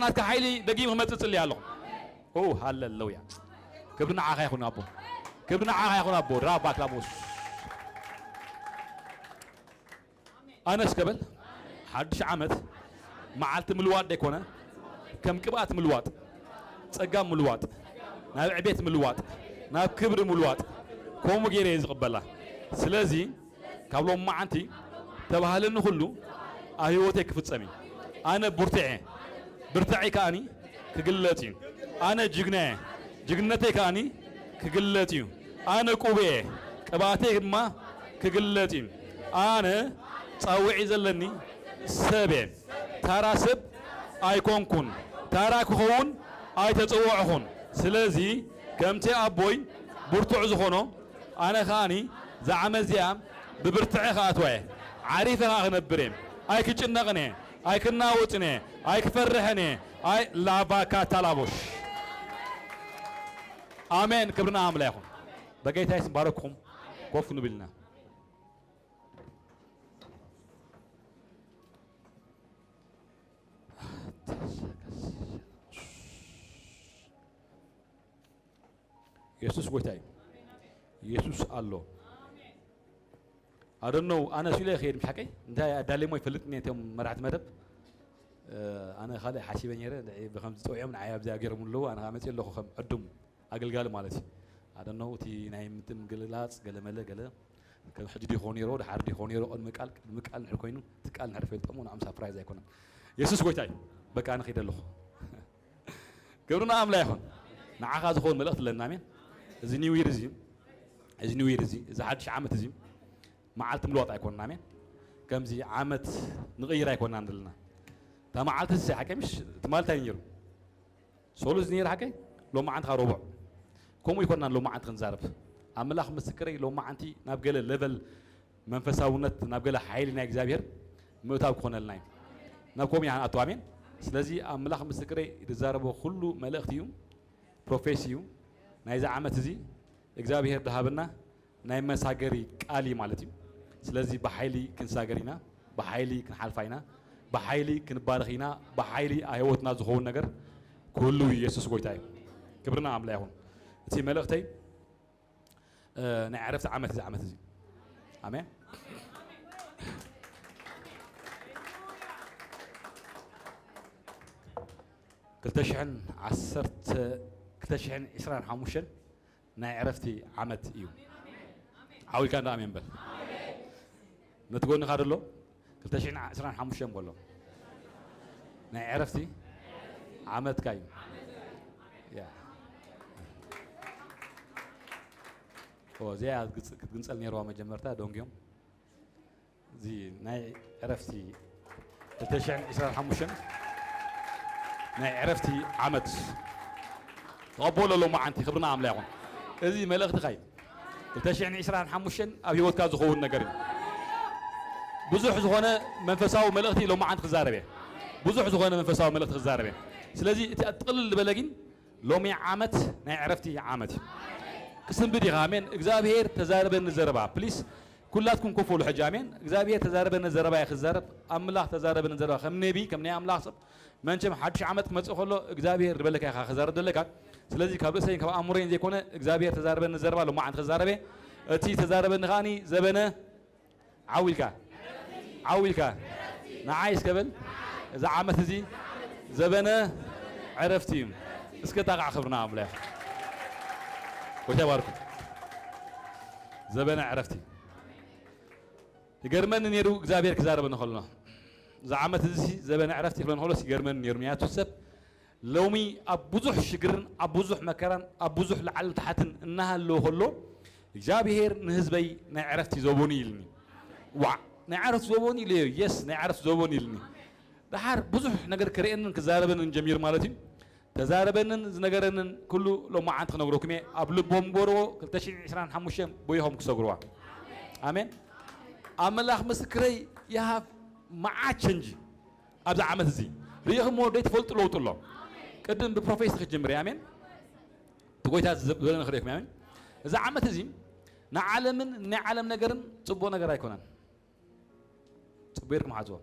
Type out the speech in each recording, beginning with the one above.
ናትካ ሓይሊ ደጊም ክመጽእ ጽልይ ኣለኹ። ኦ ሃሌሉያ። ክብሪ ንዓኻ ይኹን ኣቦ። ክብሪ ንዓኻ ይኹን ኣቦ። ራባ ክላቦስ። ኣነ እስከ በል ሓድሽ ዓመት መዓልቲ ምልዋጥ ደይኮነ፣ ከም ቅብኣት ምልዋጥ፣ ጸጋ ምልዋጥ፣ ናብ ዕቤት ምልዋጥ፣ ናብ ክብሪ ምልዋጥ፣ ከምኡ ገይረ እየ ዝቕበላ። ስለዚ ካብ ሎማዓንቲ ተባህለኒ ኩሉ ኣብ ህይወተይ ክፍጸም እዩ። ኣነ ብርቱዕ እየ። ብርታዐይ ከኣኒ ክግለጽ እዩ። ኣነ ጅግና እየ። ጅግነተይ ከኣኒ ክግለጽ እዩ። ኣነ ቅቡእ እየ። ቅብኣተይ ድማ ክግለጽ እዩ። ኣነ ጻውዒ ዘለኒ ሰብ እየ። ታራ ሰብ ኣይኮንኩን። ታራ ክኸውን ኣይተጸዋዕኹን። ስለዚ ከምቲ ኣቦይ ብርቱዕ ዝኾኖ ኣነ ከኣኒ እዛ ዓመት እዚኣ ብብርትዐ ክኣትዋ እየ። ዓሪፈ ከኣ ክነብር እየ። ኣይክጭነቕን እየ። ኣይክናወጽን እየ። ኣይክፈርሕን እየ። ኣይ ላባካ ታላቦሽ። ኣሜን። ክብርና ኣምላ ይኹን። በጌታ ስም ባረክኹም። ኮፍ ንብልና። የሱስ ጎይታ እዩ። የሱስ ኣሎ። ኣደነው ኣነ ሲለ ይኸይድ ምሽ ሓቀይ እንታይ ኣዳሌሞ ይፈልጥኒ እቶም መራሕቲ መደብ። ኣነ ካልእ ሓሲበ ነይረ። ብከምዚ ፀውዖም ንዓይ ኣብዚኣ ገይሮም ኣለዉ ኣነ ከዓ መፅእ ኣለኹ ከም ዕዱም ኣገልጋሊ ማለት እዩ። ኣደነው እቲ ናይ ምትምግልላፅ ገለመለ ገለ ከም ሕጂ ዲኾ ነይሮ ድሓር ዲኾ ነይሮ ቅድሚ ቃል ቅድሚ ቃል ንሕር ኮይኑ እቲ ቃል ንሕር ፈልጠሞ ንዓም ሳፕራይዝ ኣይኮነን። የሱስ ጎይታ እዩ። በቃ ኣነ ከይደ ኣለኹ። ክብሪ ንኣምላ ይኹን። ንዓኻ ዝኸውን መልእኽቲ ኣለና። ኣሜን። እዚ ኒው ይር እዚ እዚ ኒው ይር እዚ እዚ ሓድሽ ዓመት እዚ መዓልቲ ምልዋጥ ኣይኮንና። ኣሜን። ከምዚ ዓመት ንቕይር ኣይኮንናን ዘለና። እታ መዓልቲ እዚ ሓቀ ምሽ ትማልታ እዩ ነይሩ። ሶሉስ ነይሩ ሓቀ ሎማዓንቲ ካብ ረቡዕ ከምኡ ይኮንናን ሎማዓንቲ ክንዛረብ ኣምላኽ ምስክረይ ሎማዓንቲ ናብ ገለ ሌቨል መንፈሳውነት ናብ ገለ ሓይሊ ናይ እግዚኣብሔር ምእታው ክኾነልና እዩ። ናብ ከምኡ ኢና ክንኣቱ። ኣሜን። ስለዚ ኣምላኽ ምስክረይ ዝዛረቦ ኩሉ መልእኽቲ እዩ፣ ፕሮፌሲ እዩ። ናይዚ ዓመት እዚ እግዚኣብሔር ድሃበና ናይ መሳገሪ ቃል እዩ ማለት እዩ። ስለዚ ብሓይሊ ክንሳገር ኢና፣ ብሓይሊ ክንሓልፋ ኢና፣ ብሓይሊ ክንባረኽ ኢና፣ ብሓይሊ ኣብ ህይወትና ዝኸውን ነገር ክህሉ እዩ። የሱስ ጎይታ እዩ። ክብርና ኣምላ ይኹን። እቲ መልእኽተይ ናይ ዕረፍቲ ዓመት እዚ ዓመት እዚ ኣሜን። ክልተ ሽሕን ዓሰርተ ክልተ ሽሕን ዕስራን ሓሙሽተን ናይ ዕረፍቲ ዓመት እዩ። ዓዊልካ እንዳ ኣሜን በል። ነቲ ጎንኻ ደሎ ክልተ ሽሕን ዕስራን ሓሙሽተን በሎ ናይ ዕረፍቲ ዓመትካ እዩ። ያ ኦ እዚኣ ክትግንጸል ነይርዋ መጀመርታ ደንግዮም። እዚ ናይ ዕረፍቲ ክልተ ሽሕን ዕስራን ሓሙሽተን ናይ ዕረፍቲ ዓመት ተቐበሎ ሎማዓንቲ ክብርና ኣምላ ይኹን። እዚ መልእኽትኻ እዩ። ክልተ ሽሕን ዕስራን ሓሙሽተን ኣብ ህይወትካ ዝኸውን ነገር እዩ። ብዙሕ ዝኾነ መንፈሳዊ መልእኽቲ ሎማዓንቲ ክዛረብ እየ። ብዙሕ ዝኾነ መንፈሳዊ መልእኽቲ ክዛረብ እየ። ስለዚ እቲ ጥቕልል ዝበለ ግን ሎሚ ዓመት ናይ ዕረፍቲ ዓመት እዩ። ክስንብድ ኢኻ። ኣሜን። እግዚኣብሔር ተዛረበኒ ዘረባ ፕሊስ ኩላትኩም ኮፍ በሉ ሕጂ። ኣሜን። እግዚኣብሔር ተዛረበኒ ዘረባ እየ ክዛረብ። ኣምላኽ ተዛረበኒ ዘረባ ከም ነቢ ከም ናይ ኣምላኽ ሰብ መንቸም ሓድሽ ዓመት ክመጽእ ከሎ እግዚኣብሔር ዝበለካ ኢኻ ክዛረብ ዘለካ። ስለዚ ካብ ርእሰይን ካብ ኣእምሮይን ዘይኮነ እግዚኣብሔር ተዛረበኒ ዘረባ ሎማዓንቲ ክዛረበ እቲ ተዛረበኒ ከዓኒ ዘበነ ዓው ኢልካ ዓው ኢልካ ንዓይ እስከ በል። እዚ ዓመት እዚ ዘበነ ዕረፍቲ እዩ። እስከ ታቃዕ ክብርና ኣምላኽ ጎይታ ይባርኩም። ዘበነ ዕረፍቲ ይገርመኒ ነይሩ እግዚኣብሔር ክዛረበ ንኸሎ እዚ ዓመት እዚ ዘበነ ዕረፍቲ ክብለ ንኸሎስ ይገርመኒ ነይሩ። ምክንያቱ ሰብ ሎሚ ኣብ ብዙሕ ሽግርን ኣብ ብዙሕ መከራን ኣብ ብዙሕ ላዕልን ታሕትን እናሃለወ ከሎ እግዚኣብሔር ንህዝበይ ናይ ዕረፍቲ ዘቦኒ ኢልኒ። ዋዕ ናይ ዕረፍቲ ዘቦኒ ኢለ የስ ናይ ዕረፍቲ ዘቦኒ ኢልኒ። ደሓር ብዙሕ ነገር ክርእየንን ክዛረበንን ጀሚሩ ማለት እዩ። ተዛረበንን ዝነገረንን ኩሉ ሎማዓንቲ ክነግረኩም እየ። ኣብ ልቦም ገበርዎ ክልተ ሽሕን ዕስራን ሓሙሽተን ቦይኾም ክሰግርዋ። ኣሜን። ኣምላኽ ምስክረይ ይሃብ መዓት ቸንጂ ኣብዚ ዓመት እዚ ርኢኹምዎ ደይ ትፈልጡ ለውጡ ኣሎ። ቅድም ብፕሮፌሲ ክጅምር እየ። ኣሜን። እቲ ጎይታ ዝበለኒ ክርእየኩም እየ። ኣሜን። እዚ ዓመት እዚ ንዓለምን ናይ ዓለም ነገርን ጽቡቕ ነገር ኣይኮነን። ጽቡቕ ጌርኩም ሓዝዎ።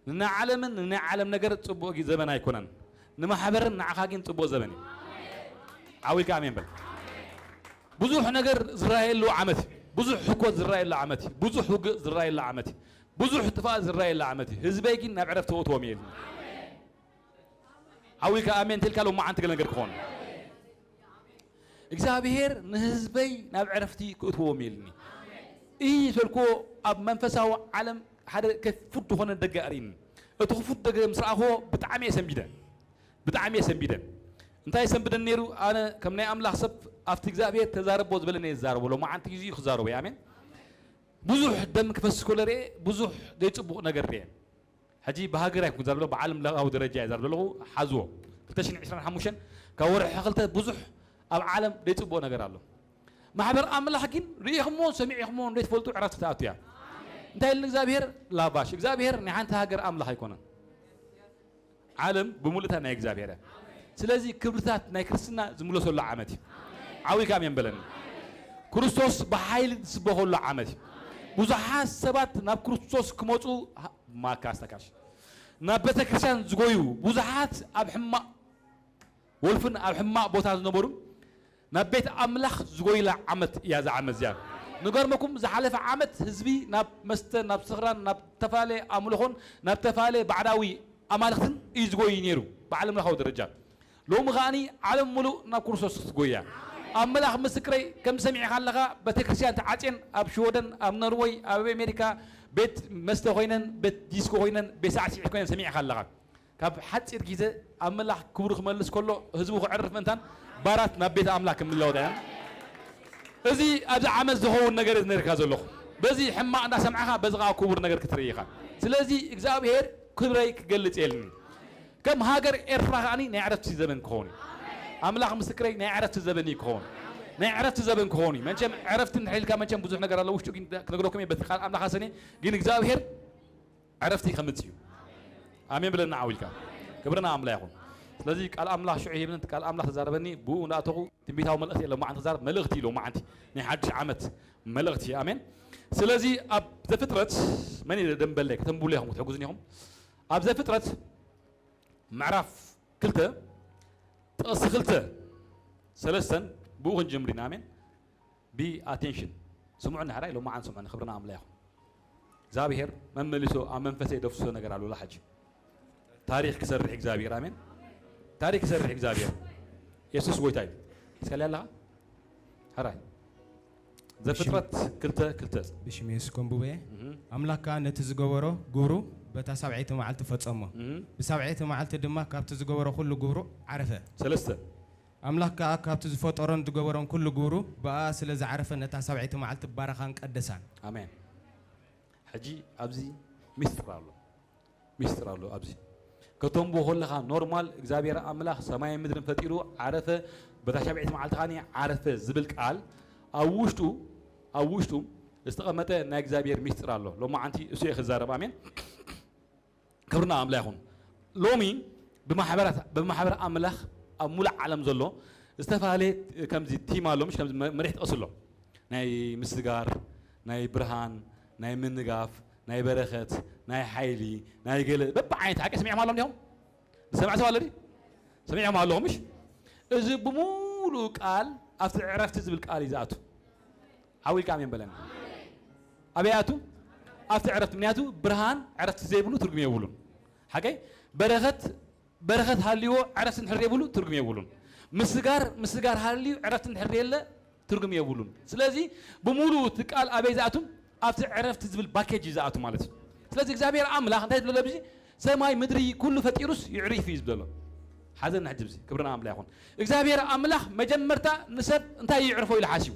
ንናይ ዓለምን ንናይ ዓለም ነገር ጽቡቕ ጊ- ዘመን ኣይኮነን። ንማሕበርን ንዓኻ ግን ጽቡቕ ዘበን እዩ። ዓው ኢልካ ኣሜን በል። ብዙሕ ነገር ዝረኣየሉ ዓመት እዩ። ብዙሕ ህኮት ዝረኣየሉ ዓመት እዩ። ብዙሕ ውግእ ዝረኣየሉ ዓመት እዩ። ብዙሕ ጥፋእ ዝረኣየሉ ዓመት እዩ። ህዝበይ ግን ናብ ዕረፍቲ እእትዎም እየ ኢሉኒ። ዓው ኢልካ ኣሜን እንተልካ ሎማዓንቲ ገለ ነገር ክኾን። እግዚኣብሔር ንህዝበይ ናብ ዕረፍቲ ክእትዎም እየ ኢሉኒ። እይ ተልኮ ኣብ መንፈሳዊ ዓለም ሓደ ክፉት ዝኾነ ደገ ኣርእኒ። እቲ ክፉት ደገ ምስ ረኣኽዎ ብጣዕሚ እየ ሰንቢደ። ብጣዕሚ እየ ሰንቢደ። እንታይ ሰንብደን ነይሩ? ኣነ ከም ናይ ኣምላኽ ሰብ ኣብቲ እግዚኣብሔር ተዛረቦ ዝበለኒ እየ ዝዛረቦ። ሎማዓንቲ ግዜ እዩ ክዛረቦ እየ። ኣሜን። ብዙሕ ደም ክፈስስ ከሎ ርኤ፣ ብዙሕ ዘይጽቡቕ ነገር ርኤ። ሕጂ ብሃገር ኣይኮንኩን ዝዛረብ ዘለኹ፣ ብዓለም ለኻዊ ደረጃ እየ ዝዛረብ ዘለኹ። ሓዝዎ። ክልተ ሽሕን ዕስራን ሓሙሽተን ካብ ወርሒ ክልተ ብዙሕ ኣብ ዓለም ዘይጽቡቕ ነገር ኣሎ። ማሕበር ኣምላኽ ግን ርኢኹሞ ሰሚዕኹሞ ዘይትፈልጡ ዕረፍቲ ትኣቱ እያ። እንታይ ኢሉ እግዚኣብሔር? ላባሽ። እግዚኣብሔር ናይ ሓንቲ ሃገር ኣምላኽ ኣይኮነን። ዓለም ብምሉእታ ናይ እግዚኣብሔር እያ። ስለዚ ክብርታት ናይ ክርስትና ዝምለሰሉ ዓመት እዩ። ዓው ኢልካ ኣሜን በለኒ። ክርስቶስ ብሓይሊ ዝስበኸሉ ዓመት እዩ። ብዙሓት ሰባት ናብ ክርስቶስ ክመፁ፣ ማካስ ተካሽ፣ ናብ ቤተ ክርስቲያን ዝጎዩ ብዙሓት ኣብ ሕማቕ ወልፍን ኣብ ሕማቕ ቦታ ዝነበሩ ናብ ቤት ኣምላኽ ዝጎይላ ዓመት እያ እዛ ዓመት እዚኣ። ንገርመኩም፣ ዝሓለፈ ዓመት ህዝቢ ናብ መስተ፣ ናብ ስኽራን፣ ናብ ተፈላለየ ኣምልኾን ናብ ተፈላለየ ባዕዳዊ ኣማልኽትን እዩ ዝጎይ ነይሩ፣ ብዓለም ለኻዊ ደረጃ። ሎሚ ከኣኒ ዓለም ሙሉእ ናብ ክርስቶስ ክትጎይ እያ። ኣምላኽ ምስክረይ፣ ከም ሰሚዕኻ ኣለኻ፣ ቤተክርስትያን ተዓጽየን ኣብ ሽወደን፣ ኣብ ኖርወይ፣ ኣብ ኣሜሪካ ቤት መስተ ኮይነን፣ ቤት ዲስኮ ኮይነን፣ ቤት ሳዕስዒት ኮይነን ሰሚዕኻ ኣለኻ። ካብ ሓጺር ግዜ ኣምላኽ ክብሩ ክመልስ ከሎ ህዝቡ ክዕርፍ ምእንታን ባራት ናብ ቤት ኣምላኽ ክምለወጥ እያ። እዚ ኣብዚ ዓመት ዝኸውን ነገር እዩ ነርካ ዘለኹ። በዚ ሕማቕ እንዳሰምዕኻ በዚ ኸዓ ክቡር ነገር ክትርኢ ኢኻ። ስለዚ እግዚኣብሔር ክብረይ ክገልጽ የልኒ። ከም ሃገር ኤርትራ ከዓኒ ናይ ዕረፍቲ ዘበን ክኸውን እዩ። ኣምላኽ ምስክረይ ናይ ዕረፍቲ ዘበን እዩ ክኸውን። ናይ ዕረፍቲ ዘበን ክኸውን እዩ። መቸም ዕረፍቲ እንድሕር ኢልካ መቸም ብዙሕ ነገር ኣሎ ውሽጡ ግን ክነግረኩም እየ በቲ ቃል ኣምላኽ ኣሰንየ ግን እግዚኣብሔር ዕረፍቲ ከምጽእ እዩ። ኣሜን ብለና ዓው ኢልካ። ክብሪ ንኣምላኽ ይኹን። ስለዚ ቃል ኣምላኽ ሽዑ ሂብኒ፣ ቃል ኣምላኽ ተዛረበኒ፣ ብኡ እንዳእተኹ ትንቢታዊ መልእኽቲ የለ፣ ሎማዓንቲ ክዛረብ መልእኽቲ እዩ፣ ሎማዓንቲ ናይ ሓድሽ ዓመት መልእኽቲ። ኣሜን። ስለዚ ኣብ ዘፍጥረት መን እዩ ደንበለይ? ከተንብብሉ ኢኹም፣ ክትሕግዙኒ ኢኹም። ኣብ ዘፍጥረት ምዕራፍ ክልተ ጥቕሲ ክልተ ሰለስተን ብኡ ክንጀምር ኢና። ኣሜን። Be attention። ስምዑኒ ሕራይ፣ ሎማዓንቲ ስምዑኒ፣ ክብሪ ንኣምላኽ ይኹን። እግዚኣብሔር መመሊሱ ኣብ መንፈሰይ ደፍስሶ ነገር ኣሎ፣ ላሕጂ። ታሪኽ ክሰርሕ እግዚኣብሔር፣ ኣሜን። ታሪኽ ክሰርሕ እግዚኣብሔር። የሱስ ጎይታ እዩ። እስከ ኣለኻ? ሕራይ። ዘፍጥረት ክልተ ክልተ። ብሽም የሱስ ከንብቦ እየ። እህ። ኣምላኽ ከኣ ነቲ ዝገበሮ ግብሩ በታ ሳብዐይቲ መዓልቲ ፈጸሞ። እህ። ብሳብዐይቲ መዓልቲ ድማ ካብቲ ዝገበሮ ኩሉ ግብሩ ዓረፈ። ሰለስተ። ኣምላኽ ከኣ ካብቲ ዝፈጠሮን ዝገበሮን ኩሉ ግብሩ ብኣኣ ስለ ዝዓረፈ ነታ ሳብዐይቲ መዓልቲ ባረኻን ቀደሳን። ኣሜን። ሕጂ ኣብዚ ሚስጥር ኣሎ። ሚስጥር ኣሎ ኣብዚ። ከተንብቦ ከለኻ ኖርማል እግዚኣብሔር ኣምላኽ ሰማይን ምድርን ፈጢሩ ዓረፈ፣ በታ ሻብዒት መዓልቲ ኸዓኒ ዓረፈ ዝብል ቃል ኣብ ውሽጡ፣ ኣብ ውሽጡ ዝተቐመጠ ናይ እግዚኣብሔር ሚስጥር ኣሎ። ሎማዓንቲ እሱ እየ ክዛረብ። ኣሜን። ክብርና ኣምላኽ ይኹን። ሎሚ ብማሕበራት፣ ብማሕበር ኣምላኽ ኣብ ሙሉእ ዓለም ዘሎ ዝተፈላለየ ከምዚ ቲም ኣሎ፣ ምሽ ከምዚ መ-፣ መሪሕ ጥቕሲ ኣሎ። ናይ ምስጋር፣ ናይ ብርሃን፣ ናይ ምንጋፍ፣ ናይ በረኸት፣ ናይ ሓይሊ፣ ናይ ገለ በብዓይነት ሓቂ ሰሚዕኹም ኣለኹም ዲኹም? ዝሰምዕ ሰብ ኣሎ ድዩ? ሰሚዕኹም ኣለኹም ምሽ? እዚ ብምሉኡ ቃል ኣብቲ ዕረፍቲ ዝብል ቃል እዩ ዝኣቱ። ዓው ኢልካ ኣሜን በለኒ። ኣበይ ኣቱ? ኣብቲ ዕረፍቲ። ምክንያቱ ብርሃን ዕረፍቲ ዘይብሉ ትርጉም የብሉን። ሓቀይ? በረኸት፣ በረኸት ሃልይዎ ዕረፍቲ እንድሕር ዘይብሉ ትርጉም የብሉን። ምስጋር፣ ምስጋር ሃልዩ ዕረፍቲ እንድሕር የለ ትርጉም የብሉን። ስለዚ ብምሉኡ እቲ ቃል ኣበይ ዝኣቱ? ኣብቲ ዕረፍቲ ዝብል ፓኬጅ እዩ ዝኣቱ ማለት እዩ። ስለዚ እግዚኣብሔር ኣምላኽ እንታይ ዝብሎ ኣብዚ? ሰማይ ምድሪ ኩሉ ፈጢሩስ ይዕሪፍ እዩ ዝብሎ። ሓዘን ሕጂ ብዚ ክብርና ኣምላኽ ይኹን። እግዚኣብሔር ኣምላኽ መጀመርታ ንሰብ እንታይ ይዕርፎ ኢሉ ሓሲቡ?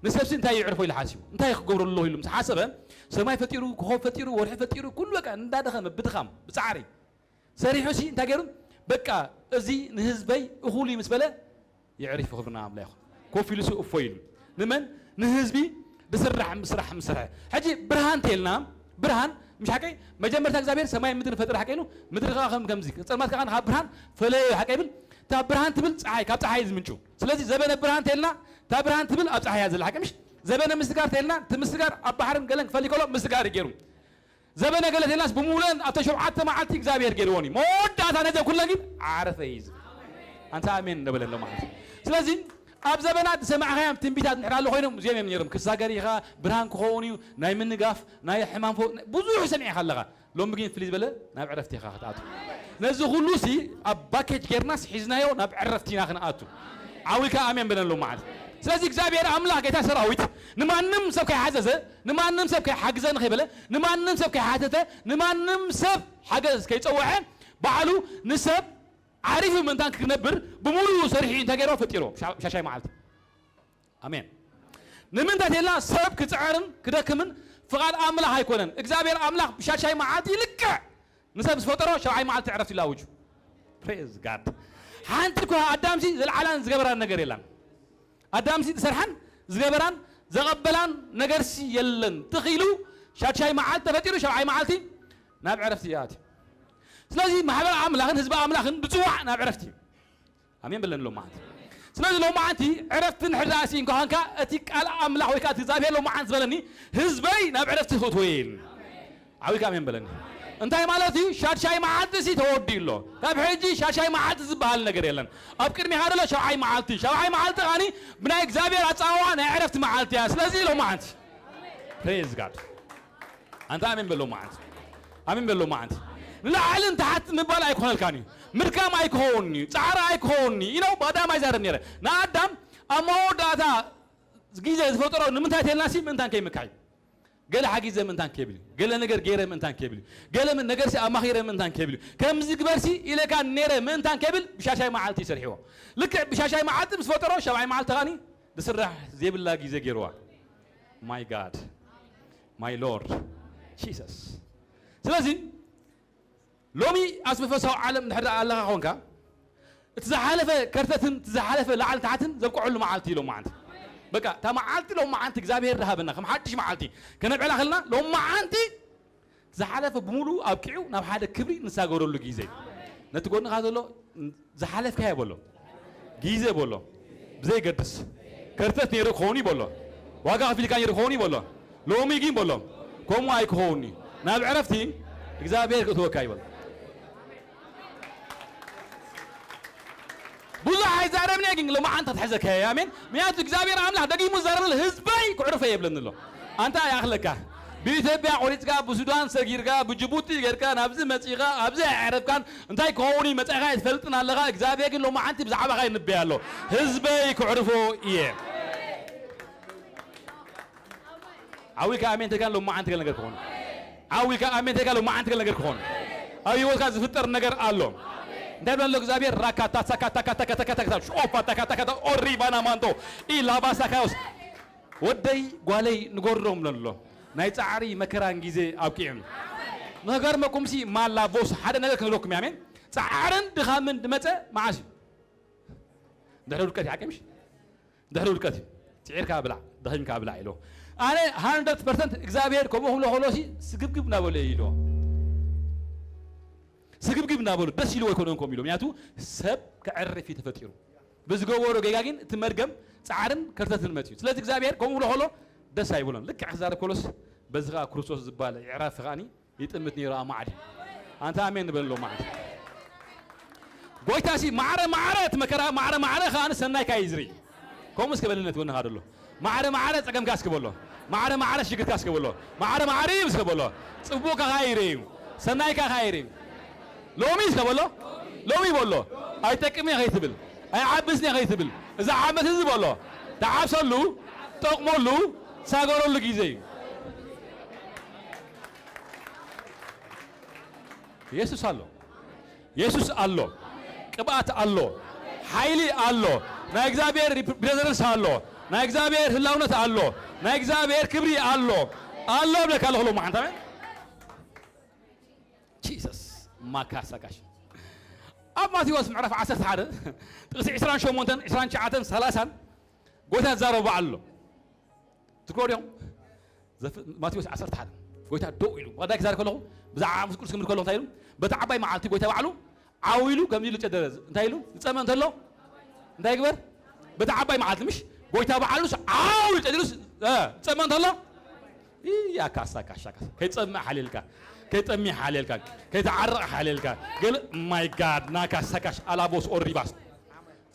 ንሰብሲ እንታይ ይዕርፎ ኢሉ ሓሲቡ? እንታይ ክገብረሉ ኣለኹ ኢሉ ምስ ሓሰበ፣ ሰማይ ፈጢሩ፣ ኮኾብ ፈጢሩ፣ ወርሒ ፈጢሩ፣ ኩሉ በቃ እንዳደኸመ ብድኻም፣ ብጻዕሪ ሰሪሑሲ እንታይ ገይሩ? በቃ እዚ ንህዝበይ እኹል እዩ ምስ በለ፣ የዕሪፉ ክብርና ኣምላኽ ይኹን። ኮፍ ኢሉ ሱ እፎ ኢሉ። ንመን? ንህዝቢ ዝስራሕ ምስራሕ ምስራሕ። ሕጂ ብርሃን ተልና፣ ብርሃን ምሽ ሓቀይ? መጀመርታ እግዚኣብሔር ሰማይ ምድሪ ፈጠረ ሓቀይ ኢሉ፣ ምድሪ ከኣ ከም ከምዚ፣ ጸልማት ከኣ ካብ ብርሃን ፈለዮ ሓቀይ ይብል። እታ ብርሃን ትብል ጸሓይ፣ ካብ ጸሓይ ዝምንጩ። ስለዚ ዘበነ ብርሃን ተልና፣ እታ ብርሃን ትብል ኣብ ጸሓይ እያ ዘላ ሓቀይ ምሽ? ዘበነ ምስጋር ተልና፣ እቲ ምስጋር ኣብ ባሕርን ገለን ክፈሊ ከሎ ምስጋር እዩ ገይሩ። ዘበነ ገለቴናስ ብምሉእን ኣብተ ሸውዓተ መዓልቲ እግዚኣብሔር ገይርዎን እዩ። መወዳእታ ነዘን ኩለን ግን ዓረፈ እዩ ዝብል። ኣንታ ኣሜን እንደበለ ኣሎ ማለት እዩ። ስለዚ ኣብ ዘበናት ዝሰማዕካዮም ትንቢታት እንድሕር ኣሎ ኮይኖም እዚኦም እዮም ነይሮም። ክሳገር ኢኻ፣ ብርሃን ክኸውን እዩ፣ ናይ ምንጋፍ፣ ናይ ሕማም ፈው-፣ ብዙሕ ሰሚዕካ ኣለኻ። ሎሚ ግን ፍልይ ዝበለ ናብ ዕረፍቲ ኢኻ ክትኣቱ። ነዚ ኩሉ ሲ ኣብ ባኬጅ ጌርናስ ሒዝናዮ ናብ ዕረፍቲ ኢና ክንኣቱ። ዓዊካ ኣሜን በለሉ ማለት። ስለዚ እግዚኣብሔር ኣምላኽ ጌታ ሰራዊት ንማንም ሰብ ከይሓዘዘ፣ ንማንም ሰብ ከይሓግዘ ንኸይበለ፣ ንማንም ሰብ ከይሓተተ፣ ንማንም ሰብ ሓገዝ ከይጸወዐ፣ ባዕሉ ንሰብ ዓሪፉ ምእንታን ክነብር ብምሉኡ ሰሪሑ እንተገይሮ ፈጢሮ ሻ-፣ ሻሻይ መዓልቲ። ኣሜን። ንምንታይ ተልና ሰብ ክጽዕርን ክደክምን ፍቓድ ኣምላኽ ኣይኮነን። እግዚኣብሔር ኣምላኽ ብሻሻይ መዓልቲ ልክዕ ንሰብ ዝፈጠሮ ሸብዓይ መዓልቲ ዕረፍቲ ኢሉ ኣውጁ። Praise God። ሓንቲ እኳ ኣዳምሲ ዘልዓላን ዝገበራን ነገር የላን። ኣዳምሲ ዝሰርሓን ዝገበራን ዘቐበላን ነገርሲ የለን። ትኺሉ ሻሻይ መዓልቲ ተፈጢሩ ሸብዓይ መዓልቲ ናብ ዕረፍቲ ይኣትዩ። ስለዚ ማሕበር ኣምላኽን ህዝቢ ኣምላኽን ብጽዋዕ ናብ ዕረፍቲ እዩ። ኣሜን በለኒ ሎማዓንቲ። ስለዚ ሎማዓንቲ ዕረፍቲ እንድሕር ደኣ ስኢንካ ኳንካ፣ እቲ ቃል ኣምላኽ ወይ ከኣ እቲ እግዚኣብሔር ሎማዓንቲ ዝበለኒ፣ ህዝበይ ናብ ዕረፍቲ ክእትዎ እየ ኢሉኒ። ዓዊካ ኣሜን በለኒ። እንታይ ማለት እዩ? ሻድሻይ መዓልቲ ሲ ተወዲኡ ኣሎ። ካብ ሕጂ ሻድሻይ መዓልቲ ዝበሃል ነገር የለን። ኣብ ቅድሚኻ ዘሎ ሻብዓይ መዓልቲ። ሻብዓይ መዓልቲ ኸኣኒ ብናይ እግዚኣብሔር ኣጸዋውዓ ናይ ዕረፍቲ መዓልቲ እያ። ስለዚ ሎማዓንቲ። Praise God። ኣንታ ኣሜን በሎ መዓንቲ። ኣሜን በሎ መዓንቲ። ንላዕልን ታሕት ምባል ኣይኮነልካን እዩ። ምድካም ኣይክኸውን እዩ። ጻዕሪ ኣይክኸውን እዩ። ኢለው ብኣዳም ኣይዛረብ ነይረ። ንኣዳም ኣብ መወዳእታ ግዜ ዝፈጠሮ ንምንታይ ተልና ሲ ምእንታን ከይምካሕ እዩ። ገለ ሓጊዘ ምእንታን ከብል እዩ። ገለ ነገር ገይረ ምእንታን ከብል እዩ። ገለ ምን ነገር ሲ ኣማኺረ ምእንታን ከብል እዩ። ከምዚ ግበር ሲ ኢለካ ነይረ ምእንታን ከብል ብሻሻይ መዓልቲ ይሰርሕዎ። ልክዕ ብሻሻይ መዓልቲ ምስ ፈጠሮ ሻብዓይ መዓልቲ ኻኒ ዝስራሕ ዘይብላ ግዜ ገይርዋ። My God፣ my Lord Jesus። ስለዚ ሎሚ ኣብ መንፈሳዊ ዓለም እንድሕር ደኣ ኣለኻ ኾንካ፣ እቲ ዝሓለፈ ከርተትን እቲ ዝሓለፈ ላዕልን ታሕትን ዘብቅዐሉ መዓልቲ እዩ ሎማዓንቲ። በቃ እታ መዓልቲ ሎማዓንቲ እግዚኣብሔር ዝሃበና ከም ሓድሽ መዓልቲ ከነብዕላ ከለና ሎማዓንቲ ዝሓለፈ ብምሉኡ ኣብቂዑ ናብ ሓደ ክብሪ ንሳገረሉ ግዜ እዩ። ነቲ ጎንኻ ዘሎ ዝሓለፍካዮ በሎ፣ ግዜ በሎ፣ ብዘይገድስ ከርተት ነይሩ ክኸውን እዩ በሎ፣ ዋጋ ከፊልካ ነይሩ ክኸውን እዩ በሎ። ሎሚ ግን በሎ ከምኡ ኣይክኸውን እዩ። ናብ ዕረፍቲ እግዚኣብሔር ክእትወካ እዩ በሎ። ብዙሕ ኣይዛረብን እየ ግን ሎማዓንቲ ክትሕዘካ እየ። ኣሜን። ምክንያቱ እግዚኣብሔር ኣምላኽ ደጊሙ ዝዛረበሉ ህዝበይ ክዕርፎ የብለኒ ኣሎ። ኣንታ ይኣኽለካ። ብኢትዮጵያ ቆሪጽካ፣ ብሱዳን ሰጊርካ፣ ብጅቡቲ ጌርካ፣ ናብዚ መጺኻ፣ ኣብዚ ኣየዕረፍካን፣ እንታይ ክኸውን እዩ መጻኢኻ ኣይትፈልጥን ኣለኻ። እግዚኣብሔር ግን ሎማዓንቲ ብዛዕባኻ ይንበይ ኣሎ። ህዝበይ ክዕርፎ እየ። ዓዊልካ ኣሜን ተልካን ሎማዓንቲ ገለ ነገር ክኾን። ዓዊልካ ኣሜን ተልካ ሎማዓንቲ ገለ ነገር ክኾን። ኣብ ህይወትካ ዝፍጠር ነገር ኣሎ። እንታይ ብለን ኣሎ እግዚኣብሔር ራካታ ሳካታ ካታ ካታ ካታ ካታ ሾፋ ታካታ ካታ ኦሪ ባና ማንቶ ኢላባ ሳካዮስ። ወደይ ጓለይ ንጎርዶም ብለን ኣሎ። ናይ ጻዕሪ መከራን ግዜ ኣብቂዑ። ንኸገርመኩምሲ ማላ ቦስ ሓደ ነገር ክነግረኩም እየ፣ ኣሜን። ጻዕርን ድኻምን ድመጸ መዓስ እዩ? ድሕሪ ውድቀት እዩ፣ ሓቂ ምሽ? ድሕሪ ውድቀት እዩ። ጽዒርካ ብላዕ፣ ደኺምካ ብላዕ ኢሎ። ኣነ ሃንድረድ ፐርሰንት እግዚኣብሔር ከምኡ ክብሎ ከሎ ሲ ስግብግብ እናበሎ እዩ ኢሎ። ስግብግብ እናበሎ ደስ ኢልዎ ኣይኮነን ከምኡ ኢሎ። ምክንያቱ ሰብ ከዕርፍ እዩ ተፈጢሩ። ብዝገበሮ ጌጋ ግን እቲ መርገም ጻዕርን ከርተትን መጽኡ። ስለዚ እግዚኣብሔር ከምኡ ክብሎ ከሎ ደስ ኣይብሎን። ልክዕ ክዛረብ ከሎስ በዚ ኸኣ ክርስቶስ ዝበሃል ይዕረፍ ኸኣኒ ይጥምት ነይሩ ኣብ ማዕዲ። ኣንታ ኣሜን ንበል ኣሎ ማዕዲ። ጎይታ ሲ ማዕረ ማዕረ እቲ መከራ ማዕረ ማዕረ ኸኣ ንሰናይካ እዩ ዝርኢ። ከምኡ እስከ በልነት ወንኻ ደሎ። ማዕረ ማዕረ ጸገምካ እስከ በሎ። ማዕረ ማዕረ ሽግርካ እስከ በሎ። ማዕረ ማዕረ እዩ እስከ በሎ። ጽቡቕካ ኸኣ ይርኢ እዩ። ሰናይካ ኸኣ ይርኢ እዩ። ሎሚ እስከ በሎ። ሎሚ በሎ። ኣይጠቅም እየ ኸይትብል። ኣይዓብስን እየ ኸይትብል። እዛ ዓመት እዚ በሎ። ተዓብሰሉ፣ ጠቕመሉ፣ ሳገረሉ ግዜ እዩ። የሱስ ኣሎ። የሱስ ኣሎ። ቅብኣት ኣሎ። ሓይሊ ኣሎ። ናይ እግዚኣብሔር ሪፕ-፣ ፕሬዘንስ ኣሎ። ናይ እግዚኣብሔር ህላውነት ኣሎ። ናይ እግዚኣብሔር ክብሪ ኣሎ። ኣሎ እብለካ ኣለኹ ሎማዓንቲ። ኣሜን። ጂሰስ። ማካሳካሽ። ኣብ ማቴዎስ ምዕራፍ ዓሰርተ ሓደ ጥቕሲ ዕስራን ሸሞንተን፣ ዕስራን ትሽዓተን፣ ሰላሳን ጎይታ ዝዛረቦ ኣሎ። ትክሮ ዲኹም? ዘፍ-፣ ማቴዎስ ዓሰርተ ሓደ ጎይታ ደው ኢሉ፣ ብቐዳይ ክዛረብ ከለኹ፣ ብዛዕባ መንፈስ ቅዱስ ክምህር ከለኹ እንታይ ኢሉ? በቲ ዓባይ መዓልቲ ጎይታ ባዕሉ ዓው ኢሉ ከምዚ ኢሉ ጨደረ። እንታይ ኢሉ? ዝጸመ እንተሎ እንታይ ይግበር? በቲ ዓባይ መዓልቲ ምሽ? ጎይታ ባዕሉስ ዓው ኢሉ ጨዲሩስ፣ እ፣ ዝጸመ እንተሎ እያ ካሳ ካሻ ካሳ። ከይጸምእ ሓልየልካ፣ ከይጠሚ ሓልየልካ፣ ከይተዓርቕ ሓልየልካ። ገለ፣ ማይ ጋድ፣ ና ካሳ ካሽ፣ ኣላቦስ ኦሪባስ።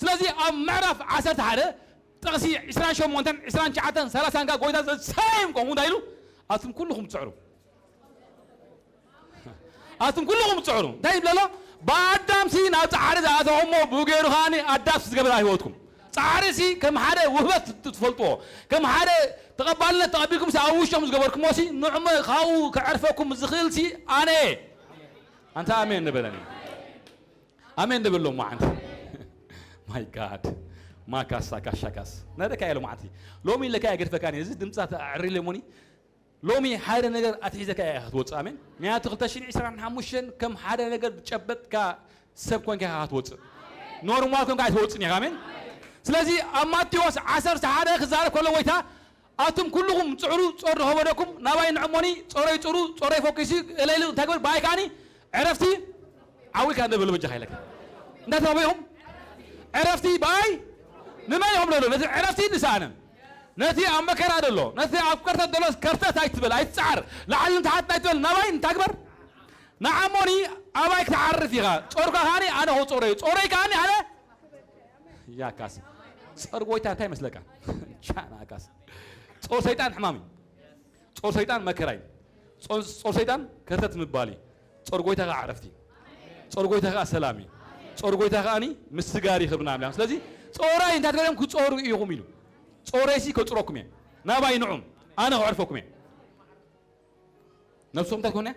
ስለዚ ኣብ ምዕራፍ ዓሰርተ ሓደ ጥቕሲ ዕስራን ሸሞንተን፣ ዕስራን ትሽዓተን፣ ሰላሳን ከኣ ጎይታ ዘሳይም ከምኡ እንታይ ኢሉ? ኣቱም ኩልኹም ትጽዕሩ። ኣቱም ኩልኹም ትጽዕሩ። እንታይ ይብል ኣሎ? ብኣዳምሲ ናብ ጻዕሪ ዝኣተኹሞ ብኡ ገይሩ ከኣኒ ኣዳምሲ ዝገበራ ህይወትኩም። ጻዕሪሲ ከም ሓደ ውህበት ትፈልጥዎ፣ ከም ሓደ ተቐባልነት ተቐቢልኩምሲ ኣብ ውሽጦም ዝገበርኩሞሲ ንዕሞ ካብኡ ከዕርፈኩም ዝኽእልሲ ኣነ እየ። ኣንታ ኣሜን ንበለኒ። ኣሜን ንብል ሎማዓንቲ። ማይ ጋድ። ማካሳ ካሻካስ። ነደካ እየ ሎማዓንቲ። ሎሚ ኢለካ እየ ገድፈካኒ። እዚ ድምጻ ተኣዕሪ ለሞኒ። ሎሚ ሓደ ነገር ኣትሒዘካ እያ ክትወጽእ። ኣሜን። ምክንያቱ ክልተ ሽሕን ዕስራን ሓሙሽተን ከም ሓደ ነገር ዝጨበጥካ ሰብ ኮንካ ኢኻ ክትወጽእ። ኖርማል ኮንካ ኣይትወጽእን ኢኻ። ኣሜን። ስለዚ ኣብ ማቴዎስ ዓሰርተ ሓደ ክዛረብ ከሎ ጎይታ፣ ኣቱም ኩልኹም ጽዕሩ፣ ጾር ዝኸበደኩም ናባይ ንዕሞኒ፣ ጾረይ ጽሩ፣ ጾረይ ፈኪሱ፣ እለይሉ እንታይ ግበር፣ ብኣይ ከኣኒ ዕረፍቲ ዓዊልካ እንደ በሉ በጃኻ ኢለካ። እንታይ ተባቢኹም? ዕረፍቲ ብኣይ ንመን ኢኹም ደሎ? ነቲ ዕረፍቲ ንስኣነ። ነቲ ኣብ መከራ ደሎ፣ ነቲ ኣብ ከርተት ደሎ ከርተት ኣይትበል፣ ኣይትጽዓር። ላዕሊ ንታሕት ኣይትበል፣ ናባይ እንታይ ግበር? ንዓሞኒ ኣባይ ክትዓርፍ ኢኻ። ጾርካ ከኣኒ ኣነ ክጾረይ፣ ጾረይ ከኣኒ ኣነ ያካስ። ጾር ጎይታ እንታይ ይመስለካ? ቻና ካስ። ጾር ሰይጣን ሕማም እዩ። ጾር ሰይጣን መከራ እዩ። ጾር፣ ጾር ሰይጣን ከርተት ምባል እዩ። ጾር ጎይታ ከኣ ዕረፍቲ እዩ። ጾር ጎይታ ከኣ ሰላም እዩ። ጾር ጎይታ ከኣኒ ምስጋር እዩ ክብርና ኣምላኽ። ስለዚ ጾራይ እንታይ ትበሎም ክጾሩ ኢኹም ኢሉ። ጾረይሲ ከጽረኩም እየ። ናባይ ንዑ። ኣነ ከዕርፈኩም እየ። ነብሶም እንታይ ትኮን እያ?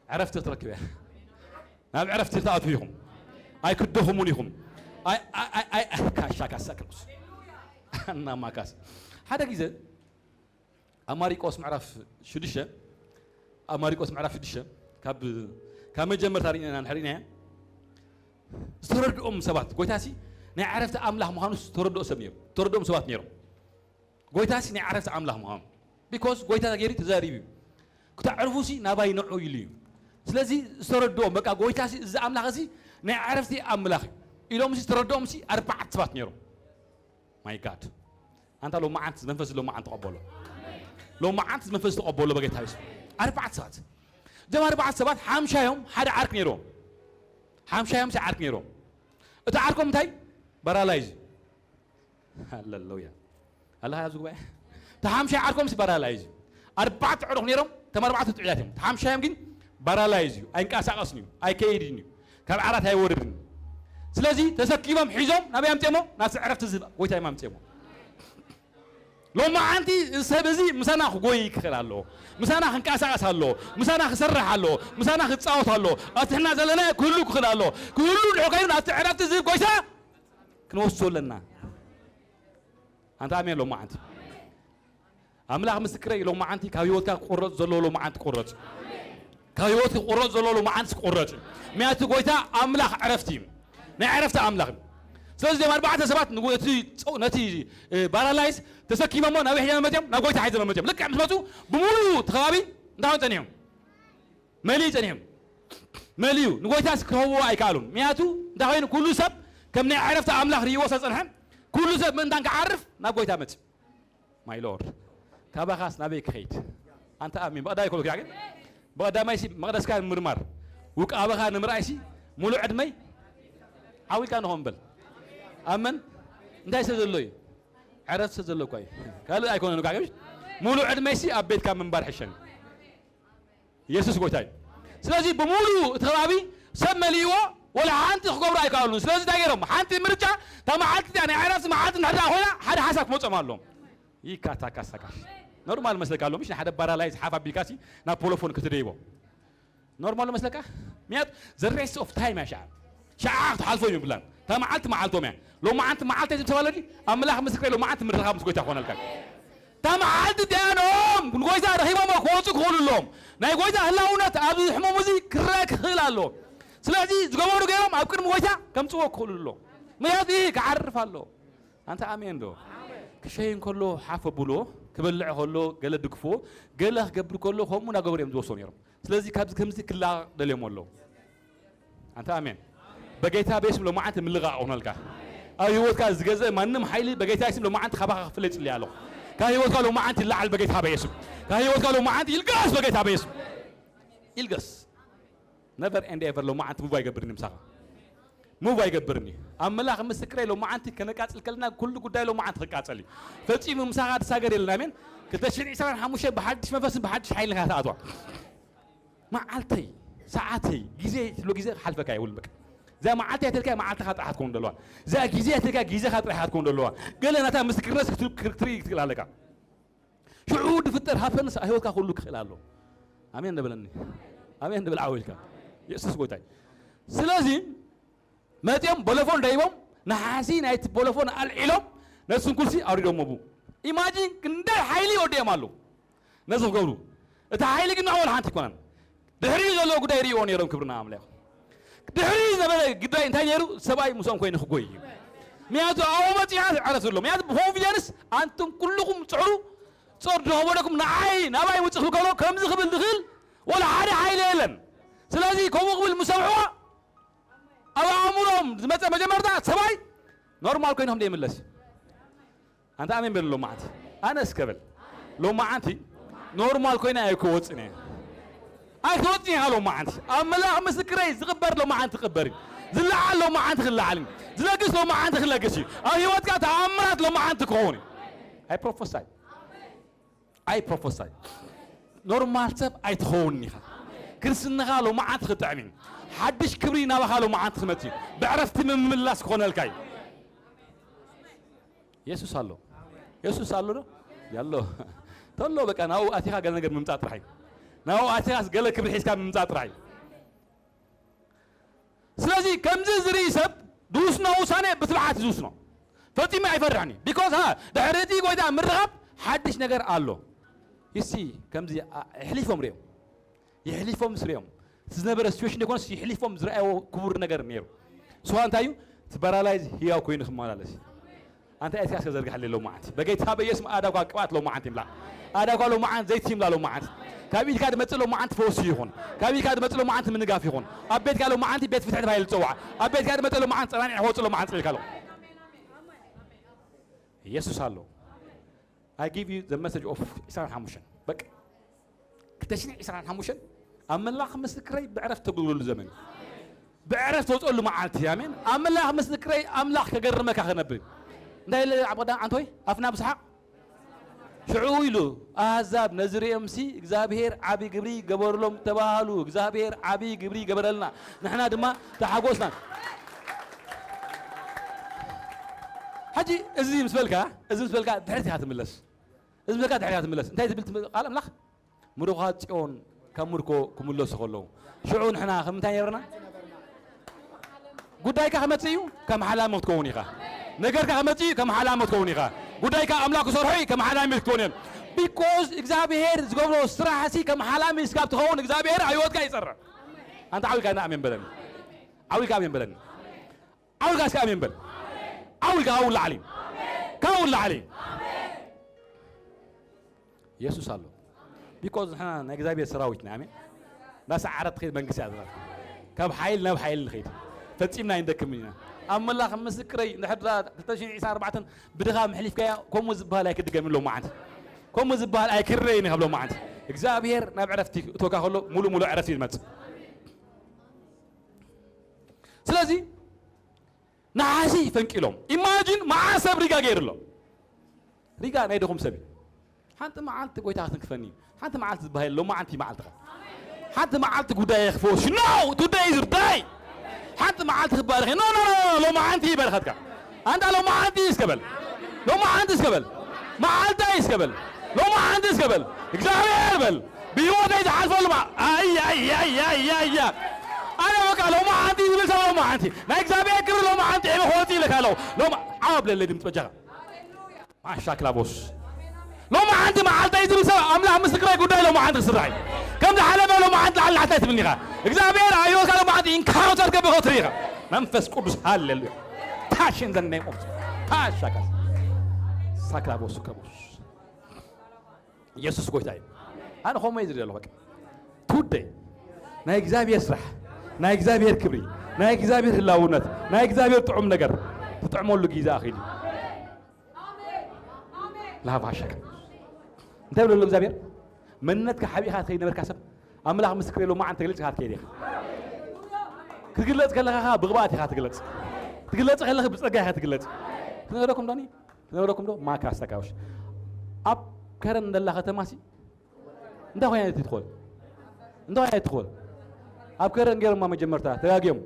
ዕረፍቲ ትረክብ እያ። ናብ ዕረፍቲ ትኣትዉ ኢኹም። ኣይክደኹሙን ኢኹም። ኣይ፣ ኣይ፣ ኣይ፣ ኣይ፣ ኣይ፣ ካሻ ካሳ ክርስቶስ። እና ማካስ። ሓደ ግዜ ኣብ ማሪቆስ ምዕራፍ ሽዱሽተ፣ ኣብ ማሪቆስ ምዕራፍ ሽዱሽተ፣ ካብ፣ ካብ መጀመርታ ርኢና ንሕሪና እያ። ዝተረድኦም ሰባት፣ ጎይታሲ ናይ ዕረፍቲ ኣምላኽ ምዃኑ ዝተረድኦ ሰብ ነይሩ። ዝተረድኦም ሰባት ነይሮም። ጎይታሲ ናይ ዕረፍቲ ኣምላኽ ምዃኑ። ቢኮዝ ጎይታ ገይሩ ተዛሪቡ እዩ። ክተዕርፉሲ ናባይ ንዑ ኢሉ እዩ። ስለዚ ዝተረድኦም፣ በቃ ጎይታሲ እዚ ኣምላኽ እዚ ናይ ዕረፍቲ ኣምላኽ እዩ ኢሎምሲ ዝተረድኦምሲ ኣርባዕተ ሰባት ነይሮም። ማይ ጋድ። ኣንታ ሎማዓንቲ መንፈስ ሎማዓንቲ ተቐበሎ። ሎማዓንቲ መንፈስ ተቐበሎ በጌታ የሱስ። ኣርባዕተ ሰባት። እዞም ኣርባዕተ ሰባት ሓምሻዮም ሓደ ዓርክ ነይሮም። ሓምሻዮም ሲ ዓርክ ነይሮም። እቲ ዓርኮም እንታይ? ባራላይዝ። ሃሌሉያ። ኣለኻ ኣብዚ ጉባኤ? እቲ ሓምሻይ ዓርኮም ሲ ባራላይዝ እዩ። ኣርባዕተ ዕሩኽ ነይሮም፣ እቶም ኣርባዕተ ጥዑያት እዮም። እቲ ሓምሻዮም ግን ባራላይዝ እዩ። ኣይንቀሳቐስን እዩ። ኣይከይድን እዩ። ካብ ዓራት ኣይወርድን እዩ። ስለዚ ተሰኪሞም ሒዞም ናበይ ኣምፅኦሞ? ናብቲ ዕረፍቲ ዝህብ ጎይታ እዮም ኣምፅኦሞ። ሎማዓንቲ እዚ ሰብ እዚ ምሳና ክጎይ ክኽእል ኣለዎ። ምሳና ክንቀሳቐስ ኣለዎ። ምሳና ክሰርሕ ኣለዎ። ምሳና ክፃወት ኣለዎ። ኣብቲ ሕና ዘለና ክህሉ ክኽእል ኣለዎ። ክህሉ እንድሕር ኮይኑ ናብቲ ዕረፍቲ ዝህብ ጎይታ ክንወስዶ ኣለና። ኣንታ ኣሜን ሎማዓንቲ። ኣምላኽ ምስክረይ ሎማዓንቲ ካብ ህይወትካ ክቁረጽ ዘለዎ ሎማዓንቲ ቁረጽ። ካብ ህይወት ክቁረጽ ዘለዎ ሎማዓንቲ ክቁረጽ። ምክንያቱ ጎይታ ኣምላኽ ዕረፍቲ እዩ። ናይ ዕረፍቲ ኣምላኽ እዩ። ስለዚ እዚኦም ኣርባዕተ ሰባት ንጉ-፣ ነቲ ጸው-፣ ነቲ፣ እ፣ ባራላይዝ ተሰኪሞሞ ናብ ሕጂ መመጽኦም ናብ ጎይታ ሒዞም መመጽኦም። ልክዕ ምስ መጹ ብምሉእ እቲ ከባቢ እንታይ ጸኒሖም? መሊኡ ጸኒሖም። መሊኡ ንጎይታስ ክረኽብዎ ኣይከኣሉን። ምክንያቱ እንታይ ኮይኑ ኩሉ ሰብ ከም ናይ ዕረፍቲ ኣምላኽ ርእይዎ ስለ ዝጸንሐ ኩሉ ሰብ ምእንታን ክዓርፍ ናብ ጎይታ መጽእ። ማይ ሎርድ ካባኻስ ናበይ ክኸይድ? ኣንተ ኣሚን። ብቐዳይ ኮሎ ግን ብቐዳማይ ሲ መቕደስካ ንምርማር ውቃበኻ ንምርኣይ ሲ ሙሉእ ዕድመይ ዓዊልካ ንኾን በል። ኣመን እንታይ ስለ ዘሎ እዩ? ዕረፍቲ ስለ ዘሎ እኳ እዩ። ካልእ ኣይኮነን እኳ። ሙሉእ ዕድመይ ሲ ኣብ ቤትካ ምንባር ሕሸኒ። የሱስ ጎይታ እዩ። ስለዚ ብምሉእ እቲ ከባቢ ሰብ መሊእዎ ወላ ሓንቲ ክገብሩ ኣይከኣሉን። ስለዚ እንታይ ገይሮም? ሓንቲ ምርጫ፣ እታ መዓልቲ እቲኣ ናይ ዕረፍቲ መዓልቲ እንድሕር ደኣ ኮይና ሓደ ሓሳብ ክመጾም ኣለዎም። ይካታካሳካሽ ኖርማል መስለካ ኣሎ ምሽ ንሓደ ባራላይዝ ሓፍ ኣቢልካሲ ናብ ፖሎፎን ክትደይቦ ኖርማል መስለካ? ምክንያቱ the rest of time እያ ሸዓ ሸዓ ክትሓልፎ ይብላን። እታ መዓልቲ መዓልቶም እያ። ሎማዓንቲ መዓልቲ ዝብተባለዲ ኣምላኽ ምስክረይ ሎማዓንቲ ምርኻብ ምስ ጎይታ ክኾነልካ። እታ መዓልቲ እቲኣኖም ንጎይታ ረኺቦሞ ክወፁ ክኽእሉ ኣለዎም። ናይ ጎይታ ህላውነት ኣብዚ ሕሞም እዚ ክረአ ክኽእል ኣለዎ። ስለዚ ዝገበሩ ገይሮም ኣብ ቅድሚ ጎይታ ከምፅዎ ክኽእሉ ኣለዎም። ምክንያቱ ይህ ክዓርፍ ኣለዎ። ኣንታ ኣሜን ዶ? ክሸይን ከሎ ሓፍ ኣብልዎ፣ ክበልዕ ከሎ ገለ ድግፍዎ፣ ገለ ክገብር ከሎ ከምኡ እናገበሩ እዮም ዝወስዱ ነይሮም። ስለዚ ካብዚ ከምዚ ክላቐቕ ደልዮም ኣለዉ። ኣንታ ኣሜን። በጌታ ቤስም ሎማዓንቲ ምልቓቕ ሆነልካ። ኣብ ህይወትካ ዝገዘ ማንም ሓይሊ በጌታ ስም ሎማዓንቲ ካባኻ ክፍለ ይጽልይ ኣለኹ። ካብ ህይወትካ ሎማዓንቲ ይለዓል በጌታ በየሱስ። ካብ ህይወትካ ሎማዓንቲ ይልገስ በጌታ በየሱስ። ይልገስ። ነቨር ኤንድ ኤቨር ሎማዓንቲ ሙቭ ኣይገብርኒ ምሳኻ። ሙቭ ኣይገብርኒ። ኣምላኽ ምስክረይ ሎማዓንቲ ከነቃጽል ከለና ኩሉ ጉዳይ ሎማዓንቲ ክቃጸል እዩ። ፈጺሙ ምሳኻ ድሳገር የለን። ኣሜን። ክልተ ሽሕን ዕስራን ሓሙሽተን ብሓድሽ መንፈስን ብሓድሽ ሓይልን ኢኻ ትኣትዋ። መዓልተይ፣ ሰዓተይ፣ ግዜ ትብሎ ግዜ ክሓልፈካ የብሉን በቃ። እዛ መዓልቲ ኣይተልካ መዓልትኻ ጥራሕ ትከውን ዘለዋ። እዛ ግዜ ኣይተልካ ግዜኻ ጥራሕ ትከውን ዘለዋ። ገለ ናታ ምስክርነት ክትር-፣ ክትር-፣ ክትርኢ ክትክእል ኣለካ። ሽዑ ድፍጠር ሃፈንስ ህይወትካ ኩሉ ክኽእል ኣሎ። ኣሜን ንበለኒ። ኣሜን ንበል ዓው ኢልካ። የሱስ ጎይታይ። ስለዚ መጺኦም ቦሎፎን ደይቦም ነሓሲ ናይቲ ቦሎፎን ኣልዒሎም ነቲ ስንኩልሲ ኣውሪዶሞ ብኡ። ኢማጂን ክንደይ ሓይሊ ወዲኦም ኣለዉ ነዚ ክገብሩ። እቲ ሓይሊ ግን ንዕኡ ሓንቲ ኣይኮነን። ድሕሪኡ ዘለዎ ጉዳይ ይርእይዎ ነይሮም። ክብሪ ንኣምላኽ። ድሕሪኡ ዝነበረ ጉዳይ እንታይ ነይሩ? ሰብኣይ ምስኦም ኮይኑ ክጎይ እዩ። ምክንያቱ ኣብኡ መጺኡ ዕረፍ ዘሎ። ምክንያቱ ብኮንፊደንስ ኣንቱም ኩልኹም ጽዕሩ፣ ጾር ድኸበደኩም ንዓይ ናባይ ውጽእ ክብል ከሎ ከምዚ ክብል ዝኽእል ወላ ሓደ ሓይሊ የለን። ስለዚ ከምኡ ክብል ምስ ሰምዕዎ ኣብ ኣእምሮም ዝመጸ መጀመርታ ሰብኣይ ኖርማል ኮይኑ ከም ዘይምለስ። ኣንታ ኣሜን በል ሎማዓንቲ። ኣነ እስከ በል። ሎማዓንቲ ኖርማል ኮይነ ኣይክወጽን እየ። ኣይክወጽን እየ ሎማዓንቲ። ኣምላኽ ምስክረይ ዝቕበር ሎማዓንቲ ክቕበር እዩ። ዝለዓል ሎማዓንቲ ክለዓል እዩ። ዝለግስ ሎማዓንቲ ክለግስ እዩ። ኣብ ህይወትካ ተኣምራት ሎማዓንቲ ክኸውን እዩ። ኣይ ፕሮፎሳይ። ኣይ ፕሮፎሳይ። ኖርማል ሰብ ኣይትኸውን ኢኻ። ክርስትናኻ ሎማዓንቲ ክጥዕም እዩ። ሓድሽ ክብሪ ናባኻ ሎማዓንቲ ክመጽእ እዩ። ብዕረፍቲ ምምላስ ክኾነልካ እዩ። የሱስ ኣሎ። የሱስ ኣሎ ዶ? ያሎ። ተሎ በቃ ናብኡ ኣቲኻ ገለ ነገር ምምጻእ ጥራሕ እዩ። ናብኡ ኣቲኻስ ገለ ክብሪ ሒዝካ ምምጻእ ጥራሕ እዩ። ስለዚ ከምዚ ዝርኢ ሰብ ዝውስኖ ውሳኔ ብትብዓት እዩ ዝውስኖ። ፈጺሙ ኣይፈርሕን እዩ። ቢኮዝ፣ ሃ፣ ድሕሪ እቲ ጎይታ ምርኻብ ሓድሽ ነገር ኣሎ። ይሲ ከምዚ፣ ኣ፣ የሕሊፎም ርእዮም። የሕሊፎም ስርእዮም። እቲ ዝነበረ ሲቹዌሽን ዘይኮነስ የሕሊፎም ዝረኣይዎ ክቡር ነገር ነይሩ። ስዋ እንታይ እዩ? እቲ ፓራላይዝ ህያው ኮይኑ ክመላለስ እዩ። ኣንታ ኢድካ እስከ ዘርግሓለይ ሎማዓንቲ። በጌታ በኢየሱስ ኣእዳውካ ቅብኣት ሎማዓንቲ ይምላ። ኣእዳውካ ሎማዓንቲ ዘይቲ ይምላ ሎማዓንቲ። ካብ ኢድካ ዝመጽእ ሎማዓንቲ ፈውሲ ይኹን። ካብ ኢድካ ዝመጽእ ሎማዓንቲ ምንጋፍ ይኹን። ኣብ ቤትካ ሎማዓንቲ ቤት ፍትሒ ተባሂሉ ዝጸዋዕ። ኣብ ቤትካ ዝመጽእ ሎማዓንቲ ጸናኒዕ ክወጽእ ሎማዓንቲ ጸሊእካ ኣለኹ። ኢየሱስ ኣሎ። I give you the message of ዕስራን ሓሙሽተን። በቃ። ክልተ ሽሕን ዕስራን ሓሙሽተን ኣብ መላኽ ምስክረይ ብዕረፍቲ ተብልሉ ዘመን እዩ። ብዕረፍቲ ተውፅአሉ መዓልቲ እዩ። ኣሜን። ኣብ መላኽ ምስክረይ ኣምላኽ ከገርመካ ክነብር እዩ። እንታይ ኢለ ኣብ ቀዳም ዓንቶይ ኣፍና ብሰሓቕ ሽዑ ኢሉ ኣህዛብ ነዚ ሪኦምሲ እግዚኣብሔር ዓቢ ግብሪ ገበርሎም ተባሃሉ። እግዚኣብሔር ዓቢ ግብሪ ገበረልና። ንሕና ድማ ተሓጎስና። ሕጂ እዚ ምስ በልካ፣ እዚ ምስ በልካ ድሕሪት ኢኻ ትምለስ። እዚ ምስ በልካ ድሕሪት ኢኻ ትምለስ። እንታይ ዝብል ትም-፣ ቃል ኣምላኽ? ምሩኻት ጽዮን ካብ ምርኮ ክምለሱ ከለዉ። ሽዑ ንሕና ከም እንታይ ነበርና? ጉዳይካ ክመጽእ እዩ፣ ከም ሓላሚ ክትከውን ኢኻ። ነገርካ ክመጽእ እዩ፣ ከም ሓላሚ ክትከውን ኢኻ። ጉዳይካ ኣምላኽ ክሰርሖ እዩ፣ ከም ሓላሚ ክትከውን እዮም። ቢኮዝ እግዚኣብሔር ዝገብሮ ስራሕሲ ከም ሓላሚ ስጋብ ትኸውን እግዚኣብሔር ኣብ ህይወትካ ይሰርሕ። ኣንታ ዓው ኢልካ ኣሜን በለኒ። ዓው ኢልካ ኣሜን በለኒ። ዓው ኢልካ እስከ ኣሜን በል። ዓው ኢልካ ካብኡ ንላዕሊ። ካብኡ ንላዕሊ። የሱስ ኣሎ። ቢኮዝ ንሕና ናይ እግዚኣብሔር ሰራዊት ኢና። ኣሜን። እናሰዓረት ትኸይድ መንግስቲ እያ ዘለና። ካብ ሓይል ናብ ሓይል ንኸይድ። ፈጺምና ኣይንደክምን ኢና። ኣምላኽ ምስክረይ፣ እንድሕር እዛ ክልተ ሽሕን ዕስራን ኣርባዕተን ብድኻም ኣሕሊፍካያ፣ ከምኡ ዝበሃል ኣይክድገምን ሎማዓንቲ። ከምኡ ዝበሃል ኣይክረይን ካብ ሎማዓንቲ። እግዚኣብሔር ናብ ዕረፍቲ እቶካ ከሎ፣ ሙሉእ ሙሉእ ዕረፍቲ ይመጽእ። ስለዚ፣ ነሓሲ ፈንቂሎም። ኢማጂን መዓስ ሰብ ሪጋ ገይሩ ኣሎ። ሪጋ ናይ ድኹም ሰብ እዩ። ሓንቲ መዓልቲ ጎይታ ክትንክፈኒ። ሓንቲ መዓልቲ ዝበሃል የለን። ሎማዓንቲ መዓልትኻ። ሓንቲ መዓልቲ ጉዳይ ክፈወስ። No! Today is your day! ሓንቲ መዓልቲ ክባረኽ። No, no, no, no, ሎማዓንቲ በረኸትካ። ኣንታ ሎማዓንቲ እስከ በል። ሎማዓንቲ እስከ በል። መዓልታይ እስከ በል። ሎማዓንቲ እስከ በል። እግዚኣብሔር በል። ብህይወተይ ዝሓልፈሉ መዓ-፣ ኣይ፣ ኣይ፣ ኣይ። ኣነ በቃ ሎማዓንቲ ዝብል ሰብ ሎማዓንቲ። ናይ እግዚኣብሔር ክብሪ ሎማዓንቲ እየ ክወጽእ ኢለካ ኣለኹ። ሎማ-፣ ዓው ብለለይ ድምፂ በጃኻ። ማሻክላቦስ። ሎማዓንቲ መዓልተይ ዝብል ሰብ ኣምላኽ ምስክረይ ጉዳይ ሎማዓንቲ ክስራሕ እዩ። ከም ዝሓለፈ ሎማዓንቲ ላዕሊ ላዕሊ ትብልኒ ኢኻ። እግዚኣብሔር ኣብ ህይወትካ ሎማዓንቲ ኢንካውንተር ከብኸው ትርኢ ኢኻ። መንፈስ ቅዱስ ሃሌሉያ። ታሽን ዘነቆም ታሻካስ ሳክላቦስ ከቦስ ኢየሱስ ጎይታ እዩ። ኣነ ከምኡ እየ ዝደሊ በቃ። ቱደይ ናይ እግዚኣብሔር ስራሕ፣ ናይ እግዚኣብሔር ክብሪ፣ ናይ እግዚኣብሔር ህላውነት፣ ናይ እግዚኣብሔር ጥዑም ነገር ትጥዕመሉ ግዜ ኣኺሉ። ላሃብ ሃሻካ እንታይ ብሎ ኣሎ እግዚኣብሔር? መንነትካ ሓቢእኻ ትኸይድ ነበርካ ሰብ ኣምላኽ ምስክር የሎ መዓን ተገልጽካ ትከይድ ኢኻ። ክትግለጽ ከለኻ ብቕብኣት ኢኻ ትግለጽ። ትግለጽ ከለኻ ብጸጋ ኢኻ ትግለጽ። ክነግረኩም ዶኒ ክነግረኩም ዶ ማካ ኣስተካውሽ ኣብ ከረን እንደላ ከተማሲ እንታይ ኮይና ትትኾል እንታይ ኮይና ትትኾል ኣብ ከረን ገይሮማ መጀመርታ ተጋግዮም።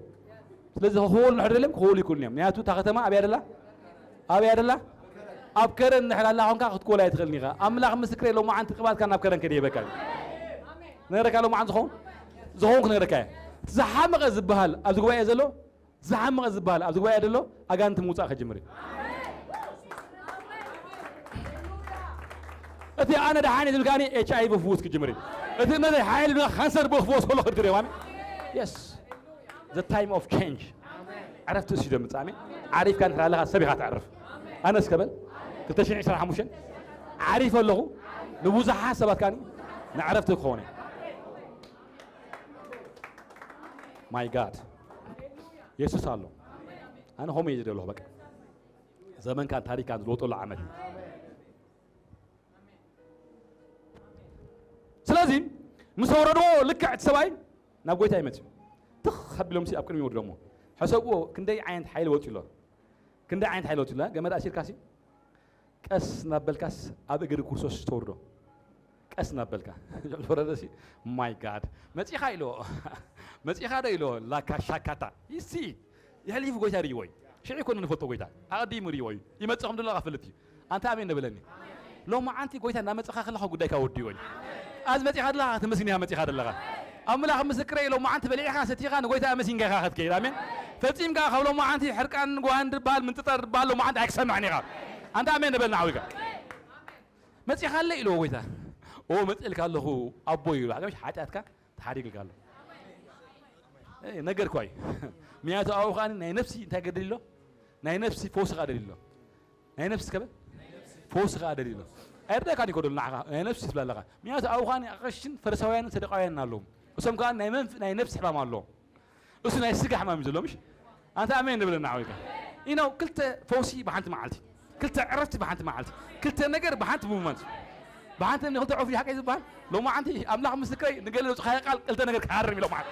ስለዚ ክኸወሉ ንሕደለም ክኸወሉ ይክእሉን እዮም። ምክንያቱ እታ ከተማ ኣብያ ደላ ኣብያ ደላ ኣብ ከረን እንድሕር ኣላ ኾንካ ክትኮላ ኣይትኽእልን ኢኻ። ኣምላኽ ምስክር የለው መዓንቲ ቅባትካ ናብ ከረን ከደ ይበካ ነረካ ሎ መዓን ዝኸውን ዝኸውን ክነረካ እየ። ዝሓመቐ ዝበሃል ኣብዚ ጉባኤ ዘሎ ዝሓመቐ ዝበሃል ኣብዚ ጉባኤ ዘሎ ኣጋንንቲ ምውፃእ ከጅምር እዩ። እቲ ኣነ ደሓን ዝብል ከዓኒ ኤች ኣይ ቪ ፍውስ ክጅምር እዩ። እቲ እነዘይ ሓይል ብላ ካንሰር ብክፍወስ ከሎ ክድር የዋን የስ the time of change ዕረፍቲ እሱ ደምፃ ኣሜን። ዓሪፍካ እንድሕር ኣለኻ ሰብ ኢኻ ትዕርፍ። ኣነ እስከ በል ክልተ ሽሕን ዕስራን ሓሙሽተን ዓሪፈ ኣለኹ። ንብዙሓት ሰባት ከዓኒ ንዕረፍቲ ክኸውን እየ። My God የሱስ ኣሎ። ኣነ ሆም እየ ዝደለኹ በቃ ዘመንካን ታሪካን ዝለውጠሉ ዓመት እዩ። ስለዚ ምስ ኣውረድዎ ልክዕ እቲ ሰብኣይ ናብ ጎይታ ይመፅእ። ትኽ ኣቢሎም ኣብ ቅድሚ ይወርዶሞ ሕሰብዎ ክንደይ ዓይነት ሓይሊ ወፂ ኣሎ። ክንደይ ዓይነት ሓይሊ ወፂ ኣሎ። ገመድ ኣሲርካ ሲ ቀስ እናበልካስ ኣብ እግሪ ክርስቶስ ተወርዶ ቀስ እናበልካ ወረደሲ ማይ ጋድ መፂኻ ኢሎ መፂኻ ዶ ኢሎ ላካ ሻካታ ይሲ የሕሊፉ ጎይታ ርይዎ እዩ። ሽዑ ይኮነ ንፈልጦ ጎይታ ኣቐዲሙ ርይዎ እዩ። ይመፅእ ከም ደለኻ ፍልጥ እዩ። ኣንታ ኣሜን ንብለኒ። ሎማዓንቲ ጎይታ እናመፅኻ ከለኻ ጉዳይካ ወዲኡ እዩ። ኣብዚ መፂኻ ደለኻ ክትምስግን ኢኻ መፂኻ ደለኻ ኣምላኽ ምስክረይ ሎማዓንቲ በሊዕኻ ሰቲኻ ንጎይታ ኣመሲንካ ኢኻ ክትከይድ ኣሜን። ፈፂምካ ካብ ሎማዓንቲ ሕርቃን ጓህን ድበሃል ምንጥጠር ድበሃል ሎማዓንቲ ኣይክሰምዕን ኢኻ። ኣንታ ኣሜን ንበልና ዓዊካ መፂኻ ኣለ ኢልዎ ጎይታ ኦ መፅእልካ ኣለኹ ኣቦ ይብሉ ሓቀምሽ ሓጢኣትካ ተሓዲግልካ ኣሎ። ነገር ኳይ ምክንያቱ ኣብኡ ከኣ ናይ ነፍሲ እንታይ ገደል ኣሎ ናይ ነፍሲ ፈውሲ ከኣ ደል ኣሎ ናይ ነፍሲ ከበል ፈውሲ ከኣ ደል ኣሎ ኣይርዳእካ ኒኮ ደል ንዓኻ ናይ ነፍሲ ትብል ኣለኻ ምክንያቱ ኣብኡ ከኣ ኣቐሽን ፈሪሳውያንን ሰደቃውያንን ኣለዎም እሶም ከኣ ናይ መንፍ- ናይ ነፍሲ ሕማም ኣለዎም እሱ ናይ ስጋ ሕማም እዩ ዘሎ ምሽ ኣንተ ኣሜን ንብለና ዓዊካ ኢናው ክልተ ፈውሲ ብሓንቲ መዓልቲ ክልተ ዕረፍቲ ብሓንቲ መዓልቲ ክልተ ነገር ብሓንቲ ሙመንት ብሓንቲ እምኒ ክልተ ዕፉ ሓቀይ ዝበሃል ሎማዓንቲ ኣምላኽ ምስክረይ ንገለ ዝወፅኻዮ ቃል ክልተ ነገር ክሃርም እዩ ሎማዓንቲ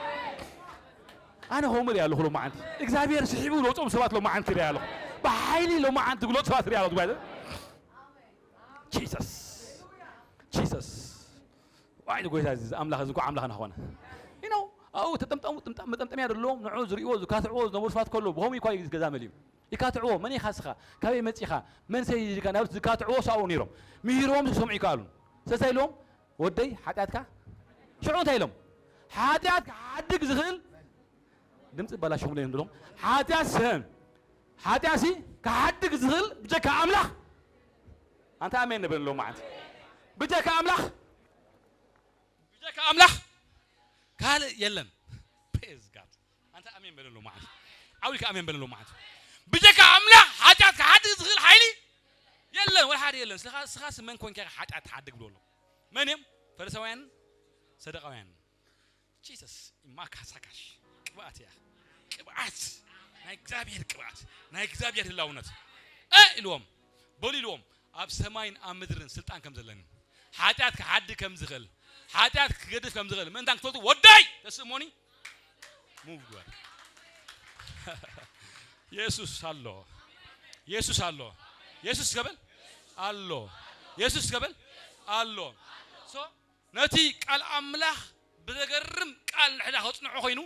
ኣነ ከምኡ እየ ኣለኹ ሎማዓንቲ እግዚኣብሔር ስሒቡ ዝወፅኦም ሰባት ሎማዓንቲ ሪኣ ኣለኹ ብሓይሊ ሎማዓንቲ ዝግለፁ ሰባት ሪኣ ኣለኹ ጂሰስ ጂሰስ ዋይ ንጎይታ እዚ ኣምላኽ እዚ እንኳ ኣምላኽ ናኾነ ኢነው ኣብኡ ተጠምጠሙ ጥምጣም መጠምጠምያ ዘለዎም ንዑ ዝርእዎ ዝካትዕዎ ዝነበሩ ሰባት ከሎ ብኸምኡ ይኳ እዩ ገዛ መሊኡ ይካትዕዎ መን ኢኻ ስኻ ካበይ መጺኻ መን ሰይድካ ናብ ዝካትዕዎ ሳኡ ነይሮም ምሂርዎም ዝሰምዑ ይከኣሉን ስለዚ ኢልዎም ወደይ ሓጢኣትካ ሽዑ እንታይ ኢሎም ሓጢኣት ክሓድግ ዝኽእል ድምፂ በላሽኹም ኢሎም ሓጢኣት ስም ሓጢኣሲ ክሓድግ ዝኽእል ብጀካ ኣምላኽ ኣንታ ኣሜን ንብል ኣለዉ መዓንቲ ብጀካ ኣምላኽ ብጀካ ኣምላኽ ካልእ የለን። Praise God። ኣንታ ኣሜን በለሉ መዓንቲ ዓዊልካ ኣሜን በለሉ መዓንቲ ብጀካ ኣምላኽ ሓጢኣት ክሓድግ ዝኽእል ሓይሊ የለን ወላ ሓደ የለን ስኻ ስኻስ መን ኮንካ ሓጢኣት ትሓድግ ብሎ ኣሎ መን እዮም ፈሪሳውያንን ሰደቃውያንን Jesus ማካሳካሽ ቅብኣት እያ ቅብኣት ናይ እግዚኣብሔር ቅብኣት ናይ እግዚኣብሔር ህላውነት እ ኢልዎም በሉ ኢልዎም ኣብ ሰማይን ኣብ ምድርን ስልጣን ከም ዘለኒ ሓጢኣት ክሓዲ ከም ዝኽእል ሓጢኣት ክገድፍ ከም ዝኽእል ምእንታን ክትፈልጡ ወዳይ ተስእሞኒ ሙቭ ግበር የሱስ ኣሎ የሱስ ኣሎ የሱስ ከበል ኣሎ የሱስ ከበል ኣሎ ነቲ ቃል ኣምላኽ ብዘገርም ቃል ንሕዳ ከጽንዖ ኮይኑ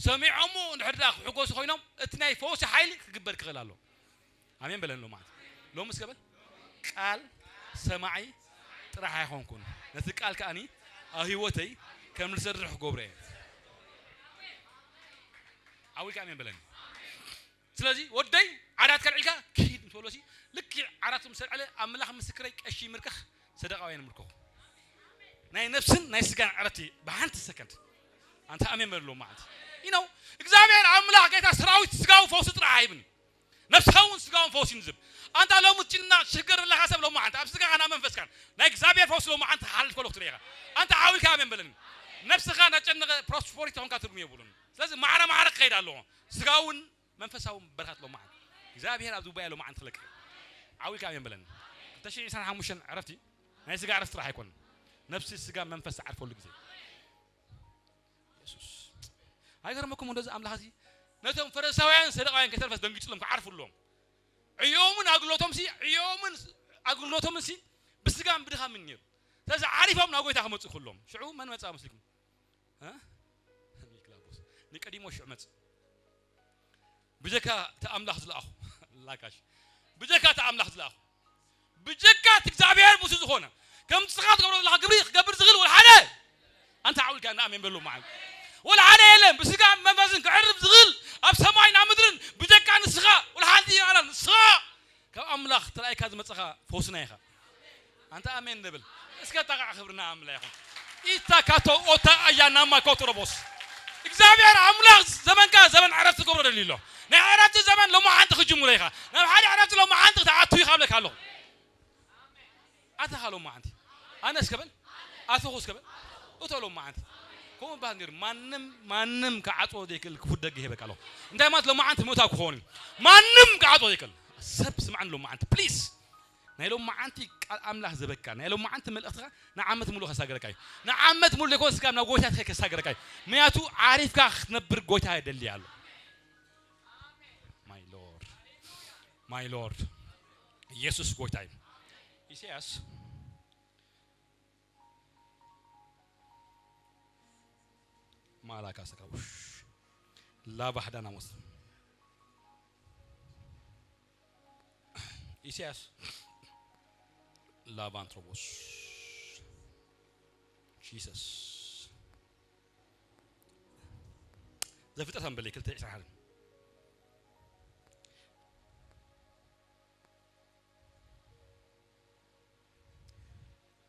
ሰሚዖሞ ንሕዳ ክሕጎሱ ኮይኖም እቲ ናይ ፈውሲ ሓይሊ ክግበር ክኽእል ኣሎ ኣሜን በለን ሎ ማለት ሎም እስከ በል ቃል ሰማዒ ጥራሕ ኣይኮንኩን ነቲ ቃል ከኣኒ ኣብ ህይወተይ ከም ዝሰርሕ ክገብሮ እየ ዓዊልካ ኣሜን በለኒ ስለዚ ወደይ ዓራት ከልዕልካ ክሂድ ምስ በሎ ልክዕ ዓራት ምስ ኣልዐለ ኣምላኽ ምስክረይ ቀሺ ምርከኽ ሰደቃውያን ምርከኹ ናይ ነፍስን ናይ ስጋን ዕረፍቲ ብሓንቲ ሰከንድ ኣንተ ኣሜን በልሎ ማለት you know እግዚኣብሔር ኣምላኽ ጌታ ሰራዊት ስጋዊ ፈውሲ ጥራሕ ኣይብን ነፍሳውን ስጋውን ፈውሲ ንዝብ ኣንታ ሎሚ ጭና ሽግር ኣለኻ ሰብ ሎማዓንቲ ኣብ ስጋኻን ኣብ መንፈስካን ናይ እግዚኣብሔር ፈውሲ ሎማዓንቲ ሓልፍ ከሎ ክትርኢ ኢኻ ኣንታ ዓዊልካ ኣሜን በለኒ ነፍስኻ ናጨነቐ ፕሮስፖሪቲ ኾንካ ትርጉም የብሉን ስለዚ ማዕረ ማዕረ ክኸይድ ኣለዎ ስጋውን መንፈሳዊ በረኸት ሎማዓንቲ እግዚኣብሔር ኣብዚ ጉባኤ ሎማዓንቲ ክለቅቕ ዓዊልካ ኣሜን በለኒ ክልተ ሽሕን ዕስራን ሓሙሽተን ዕረፍቲ ናይ ስጋ ዕረፍቲ ጥራሕ ኣይኮነን። ነፍሲ፣ ስጋ፣ መንፈስ ዝዓርፈሉ ግዜ። የሱስ። ኣይገርመኩም እንደዚ ኣምላኽ እዚ ነቶም ፈሪሳውያን ሰደቃውያን ከይተረፈስ ደንጊጹሎም ክዓርፉሎም። ዕዮምን ኣግሎቶም ሲ ዕዮምን ኣግሎቶም ሲ ብስጋን ብድኻምን ነይሩ። ስለዚ ዓሪፎም ናብ ጎይታ ክመጹ ኩሎም። ሽዑ መን መጻ መስልኩም? እ? ኒቅላቦስ። ኒቆዲሞስ ሽዑ መጽ። ብጀካ እቲ ኣምላኽ ዝለኣኹ። ላካሽ። ብጀካ እቲ ኣምላኽ ዝለኣኹ። ብጀካ እቲ እግዚኣብሔር ምስኡ ዝኾነ። ከም ንስኻ ትገብሮ ዘለኻ ግብሪ ክገብር ዝኽእል ወላ ሓደ። ኣንታ ዓውልካ እንዳ ኣሜን በሉ መዓል። ወላ ሓደ የለን። ብስጋ መንፈስን ክዕርፍ ዝኽእል ኣብ ሰማይን ኣብ ምድርን ብጀካ ንስኻ ወላ ሓንቲ ኣላ ንስኻ ካብ ኣምላኽ ተላኢካ ዝመጸኻ ፈውስና ኢኻ። ኣንታ ኣሜን ንብል። እስከ ጣቃዕ ክብርና ኣምላኽ ይኹን። ኢታካቶ ኦታ ኣያናማ ኮትሮቦስ። እግዚኣብሔር ኣምላኽ ዘመንካ ዘመን ዕረፍቲ ክገብሮ ደልዩ ኣሎ። ናይ ዕረፍቲ ዘመን ሎማዓንቲ ክጅምሮ ኢኻ። ናብ ሓደ ዕረፍቲ ሎማዓንቲ ክትኣቱ ኢኻ እብለካ ኣለኹ። ኣተኻ ሎማዓንቲ። ኣነ እስከ በል። ኣተኹ እስከ በል። እቶ ሎማዓንቲ። ከምኡ በሃል ነይሩ። ማንም፣ ማንም ክዓጽዎ ዘይክእል ክፉት ደገ ይህበካ ኣለኹ። እንታይ ማለት ሎማዓንቲ ምእታው ክኸውን እዩ። ማንም ክዓጽዎ ዘይክእል። ሰብ ስምዓኒ ሎማዓንቲ። ፕሊዝ። ናይ ሎማዓንቲ ቃል ኣምላኽ ዝበካ። ናይ ሎማዓንቲ መልእኽትኻ ንዓመት ሙሉእ ከሳግረካ እዩ። ንዓመት ሙሉእ ዘይኮን ስጋብ ናብ ጎይታ ትኸይድ ከሳግረካ እዩ። ምክንያቱ ዓሪፍካ ክትነብር ጎይታ የደሊ ኣሎ። My Lord. My Lord. ኢየሱስ ጎይታ እዩ። ኢሳያስ ማላካ ሰካውሽ ላባሕዳናሞስ ኢሳያስ ላባንትሮቦስ ጂሰስ ዘፍጥረት ኣንበለይ ክልተ ዕስራ ሓደ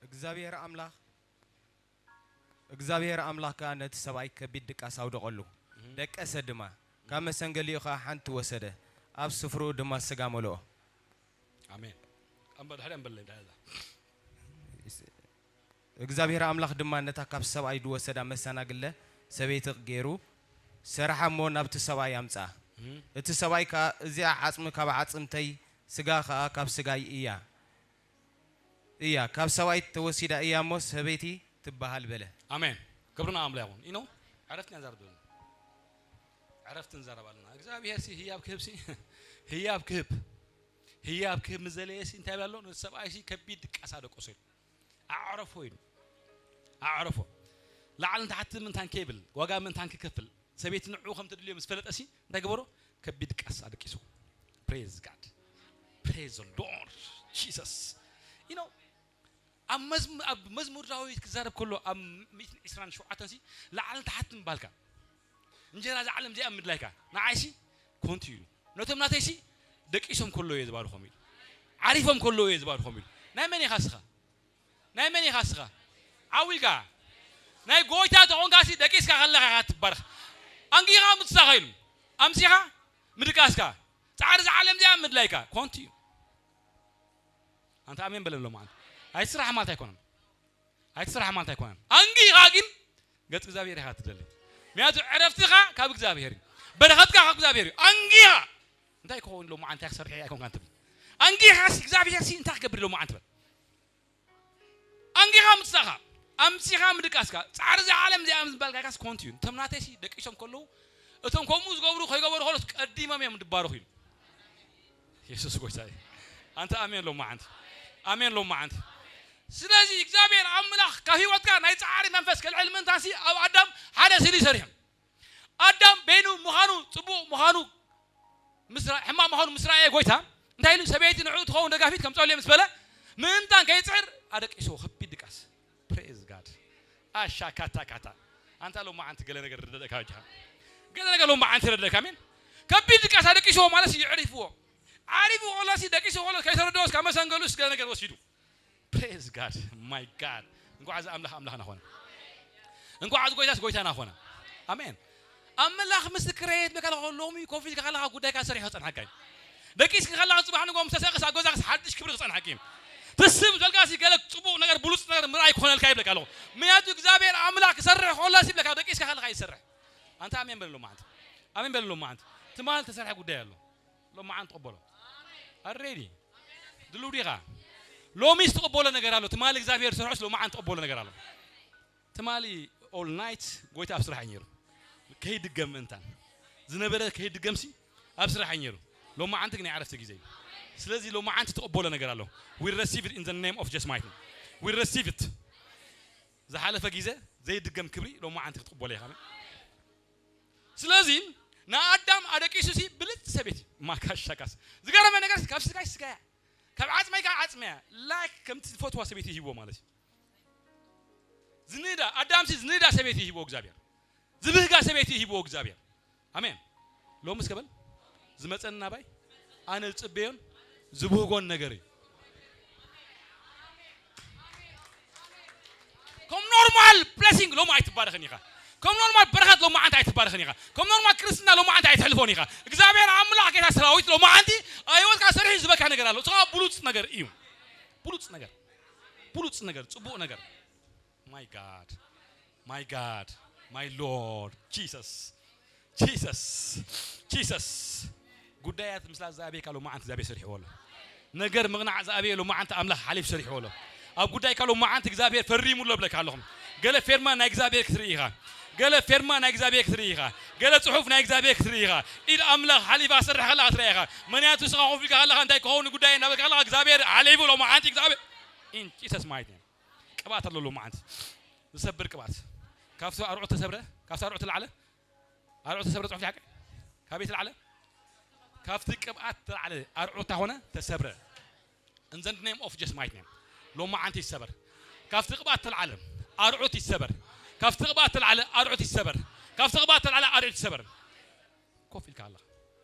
እግዚኣብሔር ኣምላኽ እግዚኣብሔር ኣምላኽ ከኣ ነቲ ሰብኣይ ከቢድ ድቃስ ኣውደቐሉ፣ እህ። ደቀሰ ድማ። ካብ መሰንገሊኡ ኸኣ ሓንቲ ወሰደ፣ ኣብ ስፍርኡ ድማ ስጋ መልኦ። ኣሜን። ኣንበል፣ ድሕሪ ኣንበለይ፣ ድሕሪ እዛ። እግዚኣብሔር ኣምላኽ ድማ ነታ ካብ ሰብኣይ ዝወሰዳ መሰናግለ ሰበይቲ ገይሩ ሰርሓ እሞ ናብቲ ሰብኣይ ኣምጽኣ። እህ። እቲ ሰብኣይ ከኣ፣ "እዚኣ ዓጽሚ ካብ ዓጽምተይ፣ ስጋ ኸኣ ካብ ስጋይ እያ፣ እያ፣ ካብ ሰብኣይ ተወሲዳ እያ እሞ ሰበይቲ ትበሃል" በለ። ኣሜን። ክብርና ኣምላኽ ይኹን። ኢኖ ዕረፍቲ ኢና ንዛረብ ዘለና። ዕረፍቲ ንዛረብ ኣለና። እግዚኣብሔር ሲ ህያብ ክህብ ሲ፣ ህያብ ክህብ፣ ህያብ ክህብ ምስ ዘለየ ሲ እንታይ ይብል ኣሎ? ንሰብኣይ ሲ ከቢድ ድቃስ ኣደቀሶ ኢሉ። ኣዕረፎ ኢሉ። ኣዕረፎ። ላዕልን ታሕቲ ምንታን ከይብል፣ ዋጋ ምንታን ክከፍል፣ ሰበይቲ ንዕኡ ከም ትድልዮ ምስ ፈለጠ ሲ እንታይ ገበሮ? ከቢድ ድቃስ ኣደቂሱ። Praise God. Praise the Lord. Jesus. You know፣ ኣብ መዝሙ-፣ ኣብ መዝሙር ዳዊት ክዛረብ ከሎ ኣብ ሚእትን ዕስራን ሸውዓተን ሲ ላዕልን ታሕትን ምባልካ፣ እንጀራ እዛ ዓለም እዚኣ ምድላይካ፣ ንዓይሲ ኮንቱ ኢሉ። ነቶም ናተይሲ ደቂሶም ከለዉ እየ ዝባርኾም ኢሉ። ዓሪፎም ከለዉ እየ ዝባርኾም ኢሉ። ናይ መን ኢኻ እስኻ? ናይ መን ኢኻ እስኻ? ዓው ኢልካ። ናይ ጎይታ ተኾንካሲ ደቂስካ ከለኻ ኢኻ ትባረኽ። ኣንጊኻ ምትሳኻ ኢሉ። ኣምሲኻ ምድቃስካ። ጻዕሪ እዛ ዓለም እዚኣ ምድላይካ። ኮንቱ እዩ። ኣንታ ኣሜን በለሎም ኣንታ። ኣይትስራሕ ማለት ኣይኮነን። ኣይትስራሕ ማለት ኣይኮነን። ኣንጊኻ ግን ገጽ እግዚኣብሔር ኢኻ ትደሊ። ምክንያቱ ዕረፍትኻ ካብ እግዚኣብሔር እዩ። በረኸትካ ካብ እግዚኣብሔር እዩ። ኣንጊኻ እንታይ ክኸውን ሎማዓንቲ ክሰርሕ ኣይኮንካን ትብል። ኣንጊኻስ እግዚኣብሔርሲ እንታይ ክገብር ሎማዓንቲ በል። ኣንጊኻ ምትሳኻ፣ ኣምሲኻ ምድቃስካ፣ ጻዕሪ እዛ ዓለም እዚኣ ምስ በልካካስ ኮንቱ እዩ። እቶም ናተይሲ ደቂሶም ከለዉ፣ እቶም ከምኡ ዝገብሩ ከይገበሩ ከሎስ ቀዲሞም እዮም ዝባረኹ ኢሉ። የሱስ ጎይታ እዩ። ኣንታ ኣሜን ሎማዓንቲ። ኣሜን ሎማዓንቲ። ስለዚ እግዚኣብሔር ኣምላኽ ካብ ህይወትካ ናይ ጻዕሪ መንፈስ ከልዕል ምእንታንሲ ኣብ ኣዳም ሓደ ስእሊ ሰሪሑ። ኣዳም በይኑ ምዃኑ ጽቡቕ ምዃኑ ምስ ራ-፣ ሕማቕ ምዃኑ ምስ ረኣየ ጎይታ እንታይ ኢሉ? ሰበይቲ ንዕኡ ትኸውን ደጋፊት ከምጸሉ ምስ በለ ምእንታን ከይጽዕር ኣደቂስዎ ከቢድ ድቃስ። Praise God። ኣሻ ካታ ካታ። ኣንታ ሎማዓንቲ ገለ ነገር ረደእካ ወጅሃ። ገለ ነገር ሎማዓንቲ ረደእካ። ኣሜን። ከቢድ ድቃስ ኣደቂስዎ ማለት እዩ፣ የዕሪፍዎ። ዓሪፉ ከሎሲ ደቂሱ ከሎ ከይተረደኦስ ካብ መሰንገሉስ ገለ ነገር ወሲዱ። Praise God. My God. እንኳዕ እዚ ኣምላኽ ኣምላኽና ኾነ። እንኳዕ እዚ ጎይታስ ጎይታና ኾነ። ኣሜን። ኣምላኽ ምስክረይ እየ ዝብለካ ኣለኹ፣ ሎሚ ኮፍ ኢልካ ከለኻ ጉዳይካ ሰሪሑ ክጸንሓካ እዩ። ደቂስካ ከለኻ ጽባሕ ንግሆ ምስ ተሰእኽስ ኣብ ገዛኽስ ሓድሽ ክብሪ ክጸንሓካ እዩ። ትስብ ዝበልካሲ ገለ ጽቡቕ ነገር፣ ብሉጽ ነገር ምርኣይ ክኾነልካ ይብለካ ኣለኹ። ምክንያቱ እግዚኣብሔር ኣምላኽ ክሰርሕ ከሎሲ ይብለካ፣ ደቂስካ ከለኻ ይሰርሕ። ኣንታ ኣሜን በል ሎማዓንቲ። ኣሜን በል ሎማዓንቲ። ትማል ተሰርሐ ጉዳይ ኣሎ። ሎማዓንቲ ተቐበሎ። ኣሬዲ። ድልው ዲኻ? ሎሚስ ትቕበሎ ነገር ኣሎ። ትማሊ እግዚኣብሔር ዝሰርሖስ ሎማዓንቲ ትቕበሎ ነገር ኣሎ። ትማሊ all night ጎይታ ኣብ ስራሕ እዩ ነይሩ። ከይድገም ምእንታን ዝነበረ ከይድገምሲ ኣብ ስራሕ እዩ ነይሩ። ሎማዓንቲ ግን ናይ ዕረፍቲ ግዜ እዩ። ስለዚ ሎማዓንቲ ትቕበሎ ነገር ኣሎ። We receive it in the name of Jesus mighty name. We receive it. ዝሓለፈ ግዜ ዘይድገም ክብሪ ሎማዓንቲ ክትቕበሎ ኢኻ። ስለዚ ንኣዳም ኣደቂሱሲ ብልጽቲ ሰበይቲ ማካሻካስ ዝገረመ ነገር ካብ ስጋይ ስጋያ ካብ ዓጽመይ ካብ ዓጽመያ like ከምቲ ዝፈትዋ ሰበይቲ ይህቦ ማለት እዩ። ዝንዳ ኣዳምሲ ዝንዳ ሰበይቲ ይህቦ እግዚኣብሔር። ዝብህጋ ሰበይቲ ይህቦ እግዚኣብሔር። ኣሜን። ሎምስ ከበል ዝመጸኒ ናባይ ኣነ ዝጽበዮን ዝብህጎን ነገር እዩ። ከም ኖርማል ብለሲንግ ሎማ ኣይትባረኽን ኢኻ። ከም ኖርማል በረኸት ሎማ ዓንታ ኣይትባረኽን ኢኻ። ከም ኖርማል ክርስትና ሎማ ዓንታ ኣይትሕልፎን ኢኻ። እግዚኣብሔር ኣምላኽ ጌታ ሰራዊት ሎማ ዓንቲ ኣብ ህይወትካ ሰሪሑ ዝበካ ነገር ኣሎ። እሱ ብሉጽ ነገር እዩ። ብሉጽ ነገር፣ ብሉጽ ነገር፣ ጽቡቕ ነገር። My God, my God, my Lord Jesus, Jesus, Jesus. ጉዳያት ምስላ ዝኣበየካ ሎማ ዓንቲ እግዚኣብሔር ሰሪሕዎ ኣሎ። ነገር ምቕናዕ ዝኣበየ ሎማ ዓንቲ ኣምላኽ ሓሊፍ ሰሪሕዎ ኣሎ። ኣብ ጉዳይካ ሎማ ዓንቲ እግዚኣብሔር ፈሪሙ ኣሎ ብለካ ኣለኹም። ገለ ፌርማ ናይ እግዚኣብሔር ክትርኢ ኢኻ። ገለ ፌርማ ናይ እግዚኣብሔር ክትርኢ ኢኻ። ገለ ጽሑፍ ናይ እግዚኣብሔር ክትርኢ ኢኻ። ኢድ ኣምላኽ ሓሊፋ ሰርሕ ከለኻ ክትርኢ ኢኻ። ምኽንያቱ ንስኻ ኮፍ ኢልካ ከለኻ እንታይ ክኸውን ጉዳይ እናበልካ ከለኻ እግዚኣብሔር ሓሊፉ ሎማ ዓንቲ እግዚኣብሔር in Jesus mighty name. ቅብኣት ኣሎ ሎማ ዓንቲ ዝሰብር ቅብኣት። ካብቲ ኣርዑት ተሰብረ፣ ካብቲ ኣርዑት ተላዕለ። ኣርዑት ተሰብረ ጽሑፍ ሓቂ ካበይ ተላዕለ? ካብቲ ቅብኣት ተላዕለ። ኣርዑት ታኾነ ተሰብረ። In the name of Jesus mighty name. ሎማ ዓንቲ ይሰበር። ካብቲ ቅብኣት ተላዕለ ኣርዑት ይሰበር። ካብቲ ቅብኣት ተላዕለ ኣርዑት ይሰበር። ካብቲ ቅብኣት ተላዕለ ኣርዑት ይሰበር። ኮፍ ኢልካ ኣለኻ።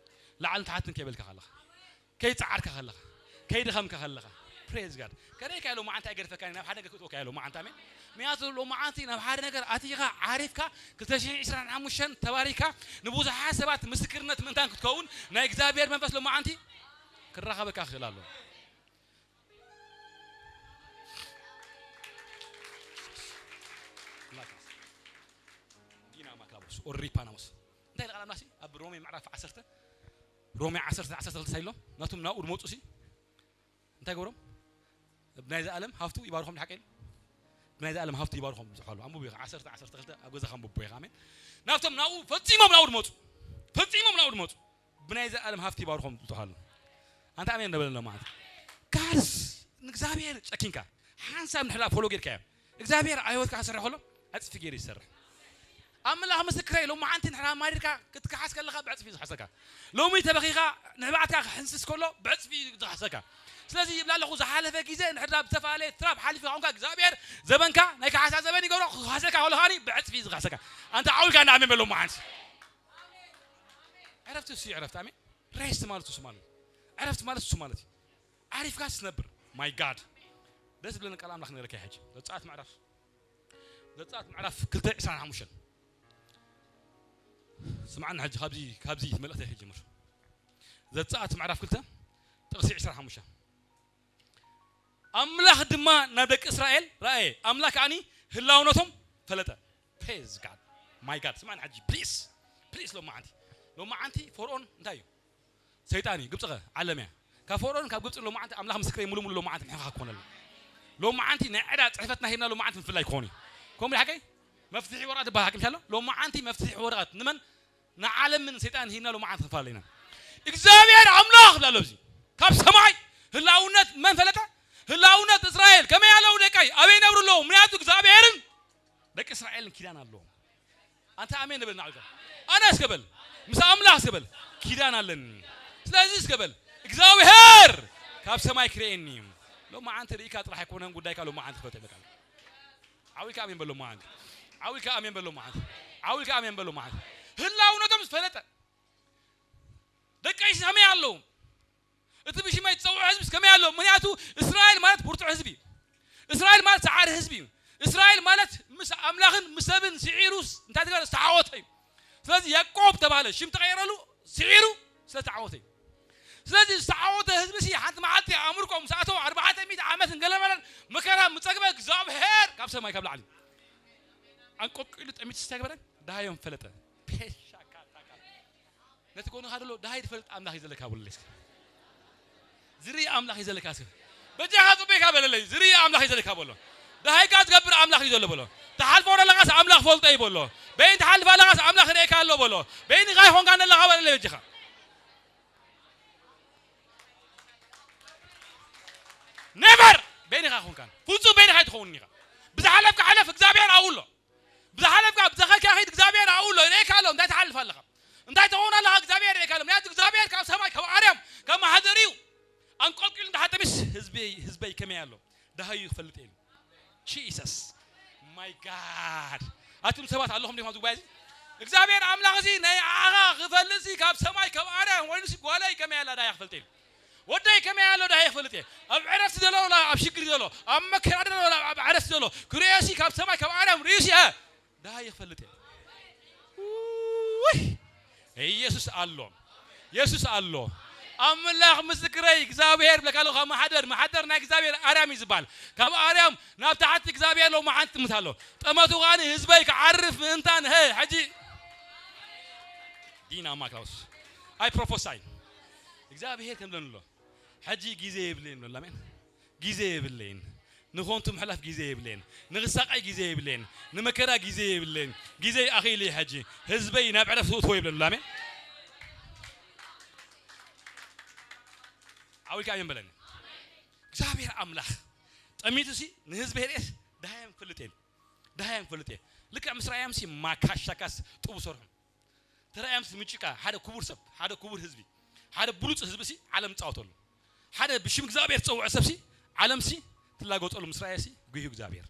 ላዕልን ታሕትን ከይበልካ ከለኻ፣ ከይጸዓርካ ከለኻ፣ ከይደኸምካ ከለኻ፣ praise God። ከደይካ ኢሎ መዓንቲ ኣይገድፈካን፣ ናብ ሓደ ነገር ክትወካ ኢሎ መዓንቲ። ኣሜን። ምክንያቱ ሎመዓንቲ ናብ ሓደ ነገር ኣቲኻ ዓሪፍካ ክልተ ሽሕን ዕስራን ሓሙሽተን ተባሪካ ንብዙሓት ሰባት ምስክርነት ምእንታን ክትከውን ናይ እግዚኣብሔር መንፈስ ሎመዓንቲ ክራኸበካ ክኽእል ኣሎ። ዲና ማክላቦስ ኦሪፓናሞስ እንታይ ኢለ ቃል ኣምላኽሲ ኣብ ሮሜ ምዕራፍ ዓሰርተ፣ ሮሜ ዓሰርተ ዓሰርተ ክልተ እንታይ ኢሎም ናቶም ናብኡ ድመፁ ሲ እንታይ ገብሮም? ብናይዚ ዓለም ሃፍቱ ይባርኾም። ሓቀ ኢሉ ብናይዚ ዓለም ሃፍቱ ይባርኾም። ዝሓሉ ኣንብቡ ኢኻ። ዓሰርተ ዓሰርተ ክልተ ኣብ ገዛኻ ኣንብቡ ኢኻ። ኣሜን። ናብቶም ናብኡ ፈጺሞም ናብኡ ድመፁ፣ ፈጺሞም ናብኡ ድመፁ፣ ብናይዚ ዓለም ሃፍቲ ይባርኾም። ዝሓሉ ኣንታ ኣሜን ነበለና ማለት ጋርስ ንእግዚኣብሔር ጨኪንካ ሓንሳብ ንሕላ ፎሎ ጌርካዮ እግዚኣብሔር ኣብ ህይወትካ ክሰርሕ ከሎ ዕፅፊ ገይሩ ይሰርሕ። ኣምላኽ ምስክረይ፣ ሎሚ ሓንቲ ንሕና ማሪርካ ክትከሓስ ከለኻ ብዕፅፊ እዩ ዝሓሰካ። ሎሚ ተበኺኻ ንሕባዕትካ ክሕንስስ ከሎ ብዕፅፊ እዩ ዝሓሰካ። ስለዚ ይብላ ኣለኹ፣ ዝሓለፈ ግዜ ንሕድራ ብዝተፈላለየ ትራፕ ሓሊፍካ ኾንካ እግዚኣብሔር ዘበንካ ናይ ካሕሳ ዘበን ይገብሮ፣ ክካሕሰካ ከሎ ኸዓኒ ብዕፅፊ እዩ ዝካሕሰካ። ኣንታ ዓው ኢልካ እንዳ ኣሜን በል ሎሚ ሓንቲ። ዕረፍቲ እሱ እዩ ዕረፍቲ። ኣሜን። ሬስት ማለት እሱ ማለት እዩ። ዕረፍቲ ማለት እሱ ማለት እዩ። ዓሪፍካ ትነብር። ማይ ጋድ። ደስ ዝብለኒ ቃል ኣምላኽ ነገረካ ሕጂ። ዘጸኣት ምዕራፍ ዘጸኣት ምዕራፍ ክልተ ዕስራን ሓሙሽተን። ስምዓኒ ሕጂ ካብዚ ካብዚ መልእኽቲ ክጅምር። ዘጸኣት ምዕራፍ ክልተ ጥቕሲ ዕስራን ሓሙሽተን። ኣምላኽ ድማ ናብ ደቂ እስራኤል ረኣየ። ኣምላኽ ከዓኒ ህላውነቶም ፈለጠ። ፕሬዝ ጋድ። ማይ ጋድ። ስምዓኒ ሕጂ ፕሊስ። ፕሊስ ሎማዓንቲ። ሎማዓንቲ ፈርኦን እንታይ እዩ? ሰይጣን እዩ። ግብፂ ኸ ዓለም እያ። ካብ ፈርኦን ካብ ግብፂ ሎማዓንቲ ኣምላኽ ምስክረይ ሙሉ ሙሉ ሎማዓንቲ ምሕኻ ክኾነሉ። ሎማዓንቲ ናይ ዕዳ ፅሕፈትና ሂብና ሎማዓንቲ ምፍላይ ክኾን እዩ። ከምኡ ሓቀይ መፍትሒ ወረቐት ዝበሃል ሓቂ ምሻሎ። ሎማዓንቲ መፍትሒ ወረቐት ንመን ንዓለምን ሰይጣን ሂብና ሎማዓንቲ ክንፈላለ ኢና። እግዚኣብሔር ኣምላኽ ላሎ እዚ ካብ ሰማይ ህላውነት መን ፈለጠ? ህላውነት እስራኤል ከመይ ኣለዉ ደቀይ ኣበይ ነብሩ ኣለዉ? ምክንያቱ እግዚኣብሔርን ደቂ እስራኤልን ኪዳን ኣለዎም። ኣንተ ኣሜን ንበል ናዕልካ ኣነ እስከበል ምስ ኣምላኽ እስከበል ኪዳን ኣለኒ። ስለዚ እስከበል እግዚኣብሔር ካብ ሰማይ ክርእየኒ እዩ። ሎማዓንቲ ርኢካ ጥራሕ ኣይኮነን ጉዳይካ ሎማዓንቲ ክፈተ ይመጣል። ዓዊልካ ኣሜን በሎ መዓንቲ። ዓዊልካ ኣሜን በሎ መዓንቲ። ዓዊልካ ኣሜን በሎ መዓንቲ። ህላውነቶም ዝፈለጠ ደቀይ ከመይ ኣለዉ? እቲ ብሽመይ ዝጸውዑ ህዝቢ ከመይ ኣለዉ? ምክንያቱ እስራኤል ማለት ብርቱዕ ህዝቢ እዩ። እስራኤል ማለት ሰዓሪ ህዝቢ እዩ። እስራኤል ማለት ምስ ኣምላኽን ምስ ሰብን ስዒሩ እንታይ ተገረ ዝተዓወተ እዩ። ስለዚ ያዕቆብ ተባለ ሽም ተቐየረሉ ስዒሩ ስለተዓወተ እዩ። ስለዚ ዝተዓወተ ህዝቢ ሲ ሓንቲ መዓልቲ ኣምርቆ ምስ ኣተወ ኣርባዕተ ሚእቲ ዓመት እንገለመለን መከራ ምጸግበ እግዚኣብሔር ካብ ሰማይ ካብ ላዕሊ ኣንቆቂሉ ጠሚቱ እንታይ ገበረ? ደሃዮም ፈለጠ። ፔሻ ካታ ካታ። ነቲ ጎንኻ ደሎ ደሃይ ዝፈልጥ ኣምላኽ እዩ ዘለካ በሎ እስኪ። ዝርኢ ኣምላኽ እዩ ዘለካ እስኪ። በጃኻ ጽቡቕ ኢኻ በለለይ፣ ዝርኢ ኣምላኽ እዩ ዘለካ በሎ። ደሃይካ ዝገብር ኣምላኽ እዩ ዘሎ በሎ። ትሓልፎ ዘለኻስ ኣምላኽ ፈልጦ እዩ በሎ። በይን ትሓልፍ ኣለኻስ ኣምላኽ ርእየካ ኣሎ በሎ። በይንኻ ይኾንካ ዘለኻ በለለይ በጃኻ። ኔቨር! በይንኻ ይኾንካን። ፍጹም በይንኻ ኣይትኸውን ኢኻ። ብዝሓለፍካ ሓለፍ፣ እግዚኣብሔር ኣብኡ ኣሎ። ብዝሓለፍካ፣ ብዝኸድካ ኺድ፣ እግዚኣብሔር ኣብኡ ኣሎ። ይርእየካ ኣሎ። እንታይ ትሓልፍ ኣለኻ? እንታይ ትኸውን ኣለኻ? እግዚኣብሔር ይርእየካ ኣሎ። ምኽንያቱ እግዚኣብሔር ካብ ሰማይ፣ ካብ ኣርያም፣ ካብ ማሕደር እዩ። ኣንቆልቂሉ እንተሓተሚስ ህዝበይ፣ ህዝበይ ከመይ ኣሎ? ደሃዩ ክፈልጥ እየ ኢሉ። ጂሰስ። ማይ ጋድ። ኣቱም ሰባት ኣለኹም ዲኹም ኣብዚ ጉባኤ እዚ? እግዚኣብሔር ኣምላኽ እዚ ናይ ንዓኻ ክፈልጥ እዚ ካብ ሰማይ፣ ካብ ኣርያም ኮይኑ እዚ ጓለይ ከመይ ኣላ ደሃያ ክፈልጥ እየ ኢሉ። ወደይ ከመይ ኣሎ ደሃየ ክፈልጥ እየ። ኣብ ዕረፍቲ ዘሎ ወላ ኣብ ሽግር ዘሎ፣ ኣብ መከራ ዘሎ ወላ ኣብ ዕረፍቲ ዘሎ፣ ክርእዮ ሲ ካብ ሰማይ ካብ ኣርያም ርእዩ ሲ፣ እ፣ ደሃየ ክፈልጥ እየ። ውይ! ኢየሱስ ኣሎ። ኢየሱስ ኣሎ። ኣምላኽ ምስክረይ እግዚኣብሔር ብለካ ኣለኹ፣ ካብ ማሕደር፣ ማሕደር ናይ እግዚኣብሔር ኣርያም እዩ ዝበሃል። ካብ ኣርያም ናብ ታሕቲ እግዚኣብሔር ሎማዓንቲ ትምት ኣሎ። ጠመቱ ኸኣኒ ህዝበይ ክዓርፍ ምእንታን፣ ሀ፣ ሕጂ ዲና ማክላውስ። ኣይ ፕሮፎሳይ። እግዚኣብሔር ከም ደንሎ። ሕጂ ግዜ የብለይን በሉ። ኣሜን። ግዜ የብለይን። ንኾንቱ ምሕላፍ ግዜ የብለይን። ንኽሳቐይ ግዜ የብለይን። ንመከራ ግዜ የብለይን። ግዜ ኣኺሉ እዩ ሕጂ። ህዝበይ ናብ ዕረፍቲ እትዎ ይብለኒ። ኣሜን። ዓው ኢልካ ኣሜን በለኒ። እግዚኣብሔር ኣምላኽ ጠሚቱሲ ንህዝበይ ርእየስ ደሃዮም ክፈልጥ እየ። ደሃዮም ክፈልጥ እየ። ልክዕ ምስ ራእያምሲ ማካሻካስ ጥቡ ሰርሑ። ተራእያምሲ ምጭቃ ሓደ ክቡር ሰብ፣ ሓደ ክቡር ህዝቢ፣ ሓደ ብሉጽ ህዝቢ ሲ ዓለም ትጻወተሉ። ሓደ ብሽም እግዚኣብሔር ዝጸውዐ ሰብ ሲ ዓለም ሲ ትላገጸሉ ምስ ራእየ ሲ ጉህዩ እግዚኣብሔር።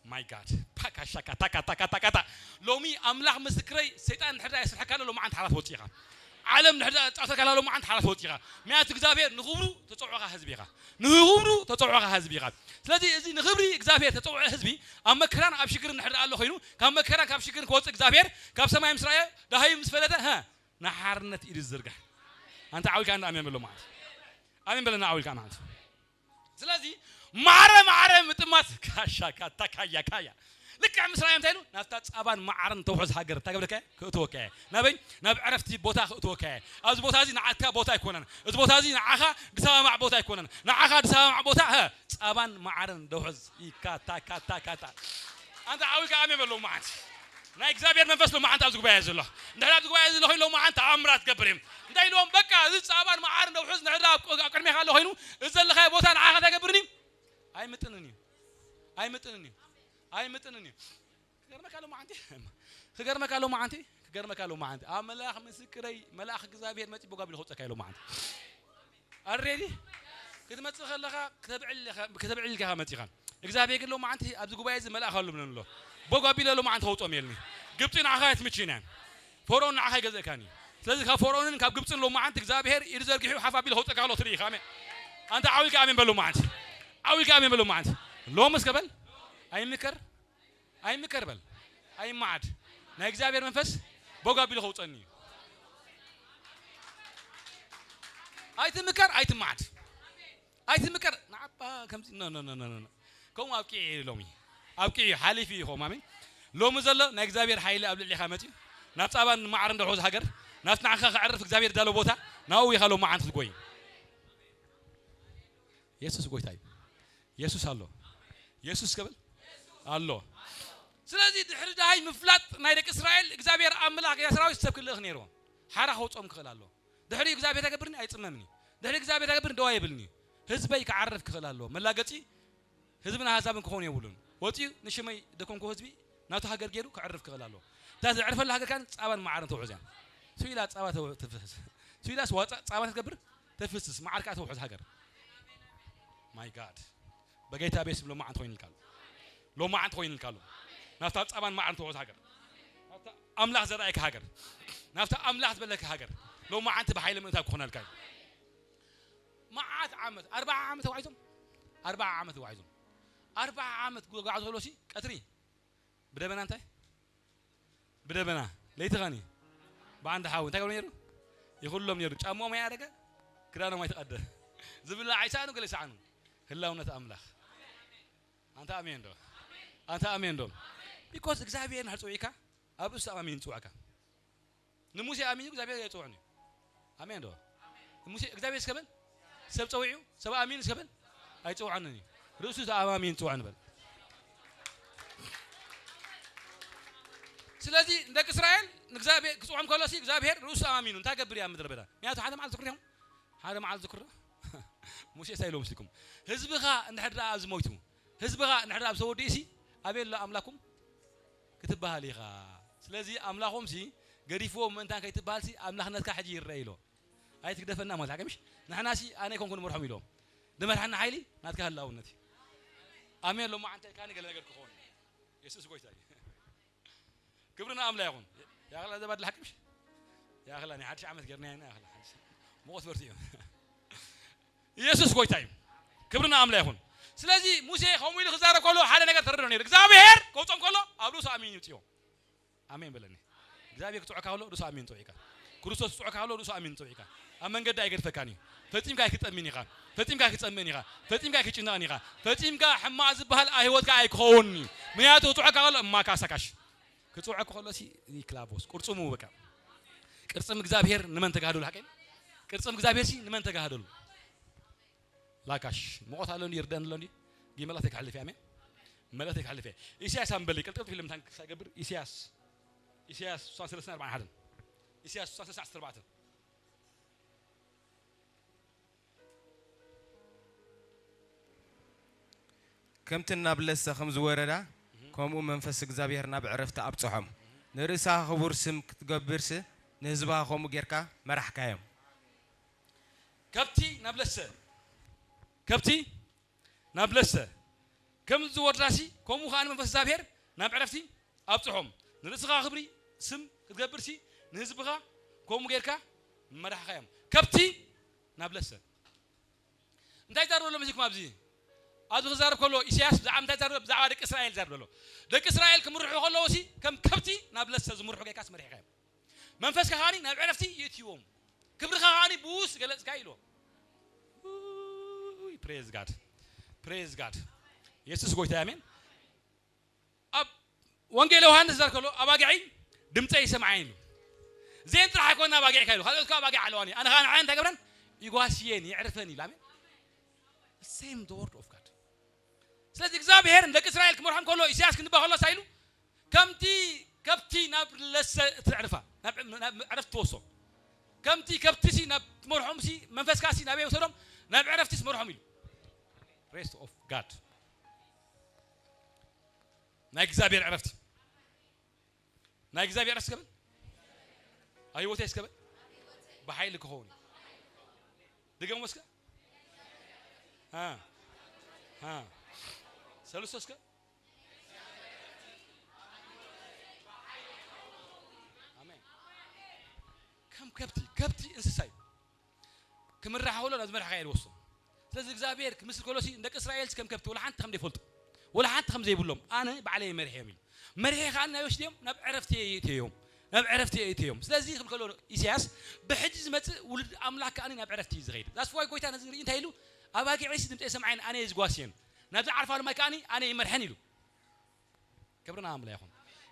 ማይ ጋድ። ፓካሻ ካታ ካታ ካታ ካታ። ሎሚ ኣምላኽ ምስክረይ ሰይጣን እንድሕር ደኣ የስርሐካ ኣሎ ሎማዓንቲ ሓራ ትወጽእ ኢኻ። ዓለም እንድሕር ደኣ ትጻወተካ ኣላ ሎማዓንቲ ሓራ ትወጽእ ኢኻ። ምክንያቱ እግዚኣብሔር ንኽብሩ ተጸውዐኻ ህዝቢ ኢኻ። ንኽብሩ ተጸውዐኻ ህዝቢ ኢኻ። ስለዚ እዚ ንኽብሪ እግዚኣብሔር ተጸውዐ ህዝቢ ኣብ መከራን ኣብ ሽግርን እንድሕር ደኣ ኣሎ ኮይኑ ካብ መከራን ካብ ሽግርን ክወጽእ እግዚኣብሔር ካብ ሰማይ ምስ ረኣየ ደሃዩ ምስ ፈለጠ፣ ሀ፣ ንሓርነት ኢዱ ዝዝርጋሕ። ኣንታ ዓው ኢልካ እንዳ ኣሜን በሎ ማለት። ኣሜን በለና ዓው ኢልካ ማለት። ስለዚ ማዕረ ማዕረ ምጥማት ካሻ ካታ ካያ ካያ። ልክዕ ምስ ረኣዮም እንታይ ኢሉ? ናብታ ጻባን ማዕረን ተውሕዝ ሃገር እንታይ ገብረካ እየ? ክእትወካ እየ። ናበይ? ናብ ዕረፍቲ ቦታ ክእትወካ እየ። ኣብዚ ቦታ እዚ ንዓካ ቦታ ኣይኮነን። እዚ ቦታ እዚ ንዓኻ ድሰማማዕ ቦታ ኣይኮነን። ንዓኻ ድሰማማዕ ቦታ፣ ሀ፣ ጻባን ማዕረን ደውሕዝ። ኢካ ታካ ታካ ታ። ኣንታ ዓው ኢልካ ኣሜን በል ሎማዓንቲ። ናይ እግዚኣብሔር መንፈስ ሎማዓንቲ ኣብዚ ጉባኤ ዘሎ። እንድሕር ኣብዚ ጉባኤ ዘሎ ኮይኑ ሎማዓንቲ ተኣምራት ትገብር እዩ። እንታይ ኢልዎም? በቃ እዚ ጻባን መዓርን ደውሕዝ እንድሕር ኣብ፣ ኣብ ቅድሜኻ ኣሎ ኮይኑ እዚ ዘለኻዮ ቦታ ንዓኻ እንታይ ገብርኒ? ኣይምጥንን እዩ። ኣይምጥንን እዩ። ኣይምጥንን እዩ። ክገርመካ ሎማዓንቲ። ክገርመካ ሎማዓንቲ። ክገርመካ ሎማዓንቲ። ኣምላኽ ምስክረይ፣ መልኣኽ እግዚኣብሔር መጺ ቦጋቢሉ ከውጸካ እዩ ሎማዓንቲ። ኣሬዲ ክትመጽእ ከለኻ ከተብዕል ኢኻ፣ ከተብዕል ኢልካ ኢኻ መጺኻ። እግዚኣብሔር ግን ሎማዓንቲ ኣብዚ ጉባኤ እዚ መልኣኽ ኣሎ ብለኒ ኣሎ። ቦግ ኣቢለ ሎማዓንቲ ከውጾም የልኒ። ግብጺ ንዓኻ ኣይትምችይን እያ። ፈርዖን ንዓኻ ኣይገዝእካን እዩ። ስለዚ ካብ ፈርዖንን ካብ ግብጽን ሎማዓንቲ እግዚኣብሔር ኢዱ ዘርጊሑ ሓፍ ኣቢሉ ከውጸካ ከሎ ትርኢ ኢኻ። ኣሜን። ኣንታ ዓው ኢልካ ኣሜን በል ሎማዓንቲ። ዓው ኢልካ ኣሜን በል ሎማዓንቲ። ሎምስ ከ በል። ኣይምከር። ኣይምከር በል። ኣይመዓድ። ናይ እግዚኣብሔር መንፈስ ቦግ ኣቢሉ ከውጸኒ እዩ። ኣይትምከር፣ ኣይትመዓድ። ኣይትምከር። ንዓባ ከምዚ፣ ኖ፣ ኖ፣ ኖ፣ ኖ፣ ኖ። ከምኡ ኣብቂዑ እዩ ሎሚ። ኣብቂዑ እዩ፣ ሓሊፉ እዩ ከምኡ። ኣሜን። ሎሚ ዘሎ ናይ እግዚኣብሔር ሓይሊ ኣብ ልዕሌኻ መጺኡ። ናብ ጻባን ማዕርን ደውሕዝ ሃገር፣ ናብቲ ንዓኻ ከዕርፍ እግዚኣብሔር ዳሎ ቦታ፣ ናብኡ ኢኻ ሎማዓንቲ ክትጎይ። የሱስ ጎይታ እዩ። የሱስ ኣሎ። የሱስ ከብል ኣሎ። ስለዚ ድሕሪ ደሃይ ምፍላጥ ናይ ደቂ እስራኤል እግዚኣብሔር ኣምላኽ ጌታ ሰራዊት ሰብ ክልእኽ ነይርዎ። ሓራ ከውጾም ክኽእል ኣለዎ። ድሕሪ እግዚኣብሔር ተገብርኒ ኣይጽመምኒ። ድሕሪ እግዚኣብሔር ተገብርኒ ደዋ የብልኒ። ህዝበይ ክዓርፍ ክኽእል ኣለዎ። መላገጺ ህዝብን ኣህዛብን ክኾኑ የብሉን። ወጺኡ ንሽመይ ደኮንኩ ህዝቢ ናቱ ሃገር ገይሩ ክዕርፍ ክኽእል ኣለዎ። እታ ዘዕርፈላ ሃገር ካን ጻባን መዓርን ተውሕዝ እያ። ስኢላ ጻባ ተው-፣ ትፍስስ። ስኢላስ ዋጻ ጻባ ትገብር ተፍስስ። መዓር ከኣ ተውሕዝ ሃገር። ማይ ጋድ። በጌታ ቤት ስም ሎማዓንቲ ኮይንልካ ኣሎ። ሎማዓንቲ ኮይንልካ ኣሎ። ናብታ ጻባን መዓርን ተውሕዝ ሃገር። ናብታ ኣምላኽ ዘርኣየካ ሃገር። ናብታ ኣምላኽ ዝበለካ ሃገር። ሎማዓንቲ ብሓይሊ ምእንታን ክኾነልካ እዩ። መዓት ዓመት፣ ኣርብዓ ዓመት ተጓዒዞም። ኣርብዓ ዓመት ተጓዒዞም። ኣርብዓ ዓመት ክጓዓዙ ከለዉ ሲ ቀትሪ ብደበና እንታይ? ብደበና። ለይቲ ኸኒ? ብዓንዲ ሓዊ። እንታይ ገብሩ ነይሩ? ይኹሎም ነይሩ። ጫማኦም ኣይኣረገ፣ ክዳኖም ኣይተቐደ። ዝብላዕ ኣይሰኣኑ፣ ገለ ይሰኣኑ። ህላውነት ኣምላኽ። ኣንታ ኣሜን ዶ? ኣንታ ኣሜን ዶ? ቢኮዝ እግዚኣብሔር እንድሕር ጸዊዕካ፣ ኣብ እሱ ኣማሚን ይጽውዕካ። ንሙሴ ኣሚኑ እግዚኣብሔር ኣይጸውዕን እዩ። ኣሜን ዶ? ሙሴ እግዚኣብሔር እስከ በል፣ ሰብ ጸዊዑ፣ ሰብ ኣሚኑ እስከ በል፣ ኣይጽውዓንን እዩ። ርእሱ ተኣማሚኑ ጽውዕ ንበል። ስለዚ ንደቂ እስራኤል ንእግዚኣብሔር ክጽውዖም ከሎ ሲ እግዚኣብሔር ርእሱ ተኣማሚኑ እንታይ ገብር እያ ኣብ ምድረ በዳ? ምክንያቱ ሓደ መዓልቲ ዝክሪ ሓደ መዓልቲ ዝክሪ ሙሴ እንታይ ኢሎም ምስልኩም? ህዝብኻ እንድሕር ደኣ ኣብዚ ሞይቱ፣ ህዝብኻ እንድሕር ደኣ ኣብ ተወዲኡ ሲ ኣበይ ኣሎ ኣምላኩም ክትበሃል ኢኻ። ስለዚ ኣምላኾም ሲ ገዲፍዎም ምእንታን ከይትበሃል ሲ ኣምላኽነትካ ሕጂ ይረአ ኢሎ። ኣይትግደፈና ማለት ሓቂ ምሽ? ንሕና ሲ ኣነ ኣይኮንኩን መርሖም ኢሎም። ድመርሓና ሓይሊ ናትካ ህላውነት እዩ። ኣሜን ሎማ ዓንተ ኢልካኒ ገለ ነገር ክኸውን። የሱስ ጎይታ እዩ። ክብሪ ንኣምላኽ ይኹን። ያኽላ ዘባድ ሓቂ ምሽ? ያኽላ ናይ ሓድሽ ዓመት ገርና ኢና ያኽላ። ሞት በርትዩ። ኢየሱስ ጎይታ እዩ። ክብሪ ንኣምላኽ ይኹን። ስለዚ ሙሴ ከምኡ ኢሉ ክዛረብ ከሎ ሓደ ነገር ተረድኦ ነይሩ። እግዚኣብሔር ከውጾም ከሎ ኣብ ርእሱ ኣሚን ይውጽኦ። ኣሜን በለኒ። እግዚኣብሔር ክጽዖካ ከሎ ርእሱ ኣሚን ጽዒካ። ክርስቶስ ክጽዖካ ከሎ ርእሱ ኣሚን ጽዒካ። ኣብ መንገዲ ኣይገድፈካን እዩ። ፈጺምካ ኣይክትጸምን ኢኻ። ፈጺምካ ኣይክትጸምን ኢኻ። ፈጺምካ ኣይክትጭነቕን ኢኻ። ፈጺምካ ሕማቕ ዝበሃል ኣብ ህይወትካ ኣይክኸውን እዩ። ምክንያቱ ክጽዖካ ከሎ እማካ ሳካሽ። ክጽዖካ ከሎ ሲ ይክላቦስ ቅርጽሙ በቃ። ቅርጽም እግዚኣብሔር ንመን ተጋህደሉ ሓቀይ? ቅርጽም እግዚኣብሔር ሲ ንመን ተጋህደሉ? ላካሽ ሞቆት ኣሎ እንዲ ይርደን ኣሎ እንዲ ግን መልእክተይ ክሕልፍ እየ። ኣሜን። መልእክተይ ክሕልፍ እየ። ኢሳያስ ኣንበሊ ቅልጥፍ ኢለ ምታን ክሳብ ገብር ኢሳያስ ኢሳያስ ስልሳ ሰለስተ ኣርባዕተ ሓደ ኢሳያስ ስልሳ ሰለስተ ኣርባዕተ ከምቲ ናብ ለሰ ከም ዝወረዳ፣ ከምኡ መንፈስ እግዚኣብሔር ናብ ዕረፍቲ ኣብጽሖም። ንርእስኻ ክቡር ስም ክትገብርሲ፣ ንህዝብኻ ከምኡ ጌርካ መራሕካዮም። ከብቲ ናብ ለሰ ከብቲ ናብ ለሰ ከም ዝወርዳሲ፣ ከምኡ ከኣ መንፈስ እግዚኣብሔር ናብ ዕረፍቲ ኣብጽሖም። ንርእስኻ ክብሪ ስም ክትገብርሲ፣ ንህዝብኻ ከምኡ ጌርካ መራሕካዮም። ከብቲ ናብ ለሰ እንታይ ዛርበሎም መሲልኩም ኣብዚ ኣብዚ ክዛረብ ከሎ ኢሳያስ ብዛዕባ እንታይ ዛርበ ብዛዕባ ደቂ እስራኤል ዛርበሎ ደቂ እስራኤል ክምርሑ ከለዎ ሲ ከም ከብቲ ናብ ለሰ ዝምርሑ ጌርካስ መሪሕካዮም መንፈስካ ከዓኒ ናብ ዕረፍቲ ይእትዎም ክብርኻ ከዓኒ ብውስ ገለጽካ ኢልዎ praise God praise God የሱስ ጎይታ ኣሜን ኣብ ወንጌል ዮሃንስ ዘር ከሎ ኣባጊዐይ ድምፀይ ይሰምዓየን እዩ። እዚአን ጥራሕ ኣይኮና ኣባጊዕ ካይሉ ካልኦት ከዓ ኣባጊዕ ኣለዋን እዩ። ኣነ ከዓ ንዓን እንታይ ገብረን ይጓስየን የዕርፈን ይብል። ኣሜን። Same the word of God። ስለዚ እግዚኣብሔር ንደቂ እስራኤል ክመርሖም ከሎ ኢሳያስ ክንባ ከሎ ሳይሉ ከምቲ ከብቲ ናብ ለሰ እትዕርፋ ናብ ዕረፍቲ ትወስዶ ከምቲ ከብቲ ሲ ናብ ትመርሖም ሲ መንፈስካ ሲ ናበይ ወሰዶም ናብ ዕረፍቲ ስመርሖም ኢሉ rest of God ናይ እግዚኣብሔር ዕረፍቲ ናይ እግዚኣብሔር ዕረፍቲ እስከ በል ኣብ ህይወተይ እስከ በል ብሓይሊ ክኸውን እዩ ድገሞ እስከ ሰልስቶ እስከ ኣሜን ከም ከብቲ ከብቲ እንስሳ እዩ ክምራሕ ከሎ ናብ ዝመርሐካ እየ ዝወስዶ ስለዚ እግዚኣብሔር ክምስል ከሎ ንደቂ እስራኤል ከም ከብቲ ወላ ሓንቲ ከም ዘይፈልጡ ወላ ሓንቲ ከም ዘይብሎም ኣነ ባዕለይ መርሐዮም እዩ መርሐ ከዓ ናብ ወሽድዮም ናብ ዕረፍቲ እየ እትዮም ናብ ዕረፍቲ እየ እትዮም ስለዚ ክብል ከሎ ኢሳያስ ብሕጂ ዝመፅእ ውሉድ ኣምላክ ከዓ ናብ ዕረፍቲ እዩ ዝኸይድ that's why ጎይታ ነዚ ንርኢ እንታይ ኢሉ ኣባጊዕስ ድምፀ ሰምዓይን ኣነ እየ ዝጓስየን ናብዚ ዓርፋሉ ማይ ከዓ ኣነ ይመርሐን ኢሉ ክብርና ኣምላ ይኹን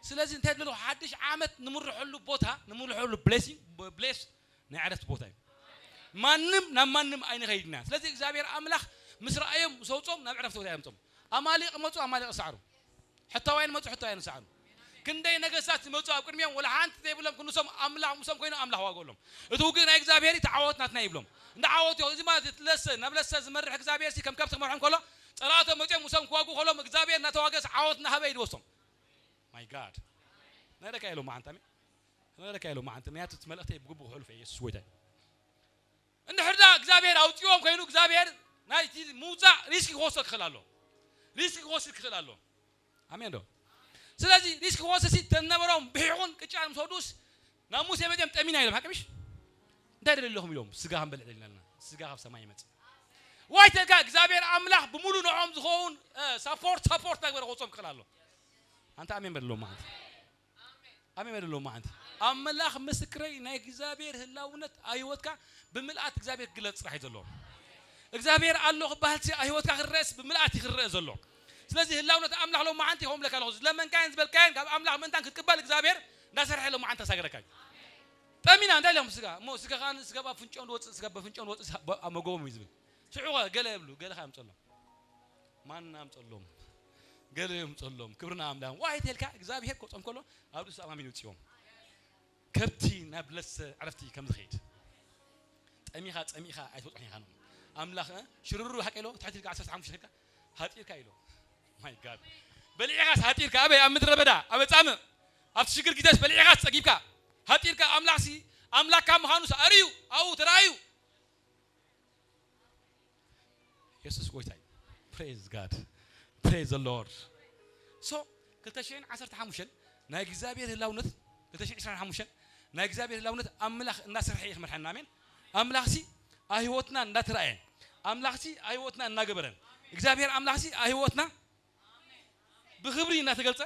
ስለዚ እንታይ ድሎ ሓድሽ ዓመት ንምርሐሉ ቦታ ንምርሐሉ blessing bless ናይ ዕረፍቲ ቦታ እዩ ማንም ናብ ማንም ኣይንኸይድና ስለዚ እግዚኣብሔር ኣምላኽ ምስ ረኣዮም ምስ ኣውፅኦም ናብ ዕረፍቲ ቦታ እዮም ኣማሊቕ መፁ ኣማሊቕ ሰዕሩ ሕታውያን መፁ ሕታውያን ሰዕሩ ክንደይ ነገስታት ዝመፁ ኣብ ቅድሚኦም ወላ ሓንቲ ዘይብሎም ክንሶም ኣምላኽ ምሶም ኮይኑ ኣምላኽ ዋገሎም እቲ ውግእ ናይ እግዚኣብሔር ተዓወት ናትና ይብሎም እንዳ ዓወት ዮ እዚ ማለት ለሰ ናብ ለሰ ዝመርሕ እግዚኣብሔር ሲ ከም ከብቲ ክመርሖም ከሎ ፀላእቶም መፅኦም ምሶም ክዋጉ ከሎም እግዚኣብሔር እናተዋገስ ዓወት እናሃበ ይድወሶም my God ነረካ ኢሎም መዓንታ ነረካ ኢሎም መዓንታ ምክንያቱ እቲ መልእክተይ ብግቡእ ክሕልፎ እየ የሱስ ጎይታ እዩ እንድሕር ዳ እግዚኣብሔር ኣውፅዎም ኮይኑ እግዚኣብሔር ናይቲ ምውፃእ ሪስክ ክወስድ ክኽእል ኣሎ ሪስክ ክወስድ ክኽእል ኣሎ ኣሜን ዶ ስለዚ ሪስክ ክወስድ ሲ ተነበሮም ብሒቑን ቅጫን ምስ ወዱስ ናብ ሙሴ መፅኦም ጠሚና ኢሎም ሓቂ ምሽ እንታይ ደለለኹም ኢሎም ስጋ ክንበልዕ ደሊና ኣለና ስጋ ካብ ሰማይ ይመፅእ ዋይተልካ እግዚኣብሔር ኣምላኽ ብምሉ ንዖም ዝኸውን ሳፖርት ሳፖርት ናግበረ ክወፅኦም ክኽእል ኣሎ ኣንታ ኣሜን በልሎም ማለት ኣሜን በልሎም ማለት ኣምላኽ ምስክረይ ናይ እግዚኣብሔር ህላውነት ኣህይወትካ ብምልኣት እግዚኣብሔር ግለፅ ጥራሕ እዩ ዘለዎ እግዚኣብሔር ኣሎ ክበሃል ሲ ኣህይወትካ ክረአስ ብምልኣት እዩ ክረአ ዘሎ ስለዚ ህላውነት ኣምላኽ ሎም መዓንቲ ይኸውን ብለካ ኣለኹ ዝለመንካየን ዝበልካየን ካብ ኣምላኽ ምእንታን ክትቅበል እግዚኣብሔር እንዳሰርሐ ሎም መዓንቲ ተሳገረካ እዩ ጠሚና እንታይ ኢሎም ስጋ እሞ ስጋ ኻን ስጋ ኣብ ፍንጮም ዝወፅእ ስጋ በፍንጮም ዝወፅእ ኣብ መጎቦም እዩ ዝብል ሽዑ ገለ የብሉ ገለ ካ የምፀሎም ማን ኣምጸሎም? ገለ ኣምጸሎም። ክብርና ኣምላኽ። ዋይ ተልካ እግዚኣብሔር ክወጾም ከሎ ኣብ ርእሱ ኣማሚን ይውጽኦም። ከብቲ ናብ ለሰ ዕረፍቲ ከም ዝኸይድ። ጠሚኻ፣ ጸሚኻ ኣይትወጽሖን ኢኻ ነው። ኣምላኽ፣ እ፣ ሽሩሩ ሓቂ ኢሎ፣ ትሕት ኢልካ ዓሰርተ ሓሙሽተ ኢልካ፣ ሃጢርካ ኢሎ። My God። በሊዕኻስ ሃጢርካ፣ ኣበይ? ኣብ ምድረ በዳ፣ ኣብ ጻምእ፣ ኣብቲ ሽግር ግዜስ በሊዕኻስ ጸጊብካ፣ ሃጢርካ፣ ኣምላኽሲ፣ ኣምላኽካ ምዃኑስ ኣርእዩ፣ ኣብኡ ተራእዩ። የሱስ ጎይታ እዩ። Praise God. Praise the Lord. So፣ ክልተ ሽሕን ዓሰርተ ሓሙሽተን ናይ እግዚኣብሔር ህላውነት፣ ክልተ ሽሕን ዕስራን ሓሙሽተን ናይ እግዚኣብሔር ህላውነት ኣምላኽ እናሰርሐ እዩ ክመርሐና። ኣሜን። ኣምላኽሲ ኣብ ህይወትና እንዳተራእየ፣ ኣምላኽሲ ኣብ ህይወትና እናገበረ፣ እግዚኣብሔር ኣምላኽሲ ኣብ ህይወትና ብኽብሪ እናተገልጸ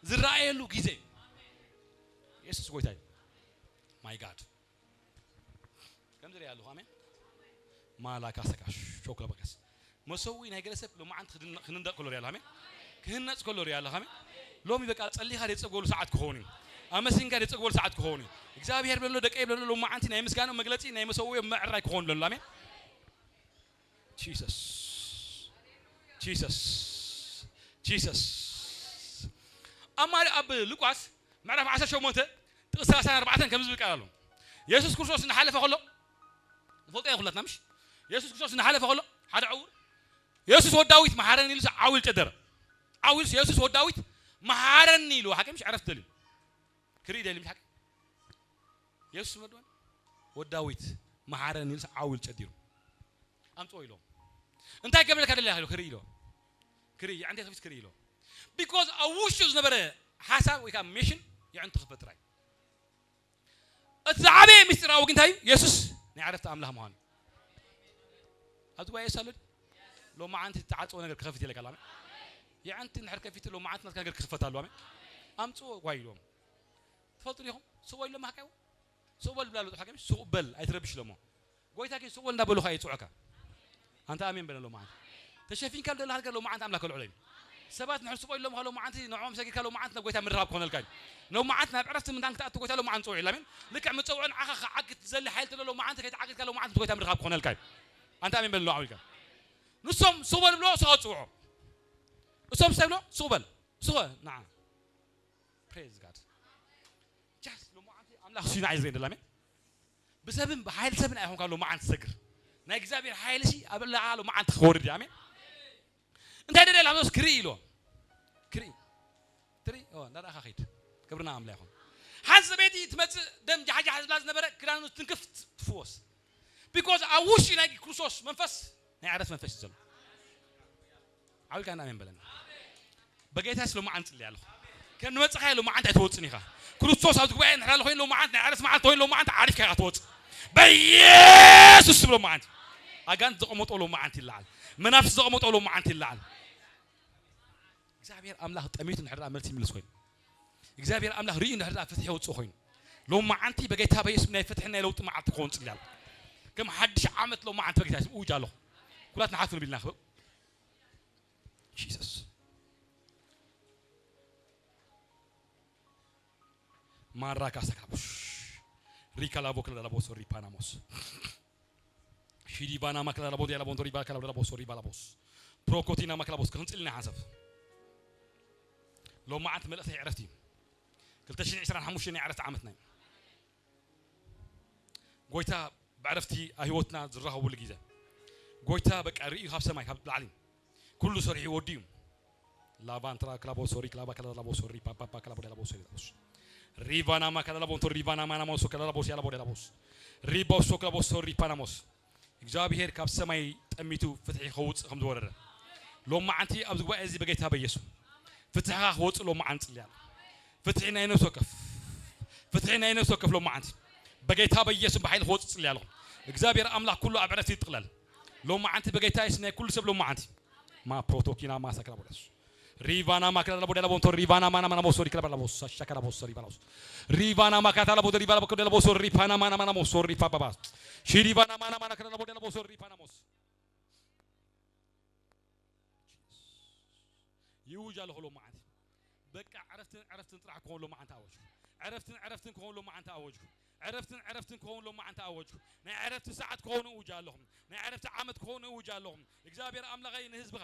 ዝረኣየሉ ግዜ። የሱስ ጎይታ እዩ። My God። ከምዚ ሪኣ ኣለኹ። ኣሜን። ማላካ ሰካ ሾክላ በቀስ መሰዊ ናይ ገለ ሰብ ሎማዓንቲ ክድነ-፣ ክንደቕ ከሎ ሪኣ ኣለኹ። ኣሜን። ክህነጽ ከሎ ሪኣ ኣለኹ። ኣሜን። ሎሚ በቃ ጸሊኻ ዘይጸግበሉ ሰዓት ክኸውን እዩ። ኣመስግንካ ዘይጸግበሉ ሰዓት ክኸውን እዩ። እግዚኣብሔር ብለሎ፣ ደቀይ ብለሎ፣ ሎማዓንቲ ናይ ምስጋና መግለጺ ናይ መሰዊ ምዕራይ ክኸውን ብለሎ። ኣሜን። ጂሰስ፣ ጂሰስ፣ ጂሰስ። ኣብ ማር-፣ ኣብ ሉቃስ ምዕራፍ ዓሰርተ ሸሞንተ ጥቕሲ ሰላሳን ኣርባዕተን ከምዚ ዝብል ቃል ኣሎ። የሱስ ክርስቶስ እናሓለፈ ከሎ፣ ንፈልጦ ኢና ኩላትና፣ ምሽ? የሱስ ክርስቶስ እናሓለፈ ከሎ፣ ሓደ ዕዉር፣ "የሱስ ወዲ ዳዊት፣ መሓረኒ" ኢሉ ዓው ኢሉ ጨደረ። ዓው ኢሉ፣ "የሱስ ወዲ ዳዊት፣ መሓረኒ" ኢሉ፣ ሓቂ ምሽ? ዕረፍቲ ደልዩ። ክርኢ ደልዩ፣ ምሽ ሓቂ? የሱስ መድወን፣ "ወዲ ዳዊት፣ መሓረኒ" ኢሉ ዓው ኢሉ ጨዲሩ። "ኣምጽኦ" ኢሎም። "እንታይ ገብረልካ ደለኻ?" ኢሉ፣ "ክርኢ" ኢሎ። "ክርኢ፣ የዕንተይ ከፊት ክርኢ" ኢሎ። ቢኮዝ ኣብ ውሽጡ ዝነበረ ሓሳብ ወይ ከዓ ሚሽን የዕንቱ ክፈት ጥራይ። እቲ ዝዓበየ ምስጢራዊ ግን እንታይ እዩ? የሱስ ናይ ዕረፍቲ ኣምላኽ ምዃኑ። ኣብዚ ጉባኤ የሱስ ኣሎ ድዩ? ሎማዓንቲ እተዓጽወ ነገር ክኸፍት ኢለካ ኣሎ። ኣሜን። የዕንቲ እንድሕር ከፊቱ ሎማዓንቲ ናትካ ነገር ክኽፈት ኣለዎ። ኣሜን። ኣምጽዎ ጓይ ኢሎም። ትፈልጡ ዲኹም? ስቕ በል ኢሎም ሓቃ ይዎ? ስቕ በል ብላ ኣሎ። ሓቃ ሱቕ በል፣ ኣይትረብሽ ኢሎሞ። ጎይታ ግን ስቕ በል እንዳበሉኻ እዩ ዝጽውዑካ። ኣንታ ኣሜን በለ ሎማዓንቲ። ተሸፊንካ ዘለኻ ነገር ሎማዓንቲ ኣምላኽ ከልዕሎ እዩ። ሰባት ንሕር ስቕ ኢሎምኻ ሎማዓንቲ፣ ንዕኦም ሰጊድካ ሎማዓንቲ ናብ ጎይታ ምርኻብ ክኾነልካ እዩ። ሎማዓንቲ ናብ ዕረፍቲ ምንታን ክትኣቱ ጎይታ ሎማዓንቲ ጽውዕ ኢላ። ኣሜን። ልክዕ ምጸውዖ ንዓኻ ክዓግት ዝደሊ ሓይሊ ተሎ ሎማዓንቲ ከይተዓግትካ ሎማዓንቲ ጎይታ ምርኻብ ክኾነልካ እዩ። ኣንታ ኣሜን በለ ሎዓዊ ኢልካ። ንሶም ስቕ በል ብሎ ስኻ ጽውዖ። እሶም ሰብ ብሎ ስቕ በል። ስኸ ንዓ። Praise God። ጃስ ሎማዓንቲ ኣምላኽ ሲና እዩ ዝርኢ ደላ። ኣሜን። ብሰብን ብሓይሊ ሰብን ኣይኾንካ ሎማዓንቲ ትሰግር። ናይ እግዚኣብሔር ሓይሊ ሲ ኣብ ልዕሊ ሎማዓንቲ ክወርድ እዩ። ኣሜን። እንታይ ደለ ላምኖስ ክርኢ ኢሎ። ክርኢ። ትርኢ? ኦ፣ እንዳረኣኻ ኸይድ። ክብርና ኣምላኽ ይኹን። ሓንቲ ሰበይቲ ትመጽእ ደም ጃሕጃሕ ዝብላ ዝነበረ ክዳኑ ትንክፍ ትፍወስ። ቢኮዝ ኣብ ውሽጢ ናይ ክርስቶስ መንፈስ ናይ ዕረፍቲ መንፈስ እዩ ዘሎ። ዓው ኢልካ ኣሜን በለና። በጌታ ስለ መዓልቲ ጽልይ ኣለኹ። ከም ንመጽኻ ኢሉ መዓልቲ ኣይትወጽን ኢኻ። ክርስቶስ ኣብዚ ጉባኤ እንድሕር ኣሎ ኮይኑ መዓልቲ ናይ ዕረፍቲ መዓልቲ ኮይኑ መዓልቲ ዓሪፍካ ኢኻ ትወጽእ። በኢየሱስ ስም ሎ መዓልቲ። ኣጋንንት ዘቐመጦ ሎ መዓልቲ ይለዓል። መናፍስቲ ዘቐመጦ ሎ መዓልቲ ይለዓል። እግዚኣብሔር ኣምላኽ ጠሚቱ እንድሕር ደኣ መልሲ ይምልስ ኮይኑ። እግዚኣብሔር ኣምላኽ ርእዩ እንድሕር ደኣ ፍትሒ የውጽእ ኮይኑ። ሎ መዓልቲ በጌታ በኢየሱስ ናይ ፍትሒ ናይ ለውጢ መዓልቲ ክኸውን ጽልይ ኣለኹ። ከም ሓድሽ ዓመት ሎ መዓልቲ በጌታ ስም እውጅ ኣለኹ። ኩላት ንሓቱ ንቢልና ክበብ። ጂሰስ። ማራካ ሰካቡሽ ሪካ ላቦ ክላ ላቦ ሶሪ ፓናሞስ ሺዲ ባና ማክላ ላቦ ዲያ ላቦ ቶሪ ባካ ላቦ ሶሪ ባላቦስ ፕሮኮቲና ማክላቦስ ክንጽልና ሓንሳብ ሎማዓት መልእኽቲ ዕረፍቲ ክልተ ሽሕን ዕስራን ሓሙሽተን ናይ ዕረፍቲ ዓመትና እዩ። ጎይታ ብዕረፍቲ ኣብ ህይወትና ዝራኸቡሉ ግዜ። ጎይታ በቃ ርእዩ ካብ ሰማይ ካብ ላዕሊ ኩሉ ሰሪሑ ወዲዩ። ላቫንትራ ክላቦ ሶሪ ክላባ ከላላቦ ሶሪ ፓፓፓ ክላቦ ደላቦ ሶሪ ላቦስ ሪቫና ማካላላቦ ቶ ሪቫና ማናሞሶ ከላላቦስ ያላቦ ደላቦስ ሪባውሶ ክላቦ ሶሪ ፓናሞስ። እግዚኣብሔር ካብ ሰማይ ጠሚቱ ፍትሒ ከውፅእ ከም ዝወረደ ሎማዓንቲ ኣብዚ ጉባኤ እዚ በጌታ በየሱ ፍትሕኻ ክወፅእ ሎማዓንቲ ጽልያል። ፍትሒ ናይ ነፍሲ ወከፍ ፍትሒ ናይ ነፍሲ ወከፍ ሎማዓንቲ በጌታ በየሱም ብሓይሊ ክወፅእ ጽልያ ኣለኹ። እግዚኣብሔር ኣምላኽ ኩሉ ኣብ ዕረፍቲ ይጥቕለል። ሎማዓንቲ በጌታ የሱስ ናይ ኩሉ ሰብ ሎማዓንቲ ማ ፕሮቶኪና ማሳ ክላቦ ደሱ ሪቫና ማክላ ላቦ ደላቦ ቶ ሪቫና ማና ማና ሞሶ ሪክላ ባላቦ ሳሻ ክላቦ ሶ ሪቫላቦስ ሪቫና ማካታ ላቦ ሪቫላ ቦ ደላቦ ሶ ሪፓና ማና ማና ሞሶ ሪፓ ባባ ሺ ሪቫና ማና ማና ክላ ላቦ ደላቦ ሶ ሪፓና ሞስ ይውጅ ኣለኹ ሎማዓንቲ። በቃ ዕረፍትን ዕረፍትን ጥራሕ ክኾን ሎማዓንቲ ኣወጅኩ። ዕረፍትን ዕረፍትን ክኾን ሎማዓንቲ ኣወጅኩ። ዕረፍትን ዕረፍትን ክኾን ሎማዓንቲ ኣወጅኩ። ናይ ዕረፍቲ ሰዓት ክኾኑ እውጅ ኣለኹም። ናይ ዕረፍቲ ዓመት ክኾኑ እውጅ ኣለኹም። እግዚኣብሔር ኣምላኸይ ንህዝብኻ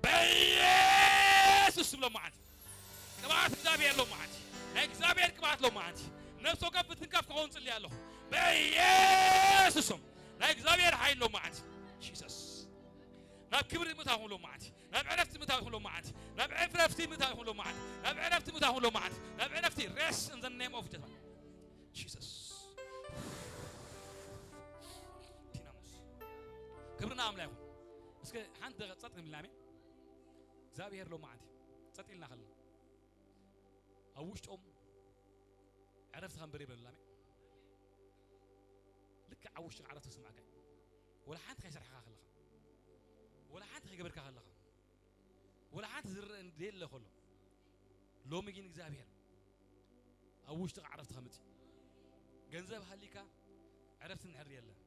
በኢየሱስ ስም ሎማዓንቲ ቅብኣት እግዚኣብሔር ሎማዓንቲ ናይ እግዚኣብሔር ቅብኣት ሎማዓንቲ ነፍሲ ወከፍ ብትንካፍ ክኸውን ጽልይ ኣለኹ። በኢየሱስ ስም ናይ እግዚኣብሔር ሓይል ሎማዓንቲ ጂሰስ ናብ ክብሪ ምእታው ይኹን ሎማዓንቲ ናብ ዕረፍቲ ምእታው ይኹን ሎማዓንቲ ናብ ዕረፍቲ ምእታው ይኹን ሎማዓንቲ ናብ ዕረፍቲ ምእታው ይኹን ሎማዓንቲ ናብ ዕረፍቲ rest in the name of Jesus. ዲናሞስ ክብርና ኣምላ ይኹን። እስከ ሓንቲ ደቂቕ ጸጥ ንብል ኣሜን። እግዚኣብሔር ሎማዓንቲ ጸጥ ኢልና ከለና ኣብ ውሽጦም ዕረፍቲ ከም በሬ ይብለሉ ኣሜን። ልክዕ ኣብ ውሽጥኻ ዕረፍቲ ክስምዓካ እዩ። ወላ ሓንቲ ከይሰርሕኻ ከለኻ ወላ ሓንቲ ከይገበርካ ከለኻ ወላ ሓንቲ ዝረአ እንደየለ ከሎ ሎሚ ግን እግዚኣብሔር ኣብ ውሽጥኻ ዕረፍቲ ከምጽእ ገንዘብ ሃሊካ ዕረፍቲ እንድሕር የለን።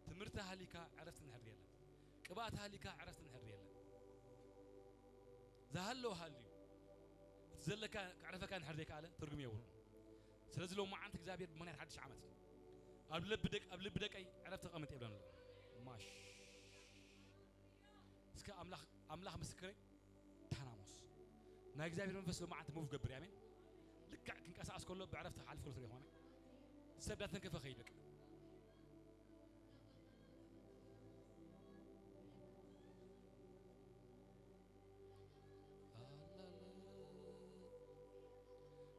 ትምህርቲ ሃሊካ ዕረፍቲ እንድሕር የለን። ቅብኣት ሃሊካ ዕረፍቲ እንድሕር የለን። ዝሃለወ ሃልዩ እቲ ዘለካ ክዕረፈካ እንድሕር ዘይከኣለ ትርጉም የብሉን። ስለዚ ሎማዓንቲ እግዚኣብሔር ብመንያት ሓድሽ ዓመት ኣብ ልቢ ደቅ ኣብ ልቢ ደቀይ ዕረፍቲ ቀምጥ የብለን ኣሎ ማሽ እስከ ኣምላኽ ኣምላኽ ምስክረይ ታናሞስ ናይ እግዚኣብሔር መንፈስ ሎማዓንቲ ሙቭ ገብር ኣሜን። ልክዕ ክንቀሳቀስ ከሎ ብዕረፍቲ ክሓልፍ ከሎ ትሪኢኹም ኣሜን። ሰብ ዳተንከፈ ኸይድ በቃ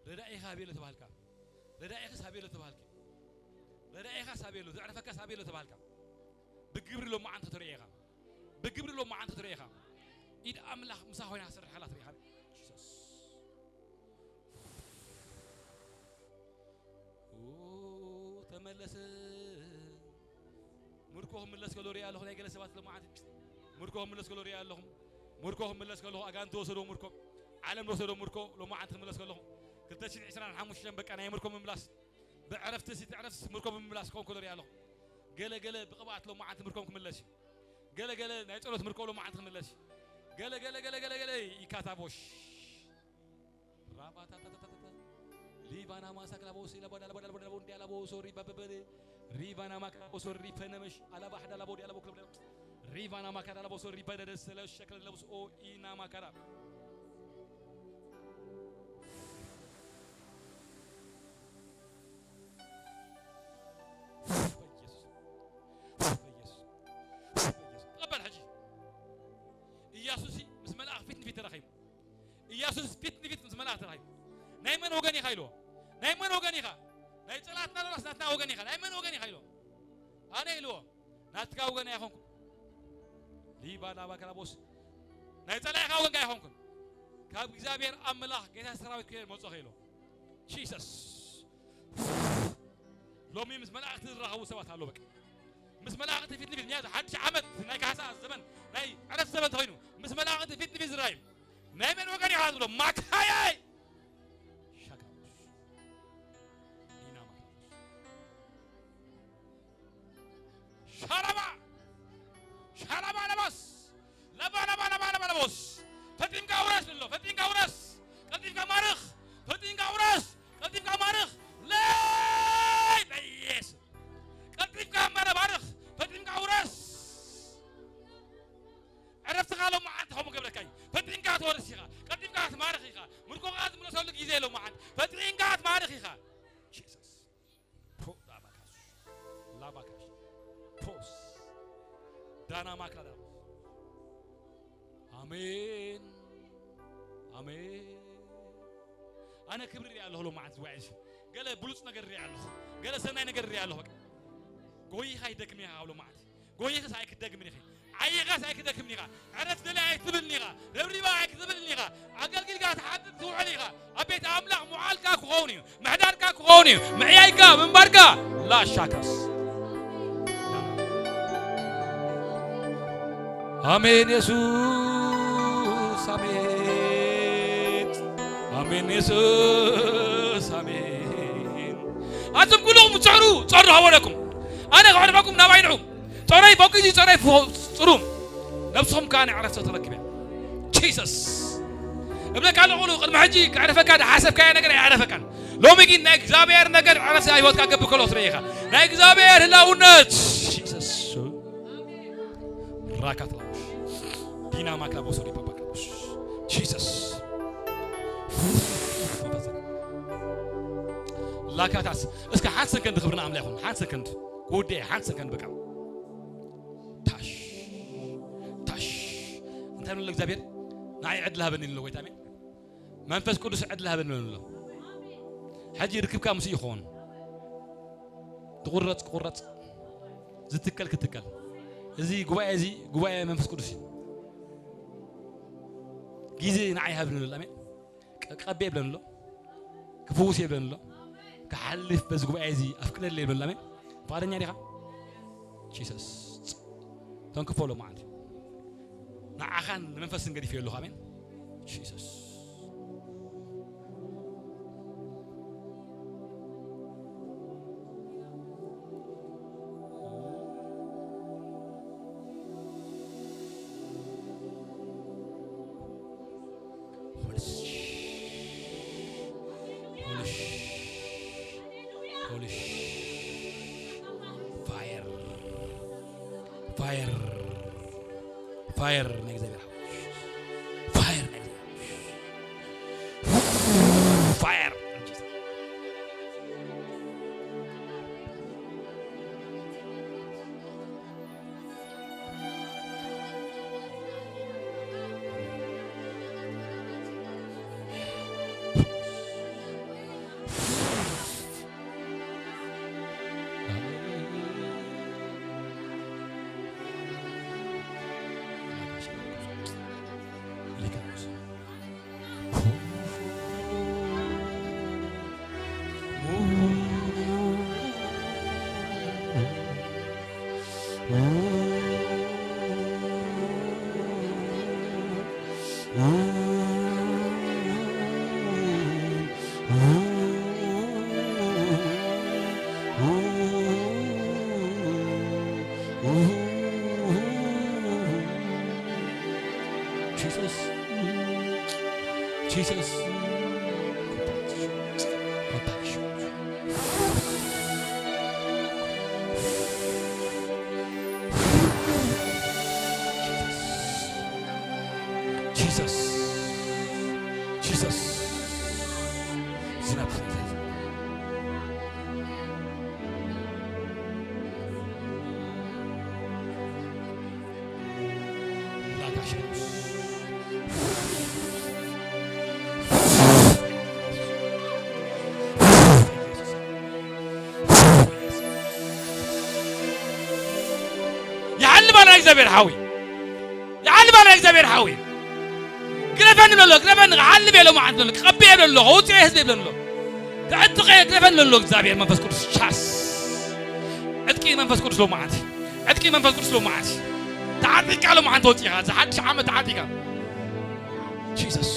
ረዳኢኻ ኣበይ ኣሎ ተባሃልካ? ረዳኢኻስ ኣበይ ኣሎ ተባሃልኪ? ረዳኢኻስ ኣበይ ኣሎ? ዘዕረፈካስ ኣበይ ኣሎ ተባሃልካ? ብግብሪ ሎማዓንቲ ተሪኤኻ ብግብሪ ሎማዓንቲ ተሪኤኻ ኢድ ኣምላኽ ምሳ ኮይና ክሰርሓላ ትሪኢኻ ጂሰስ ተመለሰ ምርኮ ክምለስ ከሎ ሪኣ ኣለኹ ናይ ገለ ሰባት ሎማዓንቲ ምርኮ ክምለስ ከሎ ሪኣ ኣለኹም ምርኮ ክምለስ ከለኹ ኣጋንንቲ ወሰዶ ምርኮ ዓለም ወሰዶ ምርኮ ሎማዓንቲ ክምለስ ከለኹ ክልተ ሽሕን ዕስራን ሓሙሽተን በቃ ናይ ምርኮ ምምላስ ብዕረፍቲ ሲ ትዕረፍስ ምርኮ ብምምላስ ክኸውን ከሎ ሪኣ ኣለኹ ገለ ገለ ብቕብኣት ሎማዓንቲ ምርኮም ክምለስ እዩ ገለ ገለ ናይ ጸሎት ምርኮ ሎማዓንቲ ክምለስ እዩ ገለ ገለ ገለ ገለ ገለ ይካታቦሽ ራባታታታታታ ሊባና ማሳክላ ቦሲ ለቦዳ ለቦዳ ለቦዳ ለቦንዲ አላቦ ሶሪ በበበ ሪባና ማክላ ቦሶ ሪፈነመሽ አላባ ሐዳ ለቦዲ አላቦ ክለብ ሪባና ማካዳ ለቦሶ ሪበደደ ሰለ ሸክለ ለቦስ ኦ ኢና ማካዳ በኢየሱስ በኢየሱስ በኢየሱስ ተቐበል ሕጂ ኢያሱስ ምስ መልኣኽ ፊት ንፊት ተራኺቡ ኢያሱስ ፊት ንፊት ምስ መልኣኽ ተራኺቡ ናይ መን ወገን ኢኻ ኢልዎ ናይ መን ወገን ኢኻ ናይ ጸላትና ዶላስ ናትና ወገን ኢኻ ናይ መን ወገን ኢኻ ኢልዎ ኣነ ኢልዎ ናትካ ወገን ኣይኾንኩ ሊባና ማካራቦስ ናይ ጸላኢኻ ወገን ኣይኾንኩን ካብ እግዚኣብሔር ኣምላኽ ጌታ ሰራዊት ክየ መጾ ኢልዎ ጂሰስ ሎሚ ምስ መላእክቲ ዝራኸቡ ሰባት ኣለዉ በቃ ምስ መላእክቲ ፊት ንፊት ምክንያቱ ሓድሽ ዓመት ናይ ካሕሳ ዘመን ናይ ዕረፍቲ ዘመን ተኾይኑ ምስ መላእክቲ ፊት ንፊት ዝረኣዩ ናይ መን ወገን ኢኻ ዝብሎ ማካያይ ሻካሮስ ኢና ማካሮስ ሻላባ ሻላባ ለባስ ለባ ለባ ለባ ለባ ለቦስ ፈጢንካ ውረስ ብሎ ፈጢንካ ውረስ ቀልጢፍካ ማርኽ ፈጢንካ ውረስ ቀልጢፍካ ማርኽ ለይ በየስ ቀልጢፍካ ማረ ባርኽ ፈጢንካ ውረስ ዕረፍትኻ ሎም መዓልቲ ከምኡ ገብረካ እዩ ፈጢንካ ትወርስ ኢኻ ቀልጢፍካ ትማርኽ ኢኻ ምርኮኻ ትምለሰሉ ግዜ ሎም መዓልቲ ፈጢንካ ትማርኽ ኢኻ ጂሰስ ፖ ዳባካስ ላባካሽ ፖስ ዳና ማክራ ዳቦ ኣሜን ኣሜን ኣነ ክብሪ ሪኣ ኣለኹ ሎም መዓልቲ ዝዋዒ ገለ ብሉፅ ነገር ሪኣ ኣለኹ ገለ ሰናይ ነገር ሪኣ ኣለኹ በቃ ጎይኻ ይደክም ኢኻ ኣብ ሎም መዓልቲ ጎይኽስ ኣይክደግምን ኢኺ ዓይኻስ ኣይክደክምን ኢኻ ዕረፍ ደለ ኣይትብልን ኢኻ ረብሪባ ኣይክትብልን ኢኻ ኣገልግልካ ትሓድር ትውዕል ኢኻ ኣብ ቤት ኣምላኽ ምውዓልካ ክኸውን እዩ ምሕዳርካ ክኸውን እዩ ምዕያይካ ምንባርካ ላሻካስ ኣሜን የሱስ ኣሜን ኣሜን የሱስ ኣሜን ኣቱም ኩልኹም ትፅዕሩ ፀሩ ሃወለኩም ኣነ ክዕርፈኩም ናባይ ንዑ ጸረይ በጊዙ ጸረይ ጽሩም ነብስኹም ከኣ ዕረፍቲ ተረክብያ ጂሰስ እብለካ ኣለኹ ቅድሚ ሕጂ ክዕረፈካ ዝሓሰብካዮ ነገር ኣይዕረፈካን ሎሚ ግን ናይ እግዚኣብሔር ነገር ዕረፍቲ ኣብ ህይወትካ ገብር ከሎ ትርኢ ኢኻ ናይ እግዚኣብሔር ህላውነት ጂሰስ ራካት ዲና ማክላ ቦሶ ሪፓፓ ጂሰስ። ላካታስ እስከ ሓንቲ ሰከንድ ክብሪ ንኣምላኽ ይኹን። ሓንቲ ሰከንድ ክውድእ እየ። ሓንቲ ሰከንድ በቃ። ታሽ ታሽ እንታይ ንሎ እግዚኣብሔር ንዓይ ዕድል ሃበኒ ንሎ ጎይታ ኣሜን። መንፈስ ቅዱስ ዕድል ሃበኒ ንሎ። ሕጂ ርክብካ ምስ ይኸውን ትቑረጽ ክቑረጽ ዝትከል ክትከል። እዚ ጉባኤ እዚ ጉባኤ መንፈስ ቅዱስ እዩ። ግዜ ንዓይ ሃብኒ ንሎ ኣሜን። ቀቤ ይብለንሎ ክፍውስ ይብለንሎ ክሓልፍ በዚ ጉባኤ እዚ ኣፍቅደለ ይብለንሎ ኣሜን። ፍቓደኛ ዲኻ? ጂሰስ ተንክፎ ሎ መዓንቲ ንዓኻን ንመንፈስን ገዲፍ የለኹ ኣሜን። ጂሰስ Holy sh- Holy sh- Holy sh- Fire. Fire. Fire ናይ እግዚኣብሔር ሓወሽ። Fire ናይ እግዚኣብሔር ሓወሽ። Fire. Jesus. Jesus. Jesus. Jesus. ዝናብ ይዓልባ ናይ እግዚኣብሔር ሓዊ፣ ይዓልባ ናይ እግዚኣብሔር ሓዊ። ግረፈኒ በሎ፣ ግረፈኒ፣ ክዓልብ እየ ሎማዓንቲ በሎ፣ ክቐብእ እየ በሎ፣ ከውፅእ እየ ህዝበይ በሎ፣ ክዕጥቕ እየ፣ ግረፈኒ በሎ እግዚኣብሔር መንፈስ ቅዱስ። ቻስ። ዕጥቂ መንፈስ ቅዱስ ሎማዓንቲ፣ ዕጥቂ መንፈስ ቅዱስ ሎማዓንቲ። ተዓጢቕካ ሎማዓንቲ ወፂኻ፣ እዚ ሓድሽ ዓመት ተዓጢቕካ። ጂሰስ።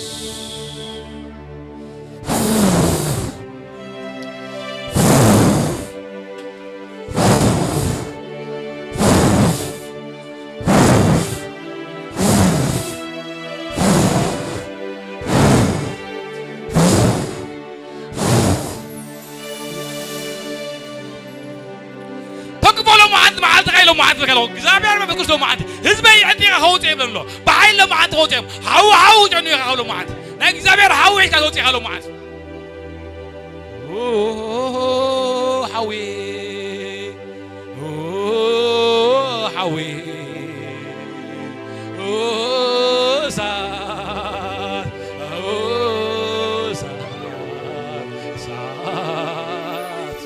ተክቦ ሎማዓንቲ፣ መዓልትኻ ኢሎ መዓልቲ ከለኹ እግዚኣብሔር መንፈስ ቅዱስ ሎማዓንቲ ህዝበይ ዕጢኻ ከውፅእ ይብሎ ኣሎ። ብሓይሊ ሎማዓንቲ ከውፅኦም ሓዊ ሓዊ ጨኑ ኢኻ ሎማዓንቲ ናይ እግዚኣብሔር ሓዊ ሒዝካ ተውፅኢኻ ሎማዓንቲ። ኦ፣ ሓዊ፣ ኦ፣ ሓዊ፣ ኦ፣ እሳት፣ ኦ፣ እሳት፣ እሳት፣ እሳት።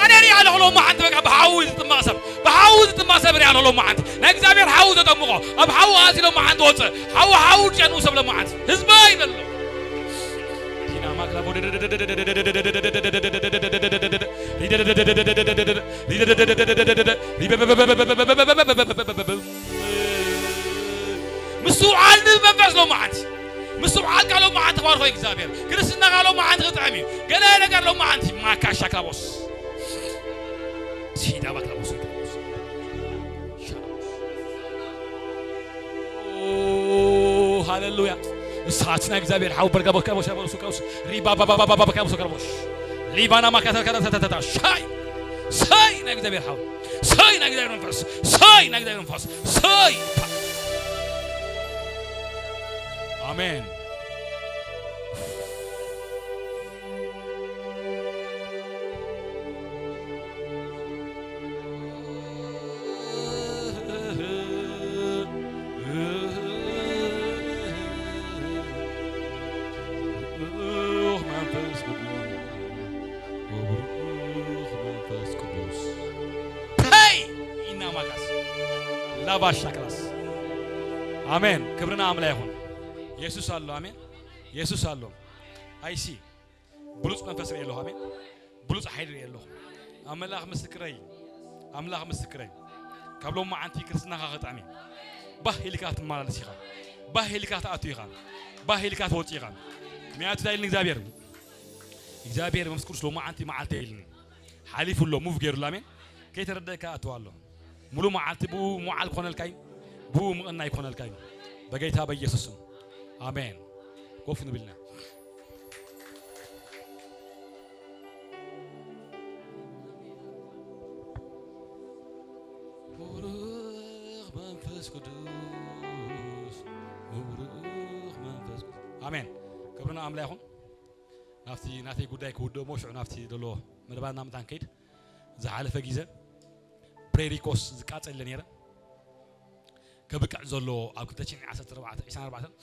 ኣነ ሪኣ ኣለኹ ሎማዓንቲ በቃ ብሓዊ ዝጥመቕ ሰብ፣ ብሓዊ ዝጥመቕ ሰብ ሪኣ ኣለኹ ሎማዓንቲ። ናይ እግዚኣብሔር ሓዊ ዘጠምቖ፣ ኣብ ሓዊ ኣትዩ ሎማዓንቲ ወፅእ። ሓዊ ሓዊ ጨኑ ሰብ ሎማዓንቲ። ህዝበይ በሎ። ዲና ማክላ ቦደ ምስትውዓል ንመንፈስ ሎማዓንቲ፣ ምስትውዓልካ ሎማዓንቲ ክባርኾ እግዚኣብሔር። ክርስትናኻ ሎማዓንቲ ክጥዕም እዩ። ገለ ነገር ሎማዓንቲ ማካሻ ክላቦስ ሲዳ ባክላቦስ። ኦ፣ ሃሌሉያ። እሳት ናይ እግዚኣብሔር ሓው በርጋ በካ ቦሻ በሱ ከውስ ሪባ ባባ ባባ ባባ ከውስ ከርቦሽ ሊባና ማካታ ካታ ታታ ሻይ። ሳይ ናይ እግዚኣብሔር ሓው፣ ሳይ ናይ እግዚኣብሔር መንፈስ፣ ሳይ ናይ እግዚኣብሔር መንፈስ፣ ሳይ። ኣሜን። ብሩኽ መንፈስ ቅዱስ፣ ብሩኽ መንፈስ ቅዱስ። ሄይ! ኢና ማካስ ላባሻ ክላስ። ኣሜን። ክብርና ኣምላ ይኹን። የሱስ ኣሎ። ኣሜን። የሱስ ኣሎ። ኣይሲ ብሉጽ መንፈስ ርእየ ኣለኹ። ኣሜን። ብሉጽ ሓይሊ ርእየ ኣለኹ። ኣምላኽ ምስክረይ፣ ኣምላኽ ምስክረይ። ካብ ሎማዓንቲ ክርስትናኻ ክጥዕም እዩ። ባህ ኢልካ ክትመላለስ ኢኻ። ባህ ኢልካ ክትኣቱ ኢኻ። ባህ ኢልካ ትወጽእ ኢኻ። ምክንያቱ እንታይ ኢልኒ እግዚኣብሔር? እግዚኣብሔር መንፈስ ቅዱስ ሎማዓንቲ መዓልቲ ኢልኒ። ሓሊፉ ኣሎ፣ ሙቭ ገይሩ ኣሎ። ኣሜን። ከይተረደእካ ኣትዋ ኣሎ። ሙሉ መዓልቲ ብኡ መዓል ኮነልካ እዩ። ብኡ ምቕናይ ኮነልካ እዩ። በጌታ በኢየሱስ ስም። ኣሜን። ኮፍ ንብልና። ብሩኽ መንፈስ ቅዱስ፣ ብሩኽ መንፈስ ቅዱስ። ኣሜን። ክብርና ኣምላ ይኹን። ናብቲ ናተይ ጉዳይ ክውድእ እሞ ሽዑ ናብቲ ዘሎ መደባና ምእንታን ከይድ። ዝሓለፈ ግዜ ፕሬሪኮስ ዝቃጸለ ነይረ። ከብቅዕ ዘሎ ኣብ ክልተ ሽሕን ዓሰርተ ኣርባዕተን፣ ዕስራን ኣርባዕተን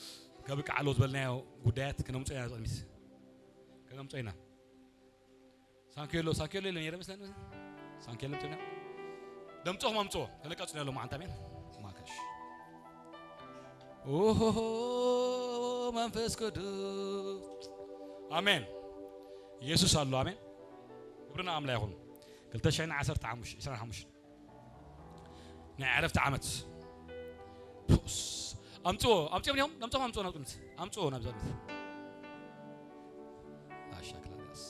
ከብቅዕ ኣለዎ ዝበልናዮ ጉዳያት ክነምጾ ኢና። ቅድሚት ክነምጾ ኢና። ሳንኪሎ፣ ሳንኪሎ ኢለ ነይረ መስለን። ሳንኪሎ ምጽና። ደምጾኹም ኣምጽኦ። ከነቀጽሎ ያለው ማዓንታ ኣሜን። ማከሽ። ኦሆ፣ መንፈስ ቅዱስ። ኣሜን። ኢየሱስ ኣሎ። ኣሜን። ክብርና ኣምላ ይኹን። ክልተ ሽሕን ዓሰርተ ሓሙሽተ፣ ዕስራን ሓሙሽተን ናይ ዕረፍቲ ዓመት። ፑስ። ኣምጽኦ፣ ኣምጽኦም እዮም። ደምጾኹም ኣምጽኦ ናብ ቅድሚት። ኣምጽኦ ናብ ቅድሚት። ኣሻክላስ።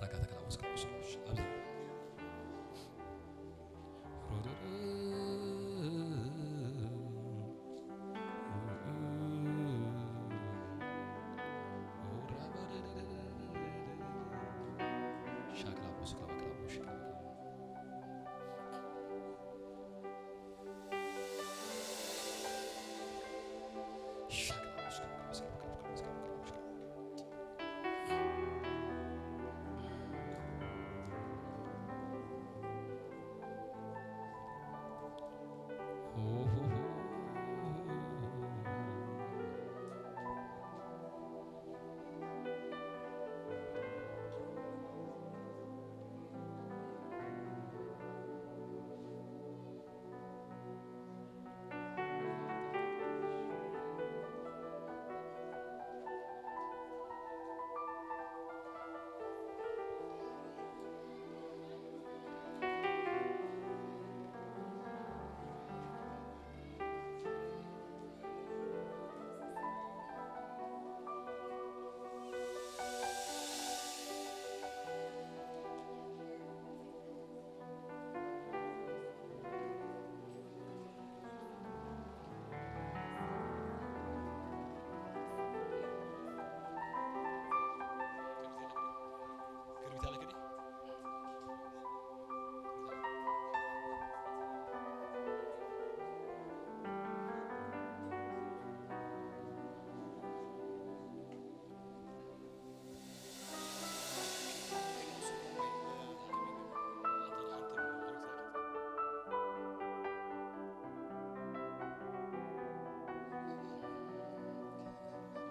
ራጋታ ከላውስ ከውስ ኣብዚ። ሻክላ ቦስ ክላባ ክላባ ሻክላ።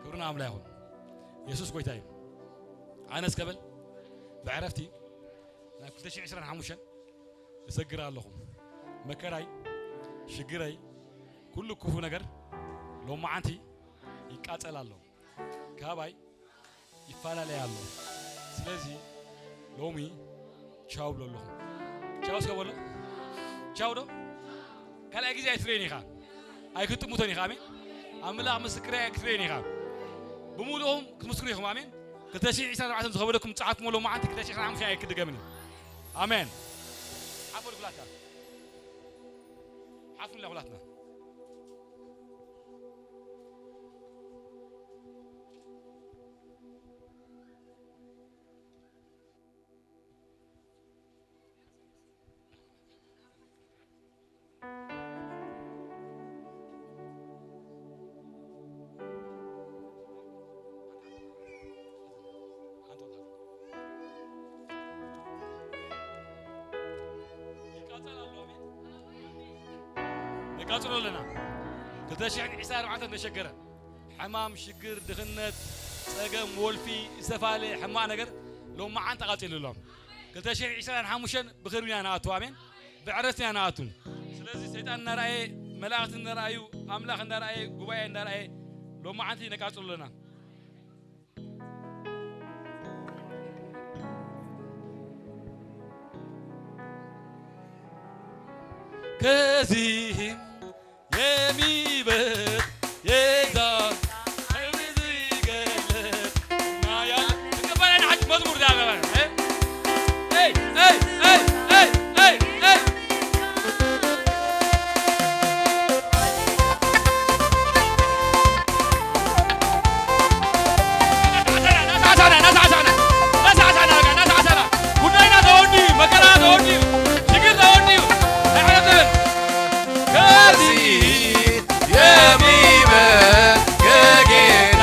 ክብርና ኣምላ ይኹን። የሱስ ጎይታ እዩ። ኣነ እስከ በል ብዕረፍቲ ናብ ክልተ ሽሕን ዕስራን ሓሙሽተን እሰግር ኣለኹ። መከራይ፣ ሽግረይ፣ ኩሉ ክፉ ነገር ሎማዓንቲ ይቃጸል ኣሎ። ካባይ ይፈላለይ ኣሎ። ስለዚ ሎሚ ቻው ብሎ ኣለኹ። ቻው እስከ በሎ። ቻው ዶ? ካልኣይ ግዜ ኣይትርእዮን ኢኻ። ኣይክጥምቶን ኢኻ። ኣሜን። ኣምላኽ ምስክረይ ኣይክትርእዮን ኢኻ። ብምሉኦም ክትምስክሩ ኢኹም። ኣሜን። ክልተ ሽሕን ዕስራን ኣርባዕተን ዝኸበደኩም ጸሓፍኩሞ ሎማዓንቲ ክልተ ሽሕን ዕስራን ሓሙሽተን ኣይክድገምን እዩ። ኣሜን። ሓፈር ኩላታ። ሓፍሩላ ኩላትና። ቀጽሎ ኣለና። ክልተ ሽሕን ዕስራን ኣርባዕተን ተሸገረ። ሕማም፣ ሽግር፣ ድኽነት፣ ጸገም፣ ወልፊ፣ ዝተፈላለየ ሕማቕ ነገር ሎማዓንቲ ተቓጺሉ ኣሎ። ክልተ ሽሕን ዕስራን ሓሙሽተን ብኽብሪ ኢና ንኣቱ። ኣሜን። ብዕረፍቲ ኢና ንኣቱ። ስለዚ ሰይጣን እናረኣየ፣ መላእኽቲ እናረኣዩ፣ ኣምላኽ እናረኣየ፣ ጉባኤ እናረኣየ ሎማዓንቲ ነቃጽሎ ኣለና። ከዚህም የሚበልጥ የዛ ኃይል ዝገለጥ ና ያለ ትቀበለን ሐጅ መዝሙር ዳገበ። ጉዳይና ተወዲኡ፣ መከራ ተወዲኡ፣ ሽግር ተወዲኡ፣ ኣይሕለፍን። ከዚህ የሚበልጥ የጌታ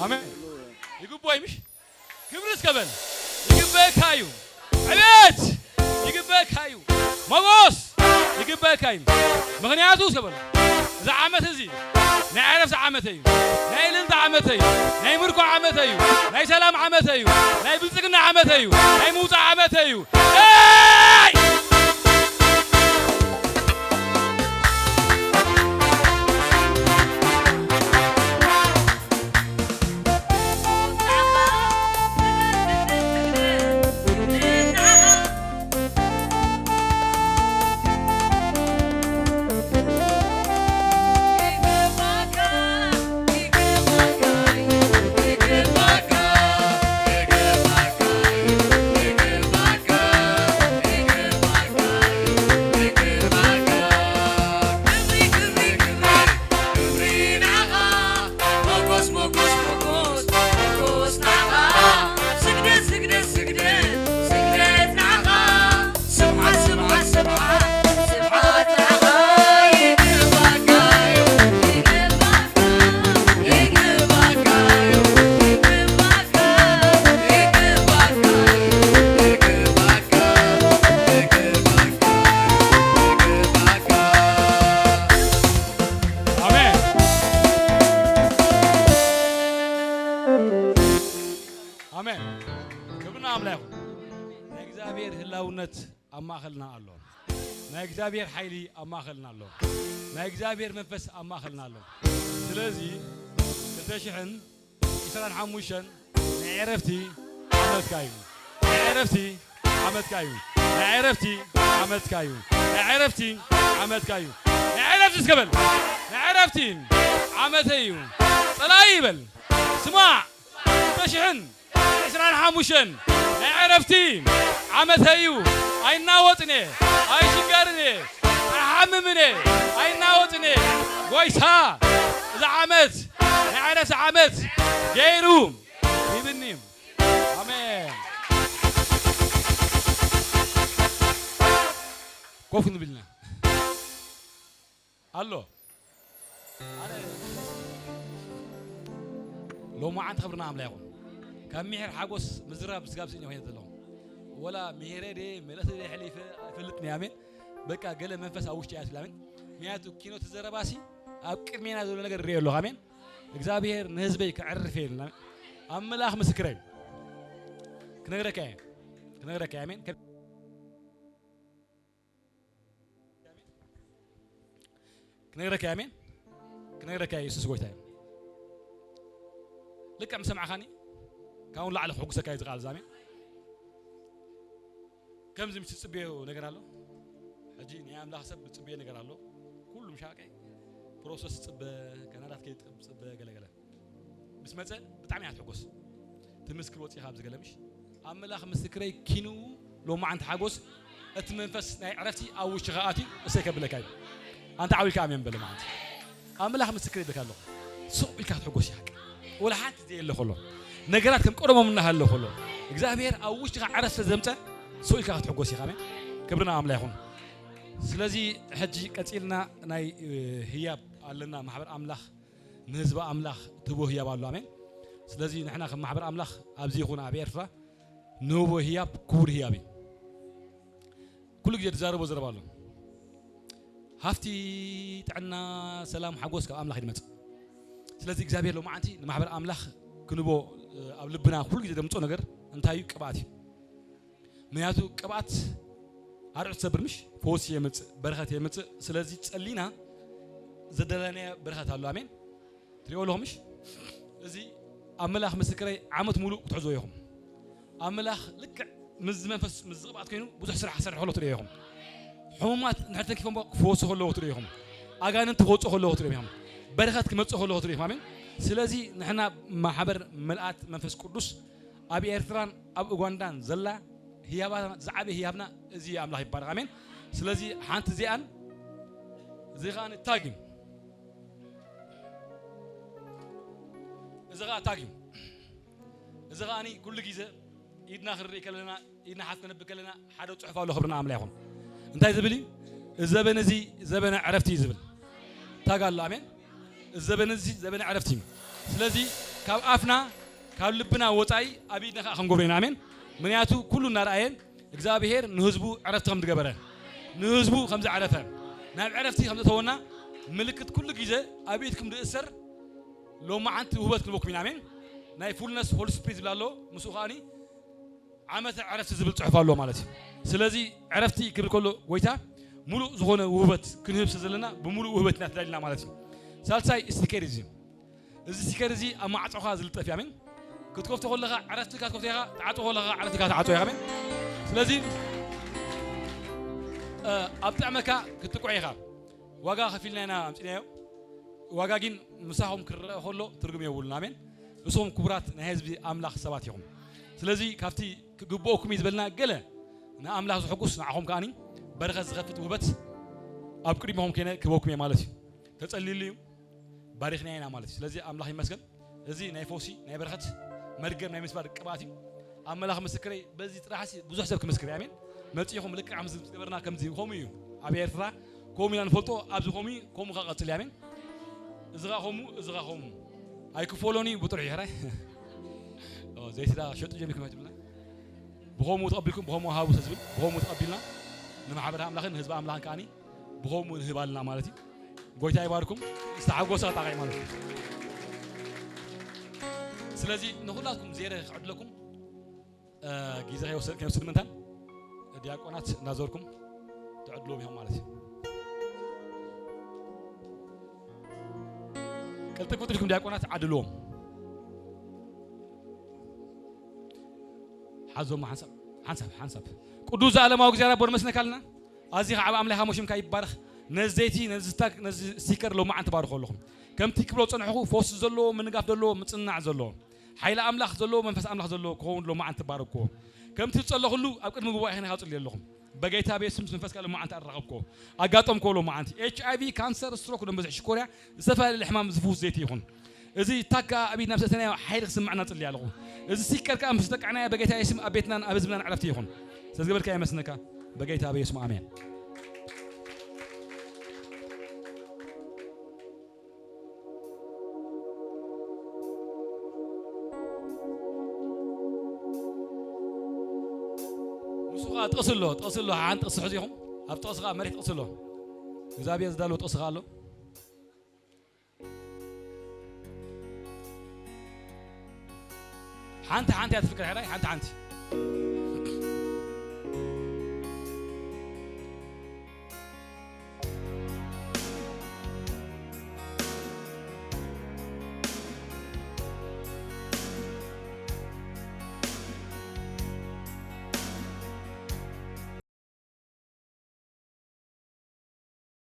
ኣሜን። ይግባይ ምሽ? ክብሪ እስከ በል። ይግበካ እዩ። ዕቤት ይግበካ እዩ። መጎስ ይግበካ እዩ። ምኽንያቱ እስከ በል። እዚ ዓመት እዚ ናይ ዕረፍቲ ዓመት እዩ። ናይ እልልታ ዓመት እዩ። ናይ ምርኮ ዓመት እዩ። ናይ ሰላም ዓመት እዩ። ናይ ብልጽግና ዓመት እዩ። ናይ ምውጻእ ዓመት እዩ። ኤይ! ስግደት፣ ስግደት ንዓኻ፣ ስብሓት፣ ስብሓት፣ ስብሓት፣ ስብሓት ንዓኻ፣ ይግባካ እዩ፣ ይግባካ፣ ይግባካ እዩ፣ ይግባካ፣ ይግባካ፣ ይግባካ፣ ይግባካ፣ ይግባካ። ኣሜን። ኣሜን። ክብሪ ንኣምላኽ ይኹን። ናይ እግዚኣብሔር ህላውነት ኣብ ማእከልና ኣሎ። ናይ እግዚኣብሔር ሓይሊ ኣብ ማእከልና ኣሎ። ናይ እግዚኣብሔር መንፈስ ኣብ ማእከልና ኣሎ። ስለዚ ክልተ ሽሕን ዕስራን ሓሙሽተን ናይ ዕረፍቲ ዓመትካ እዩ። ናይ ዕረፍቲ ዓመትካ እዩ። ናይ ዕረፍቲ ዓመትካ እዩ። ናይ ዕረፍቲ ዓመትካ እዩ። ናይ ዕረፍቲ እስከ በል። ናይ ዕረፍቲ ዓመተይ እዩ። ጸላኢ ይበል። ስማዕ። ክልተ ሽሕን ዕስራን ሓሙሽተን ናይ ዕረፍቲ ዓመተይ እዩ። ኣይናወጥን እየ፣ ኣይሽገርን እየ፣ ኣይሓምምን እየ፣ ኣይናወጥን እየ። ጎይታ እዚ ዓመት ናይ ዕረፍቲ ዓመት ገይሩ ሂብኒ። ኣሜን። ኮፍ ክንብል ኢና። ኣሎ። ኣነ ሎማዓንቲ ክብርና ኣምላ ይኹን። ካብ ምሒር ሓጎስ ምዝራብ ስጋብ ስእኒ ኮይነ ዘለኹ። ወላ ምሒረ ድየ፣ መልእኽቲ ድየ ሕሊፈ ኣይፈልጥን እየ። ኣሜን። በቃ ገለ መንፈስ ኣብ ውሽጢ እያ ትብል። ኣሜን። ምክንያቱ ኪኖ ትዘረባሲ ኣብ ቅድሜና ዘሎ ነገር ርእየ ኣለኹ። ኣሜን። እግዚኣብሔር ንህዝበይ ከዕርፍ እየ። ኣምላኽ ምስክረይ። ክነግረካ እየ። ክነግረካ እየ። ኣሜን። ክነግረካ እየ፣ ኣሜን። ክነግረካ እየ፣ የሱስ ጎይታ እዩ። ልክዕ ምስ ሰማዕኻኒ፣ ካብኡ ንላዕሊ ክሕጉሰካ እዩ እዚ ቃል እዚ፣ ኣሜን። ከምዚ ምስ ትጽበዮ ነገር ኣሎ። ሕጂ ናይ ኣምላኽ ሰብ ዝጽበዮ ነገር ኣሎ። ኩሉ ምሻቀ ፕሮሰስ ትጽበ፣ ካናዳት ከይድ ትጽበ፣ ገለ ገለ። ምስ መጸ ብጣዕሚ እያ ትሕጎስ። ትምስክር ወጺኻ ኣብዚ ገለ ምሽ? ኣምላኽ ምስክረይ ኪኑ ሎማዓንቲ ሓጎስ እቲ መንፈስ ናይ ዕረፍቲ ኣብ ውሽጥኻ ኣትዩ እሰይ ከብለካ እዩ። ኣንተ ዓው ኢልካ ኣሜን በል ሎማዓንቲ። ኣምላኽ ምስክረይ ይብለካ ኣለኹ። ስቕ ኢልካ ክትሕጎስ እያ። ወላ ሓንቲ ዘየለ ከሎ፣ ነገራት ከም ቀደሞም እናሃለ ከሎ፣ እግዚኣብሔር ኣብ ውሽጥኻ ዕረፍቲ ዘምጸ ስቕ ኢልካ ክትሕጎስ ኢኻ። ኣሜን። ክብሪ ንኣምላኽ ይኹን። ስለዚ ሕጂ ቀጺልና ናይ፣ እ፣ ህያብ ኣለና፣ ማሕበር ኣምላኽ ንህዝቢ ኣምላኽ ትህቦ ህያብ ኣሎ። ኣሜን። ስለዚ ንሕና ከም ማሕበር ኣምላኽ ኣብዚ ይኹን ኣብ ኤርትራ ንህቦ ህያብ ክቡር ህያብ እዩ። ኩሉ ግዜ ዝዛረቦ ዘረባ ኣሎ። ሃፍቲ፣ ጥዕና፣ ሰላም፣ ሓጎስ ካብ ኣምላኽ እዩ ዝመጽእ። ስለዚ እግዚኣብሔር ሎማዓንቲ ንማሕበር ኣምላኽ ክንቦ፣ እ፣ ኣብ ልብና ኩሉ ግዜ ዘምጾ ነገር እንታይ እዩ? ቅብኣት እዩ። ምክንያቱ ቅብኣት ኣርዑት ትሰብር ምሽ? ፈውሲ የምጽእ፣ በረኸት የምጽእ። ስለዚ ጸሊና ዘደለናዮ በረኸት ኣሎ። ኣሜን። ትሪኦ ኣለኹም ምሽ? እዚ ኣምላኽ ምስክረይ ዓመት ሙሉእ ክትሕዝዎ ኢኹም። ኣምላኽ ልክዕ ምስ መንፈስ ምስ ዝቕብኣት ኮይኑ ብዙሕ ስራሕ ክሰርሕ ከሎ ትሪኦ ኢኹም። ሕሙማት እንድሕር ተንኪፎም ክፈወሱ ከለዉ ትሪኦ ኢኹም። ኣጋንንቲ ክወጹ ከለዉ ትሪኦ ኢኹም። በረኸት ክመጽእ ከለዉ ትሪኦ ኢኹም። ኣሜን። ስለዚ ንሕና ማሕበር ምልኣት መንፈስ ቅዱስ ኣብ ኤርትራን ኣብ ኡጋንዳን ዘላ ህያባትና፣ ዝዓበየ ህያብና እዚ ኣምላኽ ይባረኽ። ኣሜን። ስለዚ ሓንቲ እዚኣን፣ እዚ ኸኣ ታግ እዩ። እዚ ኸኣ ታግ እዩ። እዚ ኸኣ ኩሉ ግዜ ኢድና ክንርኢ ከለና፣ ኢድና ሓፍ ከነብል ከለና ሓደ ጽሑፍ ኣሎ። ክብርና ኣምላኽ ይኹን። እንታይ ዝብል እዩ? እዚ ዘበን እዚ ዘበነ ዕረፍቲ እዩ ዝብል ታግ ኣሎ። ኣሜን። እዚ ዘበን እዚ ዘበነ ዕረፍቲ እዩ። ስለዚ ካብ ኣፍና ካብ ልብና ወጻኢ ኣብ ኢድና ከኣ ክንገብሮ ኢና። ኣሜን። ምክንያቱ ኩሉ እናረኣየ እግዚኣብሔር ንህዝቡ ዕረፍቲ ከም ዝገበረ፣ ንህዝቡ ከም ዘዕረፈ፣ ናብ ዕረፍቲ ከም ዘእተወና ምልክት ኩሉ ግዜ ኣብ ኢድኩም ዝእሰር ሎማዓንቲ ውህበት ክንበኩም ኢና። ኣሜን። ናይ ፉልነስ ሆሊ ስፒሪት ዝብል ኣሎ። ምስኡ ከኣኒ ዓመተ ዕረፍቲ ዝብል ጽሑፍ ኣለዎ ማለት እዩ። ስለዚ ዕረፍቲ ክብል ከሎ ጎይታ ሙሉእ ዝኾነ ውህበት ክንህብ ስለ ዘለና ብምሉእ ውህበት ኢና ተዳሊና ማለት እዩ። ሳልሳይ ስቲከር እዩ። እዚ ስቲከር እዚ ኣብ ማዕጾኻ ዝልጠፍ እዩ። ኣሜን። ክትከፍቶ ከለኻ ዕረፍትካ ትከፍቶ ኢኻ፣ ትዓጽዎ ከለኻ ዕረፍትካ ትዓጽዎ ኢኻ። ኣሜን። ስለዚ፣ እ፣ ኣብ ጥዕመካ ክትጥቅዖ ኢኻ። ዋጋ ከፊልና ኢና ኣምጺናዮ። ዋጋ ግን ምሳኹም ክረአ ከሎ ትርጉም የብሉን። ኣሜን። ንስኹም ክቡራት ናይ ህዝቢ ኣምላኽ ሰባት ኢኹም። ስለዚ ካብቲ ክግብኦኩም እዩ ዝበልና ገለ ንኣምላኽ ዝሕጉስ ንዓኹም ከኣኒ በረኸት ዝኸፍት ውህበት ኣብ ቅድሚኹም ከይነ ክህበኩም እየ ማለት እዩ። ተጸሊሉ እዩ፣ ባሪኽና ኢና ማለት እዩ። ስለዚ ኣምላኽ ይመስገን። እዚ ናይ ፈውሲ፣ ናይ በረኸት፣ መርገም ናይ ምስባር ቅብኣት እዩ። ኣምላኽ ምስክረይ፣ በዚ ጥራሕሲ ብዙሕ ሰብ ክምስክር እዩ። ኣሜን። መጺኹም ልክዕ ከምዚ ዝገበርና ከምዚ ከምኡ እዩ። ኣብ ኤርትራ ከምኡ ኢና ንፈልጦ፣ ኣብዚ ከምኡ እዩ፣ ከምኡ ከቐጽል እዩ። ኣሜን። እዚ ኸኣ ከምኡ፣ እዚ ኸኣ ከምኡ። ኣይክፈሎን እዩ፣ ብጥሩሕ እዩ፣ ሕራይ። ኦ፣ ዘይትዳ ሸጡ ጀሚርኩም ኣይትብልና። ብኸምኡ ተቐቢልኩም፣ ብኸምኡ ሃቡ ዝብል፣ ብኸምኡ ተቐቢልና ንማሕበር ኣምላኽን ህዝቢ ኣምላኽን ከኣኒ ብኸምኡ ንህብ ኣለና ማለት እዩ። ጎይታ ይባርኩም። ዝተሓጎሰ ጣቃይ ማለት እዩ። ስለዚ ንኹላትኩም ዜረ ክዕድለኩም፣ እ፣ ግዜ ከይወሰድ፣ ከይወስድ ምንታን ዲያቆናት እናዞርኩም ትዕድልዎም ኢኹም ማለት እዩ። ቅልጥፍ ቅልጥፍ ኢልኩም ዲያቆናት ዓድልዎም። ሓዞም ሓንሳብ፣ ሓንሳብ፣ ሓንሳብ። ቅዱስ ዘኣለማዊ እግዚኣብሔር ኣቦ ነመስግነካ ኣለና። ኣዚ ኸዓ ኣምላኽ ኣሞ ሽምካ ይባረኽ። ነዚ ዘይቲ፣ ነዚ ስታክ፣ ነዚ ስቲከር ሎማዓንቲ ባርኾ ኣለኹም። ከምቲ ክብሎ ዝጸንሕኹ ፈውሲ ዘለዎ፣ ምንጋፍ ዘለዎ፣ ምጽንናዕ ዘለዎ፣ ሓይሊ ኣምላኽ ዘለዎ፣ መንፈስ ኣምላኽ ዘለዎ ክኸውን ሎማዓንቲ ባርክዎ። ከምቲ ዝጸለኹሉ ኣብ ቅድሚ ጉባኤ ኸይነ ክጽሊ ኣለኹም። በጌታ በየሱስ መንፈስ ቃል ሎማዓንቲ ኣራኸብኮ። ኣጋጠምኮ ሎማዓንቲ። ኤች ኣይ ቪ፣ ካንሰር፣ ስትሮክ፣ ደም ብዝሒ ሽኮርያ፣ ዝተፈላለየ ሕማም ዝፍውስ ዘይቲ ይኹን። እዚ ታካ ኣብ ኢድና ምስ ኣእተናዮ ሓይሊ ክስምዓና እጽሊ ኣለኹ። እዚ ስቲከር ከኣ ምስ ተቃዕናዮ በጌታ የሱስ ኣብ ቤትናን ኣብ ህዝብናን ዕረፍቲ ይኹን። ስለዝገበርካዮ የመስግነካ በጌታ በየሱስ ኣሜን። ንሱ ኸኣ ጥቕሲ ኣሎ፣ ጥቕሲ ኣሎ፣ ሓንቲ ጥቕሲ ሕዙ ኢኹም። ኣብ ጥቕሲ ኸኣ መሪሕ ጥቕሲ ኣሎ። እግዚኣብሔር ዝዳለዎ ጥቕሲ ኸኣ ኣሎ። ሓንቲ ሓንቲ እያ ትፍቅር፣ ሕራይ ሓንቲ ሓንቲ።